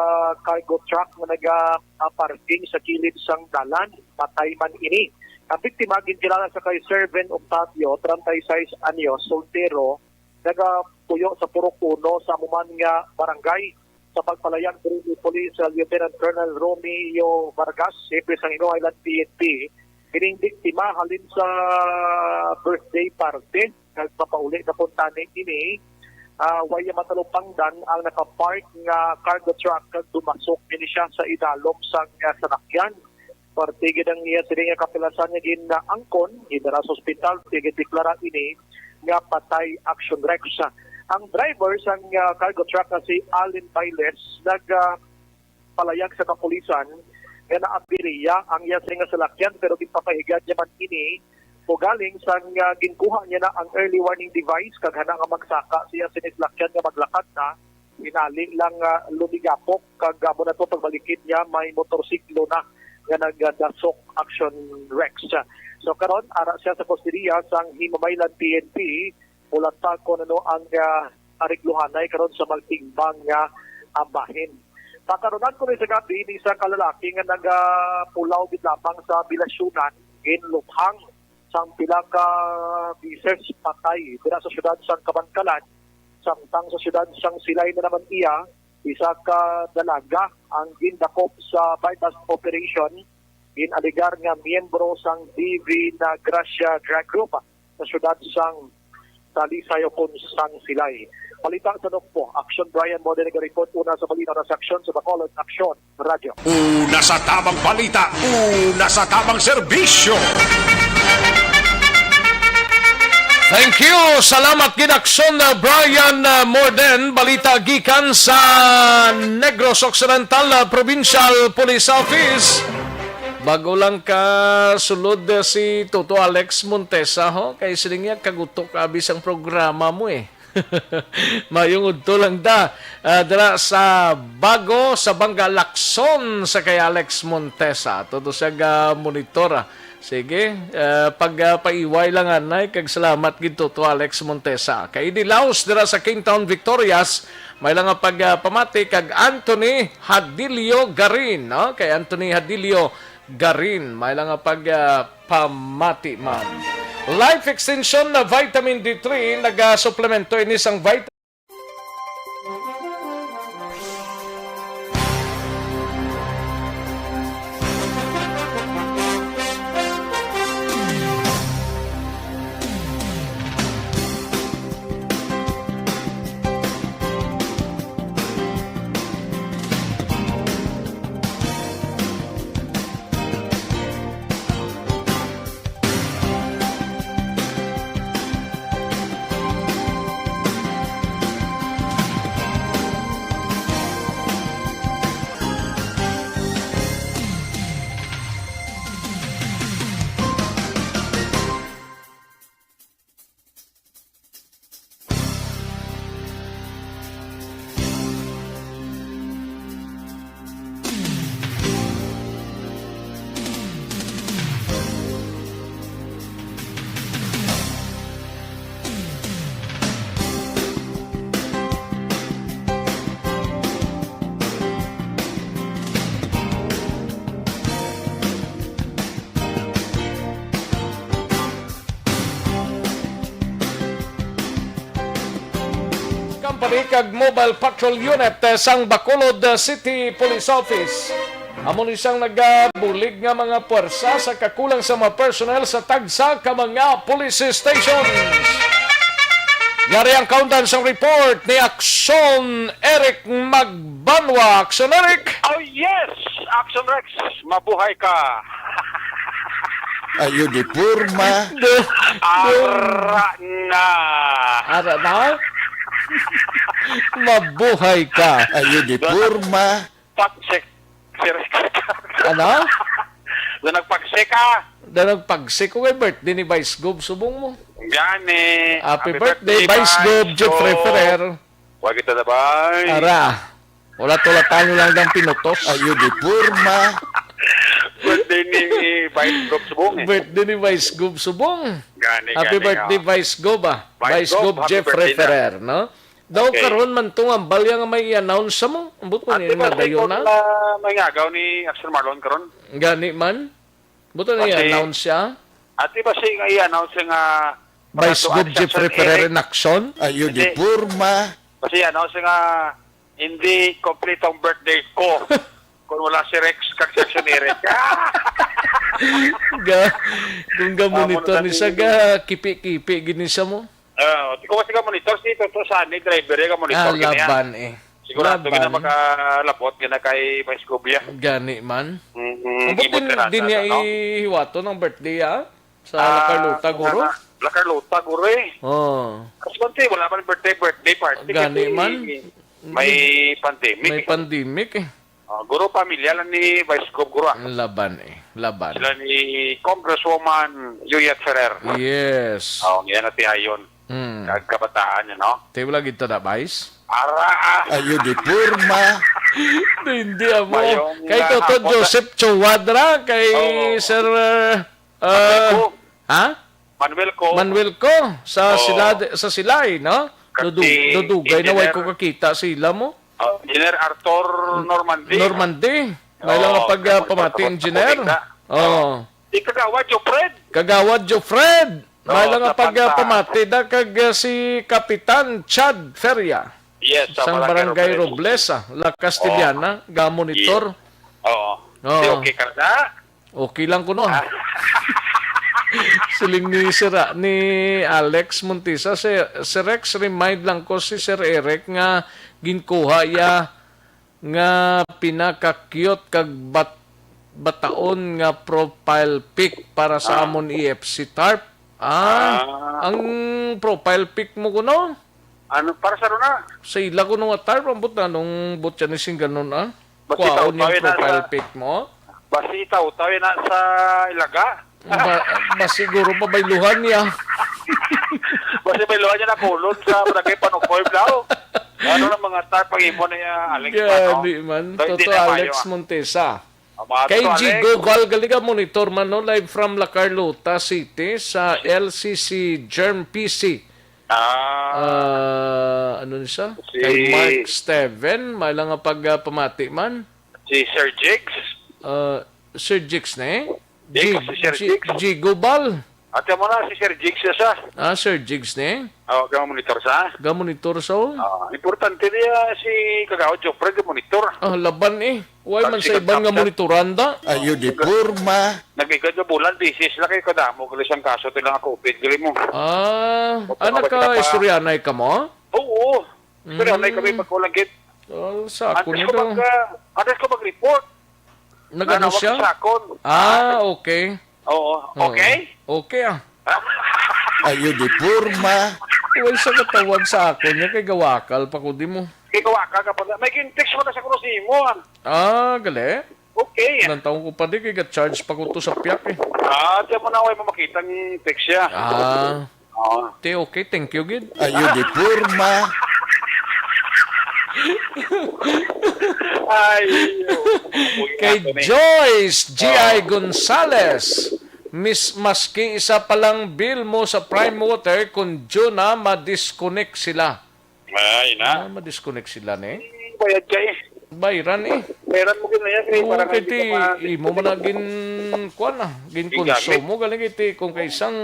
cargo truck nga naga, ah, parking sa kilid sang dalan, patay man ini. Ang biktima ginkilala sa kay Serven Octavio, treinta y seis anyos, soltero, nagapuyo sa Purok Uno sa amo man nga barangay. Sa pagpalayag diri ni Police, uh, Lieutenant Colonel Romeo Vargas, hepe sang Iloilo Island P N P, kining biktima halin sa birthday party. Nagpapauli na kuntani ini, ah, way matalupangdan ang nakapark nga cargo truck kag dumasok ini siya sa idalom sang, ah, salakyan. Parte gid ang iya sini nga kapilasan nga ginaangkon, gidala sa ospital, sige deklara ini nga patay, Action Rex. Ang driver sang, ah, cargo truck nga si Allen Bailes nag, ah, palayag sa kapulisan nga naabiriya ang iya sini nga salakyan, pero ginpapahigad niya man ini ugaling sang, ah, ginkuha niya na ang early warning device kag hana nga magsaka siya sini salakyan nga maglakad na. Hinali lang, ah, lumigapok kag amo na to pagbalikid niya, may motorsiklo na nga nagdasok, Action Rex. So karon, ara siya sa kustodiya sang Himamaylan P N P, ulat pa kung ano ang, ah, ariglohanay karon sa magtimbang nga, ah, bahin. Pakaronan ko ni sa gabi ni isa ka lalaki nga nagapulaw gid lamang sa bilasyunan, ginluthang sang pila ka bisis patay dira sa siyudad sang Kabankalan, samtang sa siyudad sang Silay na naman iya, isa ka dalaga ang gindakop sa buy-bust operation, gin-alegar nga miyembro sang D V na Gracia Drug Group sa siyudad sang Talisay o kon sang Silay. Balita sa Nokpo, Action Brian Mode naga-report una sa balita sa aksyon sa Bacolod Aksyon Radyo. Una sa tamang balita, una sa tamang serbisyo. Thank you. Salamat gid, Action, uh, Brian, uh, Morden. Balita gikan sa Negros Occidental, uh, Provincial Police Office. Bago lang ka sulod, uh, si Toto Alex Montesa, ho? Kay siling niya, kagutok abi sang programa mo, eh. Mayong udto lang ta, ah, dira sa Bago, sa Banga, Lacson, sa kay Alex Montesa. Todo siya ga monitor, ah. Sige, ah, pag, ah, paiway lang anay, kag salamat gid to, to Alex Montesa. Kay Eddie Laos dira sa King Town Victorias, may lang nga pag, ah, pamati kag Anthony Hadilio Garin, no? Kay Anthony Hadilio Garin. May lang nga pag, ah, pamati man. Life Extension na Vitamin D three, nagasuplemento ini sang vit- Company kag Mobile Patrol Unit, eh, sang Bacolod, eh, City Police Office. Amo ni sang nagabulig nga mga puwersa sa kakulang sa mga personnel sa tagsa ka mga police stations. Yari ang kaundan sang report ni Action Eric Magbanwa. Action Eric! Oh, yes! Action Rex, mabuhay ka! Ayo di porma. Do, do. Ara na. Ara na? Mabuhay ka. Ayo di porma. Pagsik. Si Rex. Ano? Do nagpagsik ka. Do nagpagsik ko kay birthday ni Vice Gov subong mo. Gani. Happy birthday, Vice Gov, Jeffrey Ferrer. Wa kita na, bay. Ara. Wala, tulatan nyo lang ng pinutos. Ayo di porma. Birthday ni Vice Gov Subong, eh. Birthday ni Vice Gov Subong. Gani, Happy gani, birthday, oh. Vice Gov, ah. Vice Vice Gov, Gov happy Jeffrey birthday na. Ferrer, no? Daw Okay. karon man tong ambal ya nga may i-announce sa mo. Ambot mo Ate ni ba na si dayon Kung, na? ah, may ngagaw ni Axel Marlon karon? Gani man? Buto na Kasi i-announce siya? Ate ba siya nga i-announce nga Vice Gov Jeffrey Ferrer in action? Ayun, di Hindi. Purma. Kasi i-announce nga hindi kompleto ang birthday ko kung wala si Rex kag si Action Eric. Ga, kung ga-monitor Amo na ni siya, ni. ga kipi-kipi gid ni siya mo. Ah, di ko kasi ka monitor si Toto Sani, driver, ka monitor Ah, gini, ah. laban eh. Sigurado Laban. gina makalabot gina kay Vice Gov ya. Gani man. Mm, Ang buti imot na din niya nasa, no? ihiwato ng birthday, ah? Sa Ah, La Carlota, guro? na, La Carlota, guro eh. Oh. Kasi man, wala man birthday, birthday party Gani kasi man. may pandemic May eh. pandemic eh. Ah, guro, pamilya lang ni Vice Gov, guro, ah. Laban eh. Laban. Sila ni Congresswoman Juliet Ferrer. Yes. Oh, yan na ti ayon. Hmm. Kag kabataan niya, no? Te, wala gid ta na, Vice? Ara, ah. Ayo di purma. Di, hindi amo. Mayong Kay nga Toto hapon na. Joseph Chuadra, kay Oo. Sir, uh, Manuel uh, Co. ha? Manuel Co. Manuel Co. Sa Oo. sila, sa Silay, no? Kag Dudu-, si dudugay na way Engineer ko kakita sila mo. Oh, Engineer Arthur Normandy. Normandy. May Oo, lang nga pag, ah, kapag pamati, pagkapag Engineer. kapag Oo. Si Kagawad Joe Fred. Kagawad Joe Fred. May Oo, lang nga sa pag, ah, Panta. pamati da kag, ah, si Kapitan Chad Feria. Yes, sa Sang Barangay Barangay Robles. Robles, ah, La Castellana, Oo. ga-monitor. Yes. Oo. Oo. Di okay ka na? Okay lang kuno. Ah. Siling ni Sir, ah, ni Alex Montisa, si, si Rex, remind lang ko si Sir Eric nga ginkuha ya nga pinaka-cute kag bat-, bataon nga profile pic para sa Ah. amon E F C tarp. Ah, Ah. ang profile pic mo kuno? Ano, para sa runa? Sa ila kuno nga tarp, ambot na nung butya ni singganon, ah? Basi Kwaon taw-taw yung yun na profile sa pic mo? Basi taw-taw yun na sa ilaga? Ba, ba siguro mabayluhan niya? Basi bayluhan niya na kulon sa barangay Panukoy, Blau. Ano na mga tarp ang imo na, ah, Alex, Gani ano? man. Daw hindi Toto na Alex mayo, ah. Montesa. Ang mga Kay Toto Alex. Jigo Val, galing ka monitor man, no? Live from La Carlota City sa L C C Germ P C. Ah. Ah, ano ni siya? Si Kay Mark Steven, may lang nga pag, ah, pamati man. Si Sir Jigs. Ah, Sir Jigs na eh? Di ko Jig-, si Sir Ji-, Jigs. Jigo Val. Ate mo na si Sir Jigs siya sa. Ah, Sir Jigs ni? Oh, kaya monitor sa. Ga-monitor sa, oh. Ah, importante niya si Kagawad Jofre, ga-monitor. Ah, laban eh. Why Ang man sa sikat iban nga kaptan. monitoran da? Ayo di purma. Nag-igad nga bulan, busy sila kay kadamo gali sang kaso ti lang COVID gali mo. Ah, Opo, ah, opo, naka-istoryanay ka mo? Oo. Pero anay kami Mm. magkulagit. Oh, sa ako Antes ko nito. mag, ah, antes ko mag-report. Nag-ano Nanawag siya? sa akon. Ah, okay. Oo. Oo. Okay? Okay, ah. Ayo di purma. Uy, sa katawag sa akon niya, kay gawakal pa ko di mo. Kay gawakal ka pa. May gin-text mo na sa kuno sa imo, ah. Ah, gali? Okay. Nang taong ko pa di, kay ga-charge pa ko to sa piyak, eh. Ah, tiyan mo na, way mo makita ang text siya. Ah. Oo. Te, okay, thank you, gid. Ayo di purma. Ay, Kay Joyce G I Oh. Gonzales, mis-, maski isa pa lang bill mo sa Prime Water, kung June na, ma-disconnect sila. Ay, na. Ah, ma-disconnect sila, ne? Bayad ka eh. Bayran, eh. Bayran mo gid na yan, eh. Oo, Parang kay hindi ti, ka ma- imo man na gin-, kuwan na, Gin-gamit. ginkonsumo, galing kay ti, kung kay isang,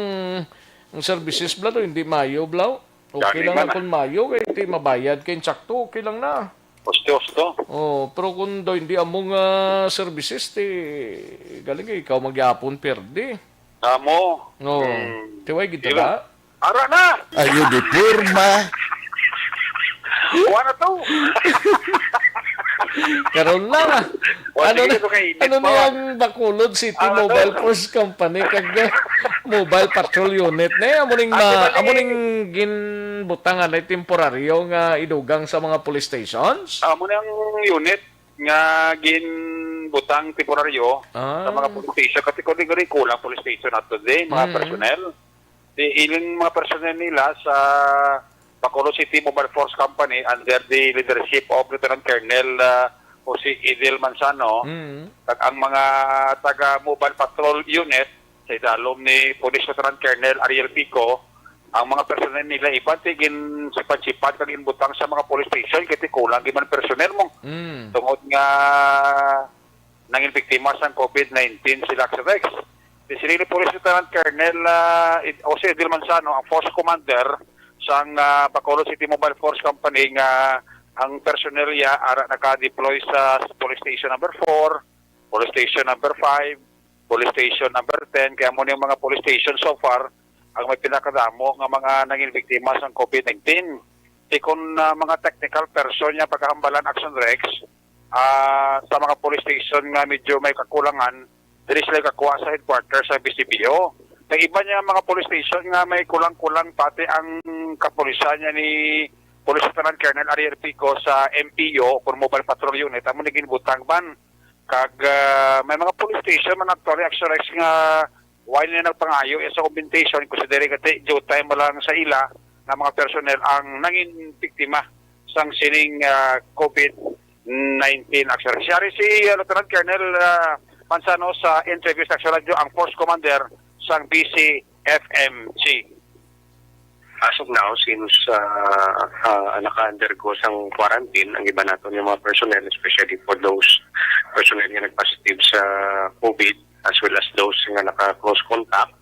ang services bla to, hindi mayo, bla. Okay Gani lang man, na ah. kung mayo, kay ti mabayad kay sakto, okay lang na. Husto, husto. Oh, pero kung daw hindi among, ah, services, ti, galing kay ikaw magyapon, perde. Amo. Oh, Hmm. ti way gid Sige. ta? Ara na! Ayo di purma. Kuha na to. Karon lang, ah. O, Ano sige, na, ito kainit ano pa. na yung Bacolod City Ah, ano? Mobile Force Company kag Mobile Patrol Unit na amo ning Ate, ma-, bali- amo ning ginbutangan na temporaryo nga idugang sa mga police stations? Amo na ang unit nga ginbutang temporaryo Ah. sa mga police station. Kasi kung di, kulang police station nato din, mga Mm. personnel. Di, ining mga personnel nila sa Bacolod City Mobile Force Company under the leadership of Lieutenant Colonel, ah, Jose Edel Manzano, Mm. kag ang mga taga Mobile Patrol Unit, sa idalom ni Police Lieutenant Colonel Ariel Pico, ang mga personnel nila iban ti gin sipat-sipat kag ginbutang sa mga police station kay ti kulang gid man personnel mo. Mm. Tungod nga nangin biktima sang COVID nineteen si Lax Rex. Di sini ni Police Lieutenant Colonel, ah, Ed-, Jose Edil Manzano, ang force commander sang, ah, Bacolod City Mobile Force Company nga ang personnel niya ara naka-deploy sa police station number four, police station number five, police station number ten. Kaya mo yung mga police station so far ang may pinakadamo nga mga nangin biktima sang COVID nineteen. Ti kon, ah, mga technical person niya pagkahambalan, Action Rex, ah, sa mga police station nga medyo may kakulangan, diri sila kakuha sa headquarters sa B C P O. May iba niya mga police station nga may kulang-kulang pati ang kapulisan niya ni Police Lieutenant Colonel Ariel Pico sa M P O, kon Mobile Patrol Unit, amo ni ginbutang ban. Kag, ah, may mga police station man actually, Action Rex, nga wala na nagpangayo sa augmentation, considering kay due time lang sa ila nga mga personnel ang nangin biktima sang sining, ah, COVID nineteen. Actually, siya rin si, ah, Lieutenant Colonel, ah, Manzano sa interview sa Action Radio, ang force commander sang B C F M C. As of now, since, ah, ah, naka-undergo sang quarantine ang iba naton nga mga personnel, especially for those personnel nga nag-positive sa COVID, as well as those nga naka-close contact.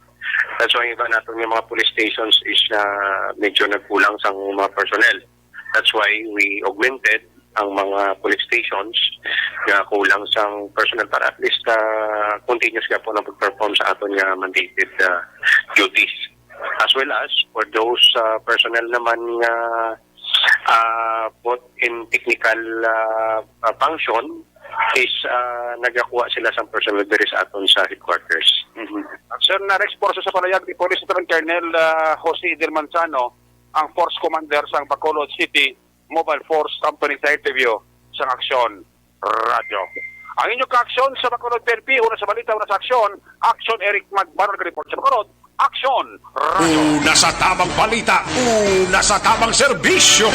That's why ang iba naton nga mga police stations is, ah, medyo nagkulang sang mga personnel. That's why we augmented ang mga police stations nga kulang sang personnel para at least, ah, continuous gapon ang pag-perform sa aton nga mandated, ah, duties. As well as for those, ah, personnel naman nga, ah, put in technical, ah, ah, function is, ah, nagakuha sila sang personnel diri sa aton sa headquarters. Mhm. Sir, na-expose sa palayag ni Police Lieutenant Colonel, ah, Jose Edil Manzano, ang Force Commander sang Bacolod City Mobile Force Company sa interview sang Aksyon Radyo. Ang inyong kaaksyon sa Bacolod P N P, una sa balita, una sa aksyon, Aksyon Eric Magbanwa nag-report sa Bacolod, Aksyon Radyo. Una sa tabang balita, una sa tabang serbisyo.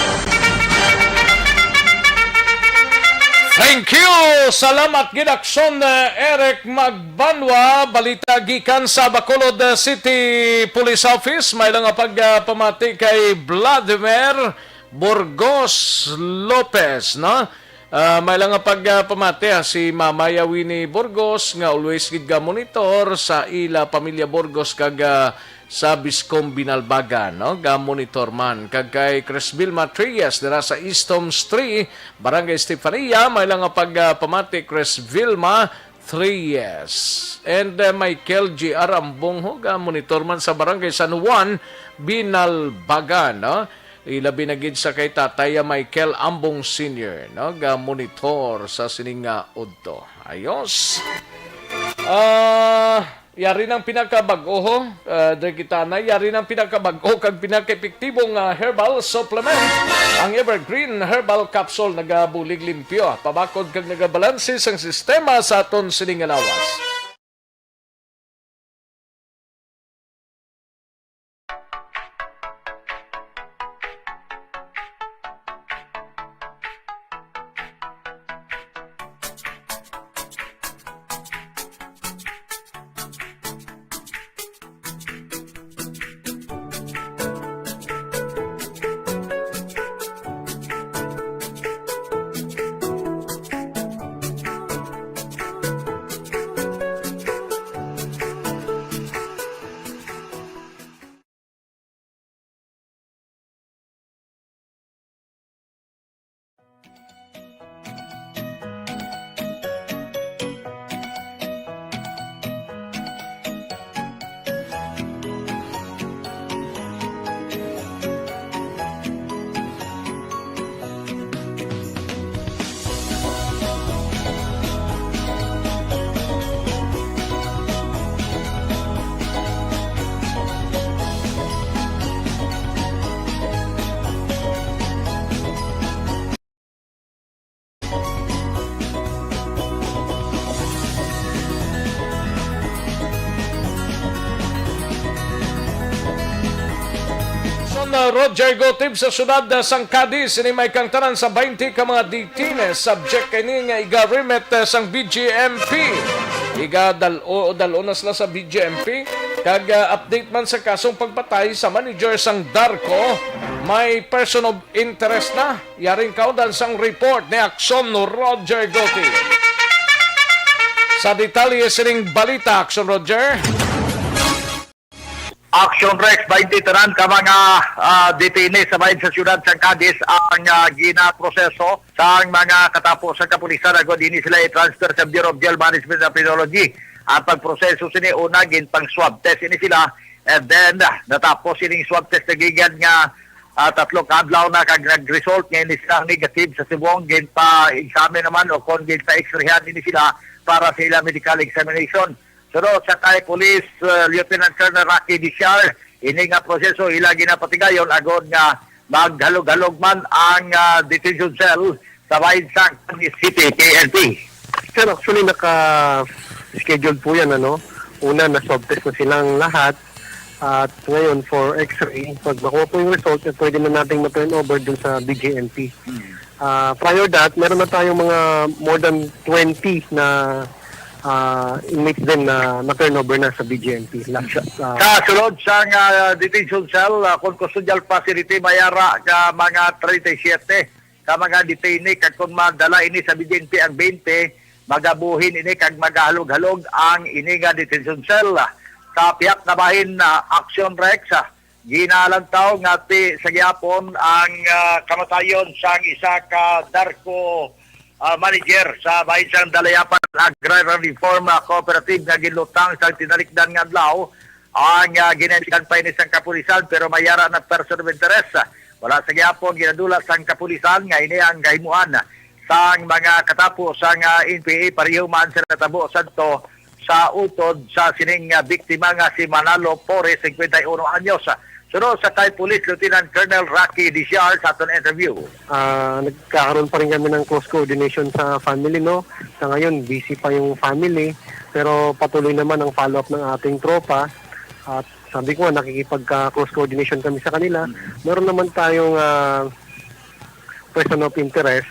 Thank you! Salamat gid, Aksyon, eh, Eric Magbanwa. Balita gikan sa Bacolod, eh, City Police Office. May lang nga pagpamati kay Vladimir Burgos Lopez, no? Ah, may lang nga pagpamati, ah, si Mama Yawini Burgos nga always gid ga monitor sa ila pamilya Burgos kag, ah, sa Biscom Binalbagan, no? Ga monitor man. Kag kay Chris Vilma Trias dira sa East Homes three, Barangay Estefania, may lang nga pagpamati, Chris Vilma Trias. And, ah, Michael G R Ambong, ho, ga monitor man sa Barangay San Juan, Binalbagan, no? Ilabi na gid sa kay Tatay Michael Ambong Senior, no, ga monitor sa sining nga udto. Ayos. Ah, yari nang pinakabag-o, ho. Ah, diri kita na, yari nang pinakabag-o kag pinakaepektibo nga herbal supplement, ang Evergreen Herbal Capsule, nagabulig limpyo, pabakod kag nagabalanse sang sistema sa aton sining nga lawas. Son, uh, Roger Gotib sa siyudad, uh, sang Cadiz, ini may kangtanan sa twenty ka mga detainees. Subject ini nga iga-remit, uh, sang B G M P. Iga dal-o, dal-o na sila sa B J M P. Kag, ah, update man sa kasong pagpatay sa manager sang Darko, may person of interest na. Yaring kaundan sang report ni Action Roger Guti. Sa detalye sining balita, Action Roger. Action Rex, baynte tanan ka mga, ah, detainee sa bahin sa siyudad sang Cadiz ang, ah, ginaproseso sang mga katapo sa kapulisan agod ini sila i-transfer sa Bureau of Jail Management and Penology. Ang pagproseso sini, una, ginpang swab test ini sila, and then, ah, natapos ining swab test, nagikan nga, ah, tatlo ka adlaw na kag nag-result nga ini sila negative sa subong, ginpa-examine naman o kon ginpa-x-rayhan ini sila para sa ila medical examination. Sunod sa kay Police, uh, Lieutenant Colonel Rocky Diciar, ini nga proseso ila ginapatigayon agod nga maghalog-halog man ang, ah, detention cell sa bahin sang Cadiz City P N P. Sir, actually, naka-schedule po yan, ano? Una, na-swab test na silang lahat. At ngayon, for X-ray, pag makuha po yung result, eh, pwede na nating ma-turn over dun sa B J M P. Ah, prior that, meron na tayong mga more than twenty na, ah, inmates din na na-turnover na sa B J M P. Last shot, ah, Sa sulod sang, ah, detention cell, ah, kung custodial facility, may ara ka mga treinta y siete ka mga detainee, kag kung madala ini sa B J M P ang twenty, magabuhin ini kag magahalog-halog ang ini nga detention cell. Sa pihak na bahin, ah, Action Rex, ah, ginalantaw nga ti sa gihapon ang, ah, kamatayon sang isa ka Darko, ah, manager sa bahin sang Dalayapan Agrarian Reform, ah, Cooperative nga ginlutang sang tinalikdan nga adlaw. Ang, ah, ginaimbestigahan pa ini sang kapulisan, pero may ara na person of interest. Wala sa gihapon ginadula sang kapulisan nga ini ang kahimuan sang mga katapo sang, ah, N P A, pareho man sa natabo sadto sa utod sa sining, ah, biktima nga si Manalo Pore, singkwenta y uno anyos. Sunod sa kay Police Lieutenant Colonel Rocky Diciar sa aton interview. Ah, nagkakaroon pa rin kami ng close coordination sa family, no? Sa ngayon, busy pa yung family, pero patuloy naman ang follow-up ng ating tropa. At sabi ko nga, nakikipagka-close coordination kami sa kanila. Meron naman tayong, ah, person of interest,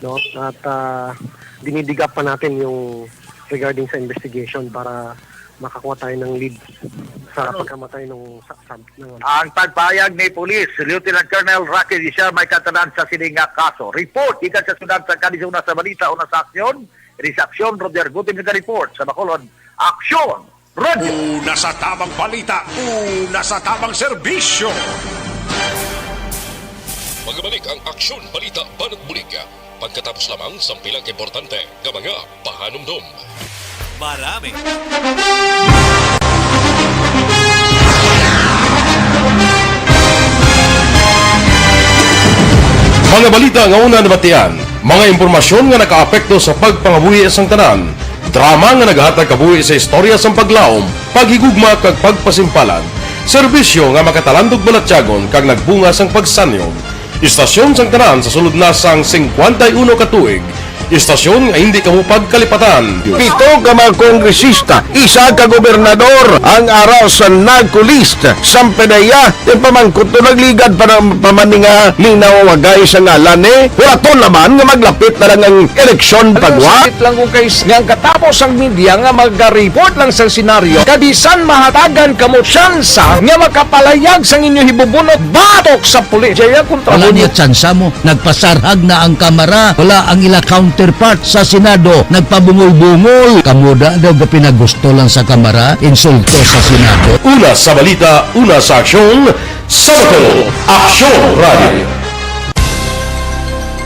no? At, ah, dinidig up pa natin yung regarding sa investigation para makakuha tayo ng lead sa pagkamatay ng sa, sa, ng Ang pagpahayag ni Police Lieutenant Colonel Rocky Diciar may katanan sa sining nga kaso. Report gikan sa siyudad sa Cadiz, una sa balita, una sa aksyon. Ini si Aksyon Roger Guti nga report sa Bacolod. Aksyon! Radyo. Una sa tamang balita, una sa tamang serbisyo. Magabalik ang Aksyon Balita Banat Bulig pagkatapos lamang sang pila ka importante nga mga pahanumdom. Marami. Mga balita nga una nabatian, mga impormasyon nga nakaapekto sa pagpangabuhi sang tanan, drama nga nagahatag kabuhi sa istorya sang paglaom, paghigugma kag pagpasimpalan, serbisyo nga makatalandog balatyagon kag nagbunga sang pagsanyog. Istasyon sang tanan sa sulod na sang singkwenta y uno ka tuig. Istasyon nga hindi kamo pagkalipatan. Pito ka mga kongresista, isa ka gobernador ang ara sa NAGCO list. Sampanaya, ti pamangkot to nagligad pa na pamaninga ni nawagay sa ngalan ni Huraton naman nga maglapit na lang ang eleksyon. Alam mo, pagwa. Sakit lang kung kay nga ang katapos ang media nga mag-report lang sa senaryo, kabisan mahatagan kamo tsansa nga makapalayag sang inyo hibubunot batok sa pulis. Jaya kontra. Wala mo niya tsansa mo. Nagpasarhag na ang Kamara. Wala ang ila counterpart sa Senado. Nagpabungol-bungol. Kamo da daw ga pinagusto lang sa Kamara, insulto sa Senado. Una sa balita, una sa aksyon, sa Bacolod, Aksyon Radio.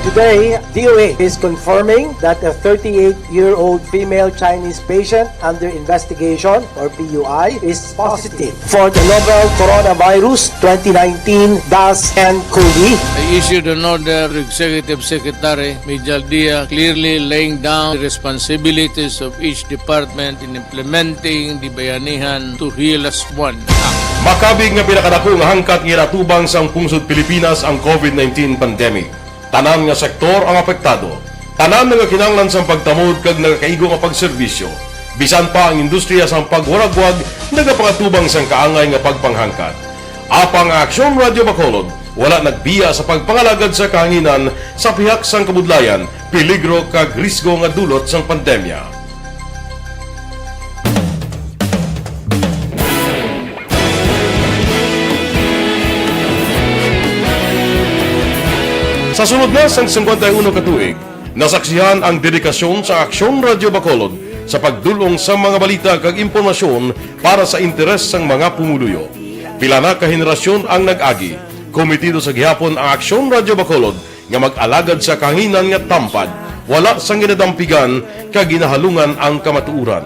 Today, D O A is confirming that a thirty-eight-year-old female Chinese patient under investigation, or P U I, is positive for the novel coronavirus twenty nineteen dash N COVID. I issued an order to Executive Secretary Mijal Dia, clearly laying down the responsibilities of each department in implementing the Bayanihan to Heal Us One Act. Makabig nga pinakadako nga hangkat nga ginatubang sang pungsod Pilipinas ang COVID nineteen pandemic. Tanan nga sektor ang apektado. Tanan nagakinahanglan sang pagtamod kag nagakaigo nga pagserbisyo. Bisan pa ang industriya sang pagwaragwag nagapangatubang sang kaangay nga pagpanghangkat. Apang ang Aksyon Radio Bacolod wala nagbiya sa pagpangalagad sa kahanginan sa pihak sang kabudlayan, peligro kag risgo nga dulot sang pandemya. Sa sulod na sang singkwenta y uno ka tuig, nasaksihan ang dedikasyon sa Aksyon Radyo Bacolod sa pagdul-ong sa mga balita kag impormasyon para sa interes sang mga pumuluyo. Pila na ka henerasyon ang nag-agi. Komitido sa gihapon ang Aksyon Radyo Bacolod nga mag-alagad sa kahanginan nga tampad, wala sang ginadampigan kag ginahalungan ang kamatuoran.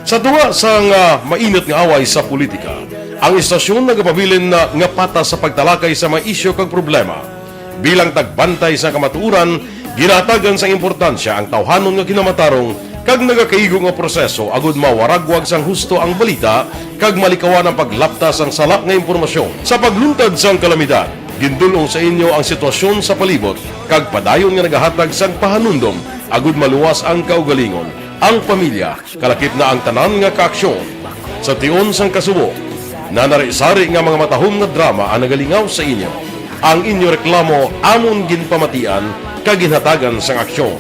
Sa tunga sang, ah, mainit nga away sa politika, ang istasyon nagapabilin na nga patas sa pagtalakay sa mga isyu kag problema. Bilang tagbantay sa kamatuoran, ginahatagan sang importansya ang tawhanon nga kinamatarong kag nagakaigo nga proseso agud mawaragwag sang husto ang balita kag malikawan ang paglapta sang sala nga impormasyon. Sa pagluntad sang kalamidad, gindul-ong sa inyo ang sitwasyon sa palibot kag padayon nga nagahatag sang pahanumdom agud maluwas ang kaugalingon, ang pamilya, kalakip na ang tanan nga kaaksyon. Sa tion sang kasubo, nanari-sari nga mga matahom nga drama ang nagalingaw sa inyo. Ang inyo reklamo amon ginpamatian kag ginhatagan sang aksyon.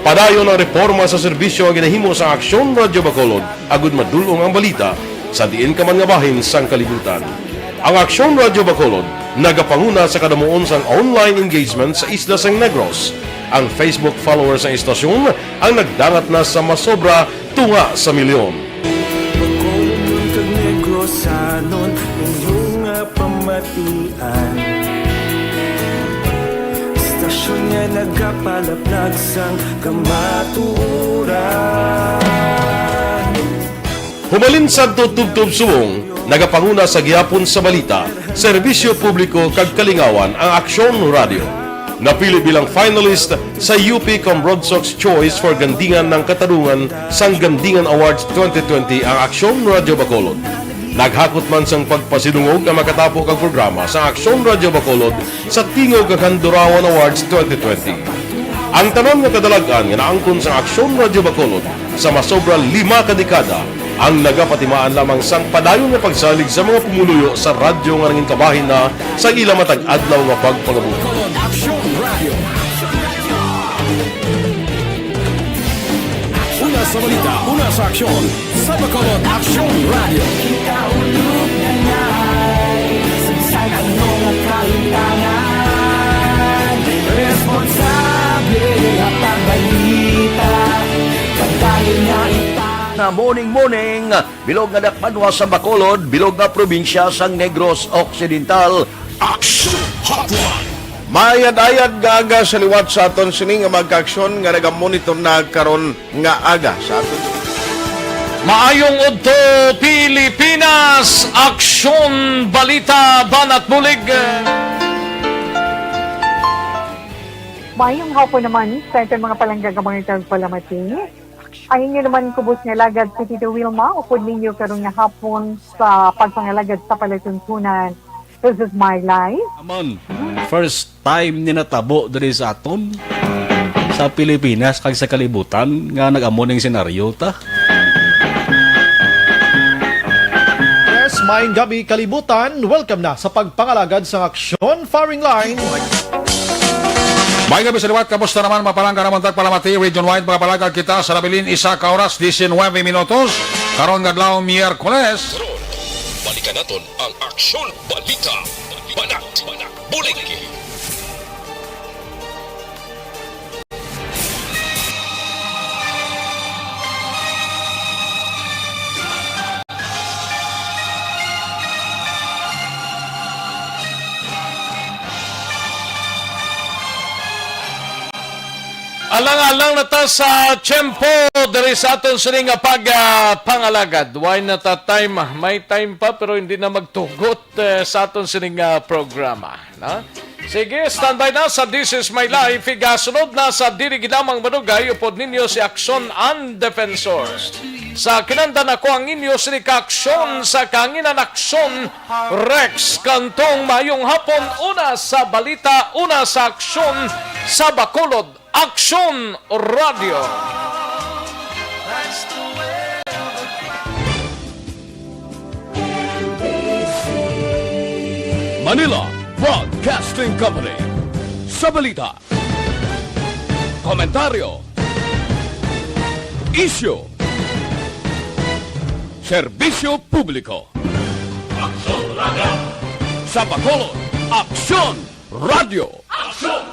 Padayon ang reporma sa serbisyo nga ginahimo sa Aksyon Radyo Bacolod agud madul-ong ang balita sa diin ka man nga bahin sang kalibutan. Ang Aksyon Radyo Bacolod nagapanguna sa kadamuon sang online engagement sa isla sang Negros. Ang Facebook followers sang istasyon ang nagdangat na sa masobra tunga sa milyon. Bacolodnon kag Negrosanon, inyo nga pamatian. Istasyon nga nagapalaplag sang kamatuoran. Hubalin sadto tubtob subong, nagapanguna sa gihapon sa balita, serbisyo publiko kag kalingawan ang Aksyon Radyo. Napili bilang finalist sa U P Cambronsox Choice for Gandingan ng Katarungan sang Gandingan Awards twenty twenty ang Aksyon Radyo Bacolod. Naghakot man sang pagpasidungog ang makatapo kag programa sa Aksyon Radyo Bacolod sa Tingog kag Handurawan Awards twenty twenty. Ang tanan nga kadalag-an nga naangkon sang Aksyon Radyo Bacolod sa masobra lima ka dekada ang nagapatimaan lamang sang padayon nga pagsalig sa mga pumuluyo sa radyo nga nangin kabahin na sa ila matag adlaw nga pagpangabuhi. Bacolod Aksyon Radio. Una sa balita, una sa aksyon, sa Bacolod Aksyon Radio. Ikaulo na nga, sa ano nga kahitangan, responsable nga pagbalita, pagdayon nga ita. Na morning, morning. Bilog nga dakbanwa sa Bacolod, bilog nga probinsya sang Negros Occidental. Action Hotline! Mayad-ayad nga aga sa liwat sa aton sini nga mga kaaksyon nga nagamonitor na karon nga aga sa aton. Maayong udto, Pilipinas! Aksyon, balita, banat, bulig. Mayong hapon naman sa aton mga palangga nga mga tagpalamati. Ang inyo naman kubos nga alagad si Tito Wilma, upod ninyo karon nga hapon sa pagpangalagad sa palatuntunan. This is my life. Amon, first time ni natabo diri sa aton, sa Pilipinas, kag sa kalibutan, nga nag-amo ning senaryo ta. Yes, maayong gabi, kalibutan. Welcome na sa pagpangalagad sa Aksyon Firing Line. May gabi sa liwat, kamusta naman, mga palangga namon tagpalamati, region-wide, mga palagad kita sa nabilin, isa ka oras, diecinueve minutos, karon nga adlaw, Miyerkules. Karon, balikan naton ang aksyon, balita, banat, bulig. Alang-alang na ta sa tiyempo diri sa aton sini nga pag, ah, pangalagad. Why na ta time? May time pa, pero hindi na magtugot, eh, sa aton sini nga programa, no? Sige, standby na sa This Is My Life. Igasunod na sa diri ginamang manugay, upod ninyo si Aksyon and Defensor. Sa kinandan ako ang inyo sini ka aksyon sa kanginan aksyon, Rex Cantong. Mayong hapon, una sa balita, una sa aksyon sa Bacolod. Aksyon Radio. Manila Broadcasting Company. Sa balita, komentaryo, isyu, serbisyo publiko. Aksyon Radio. Sa Bacolod, Aksyon Radio. Aksyon!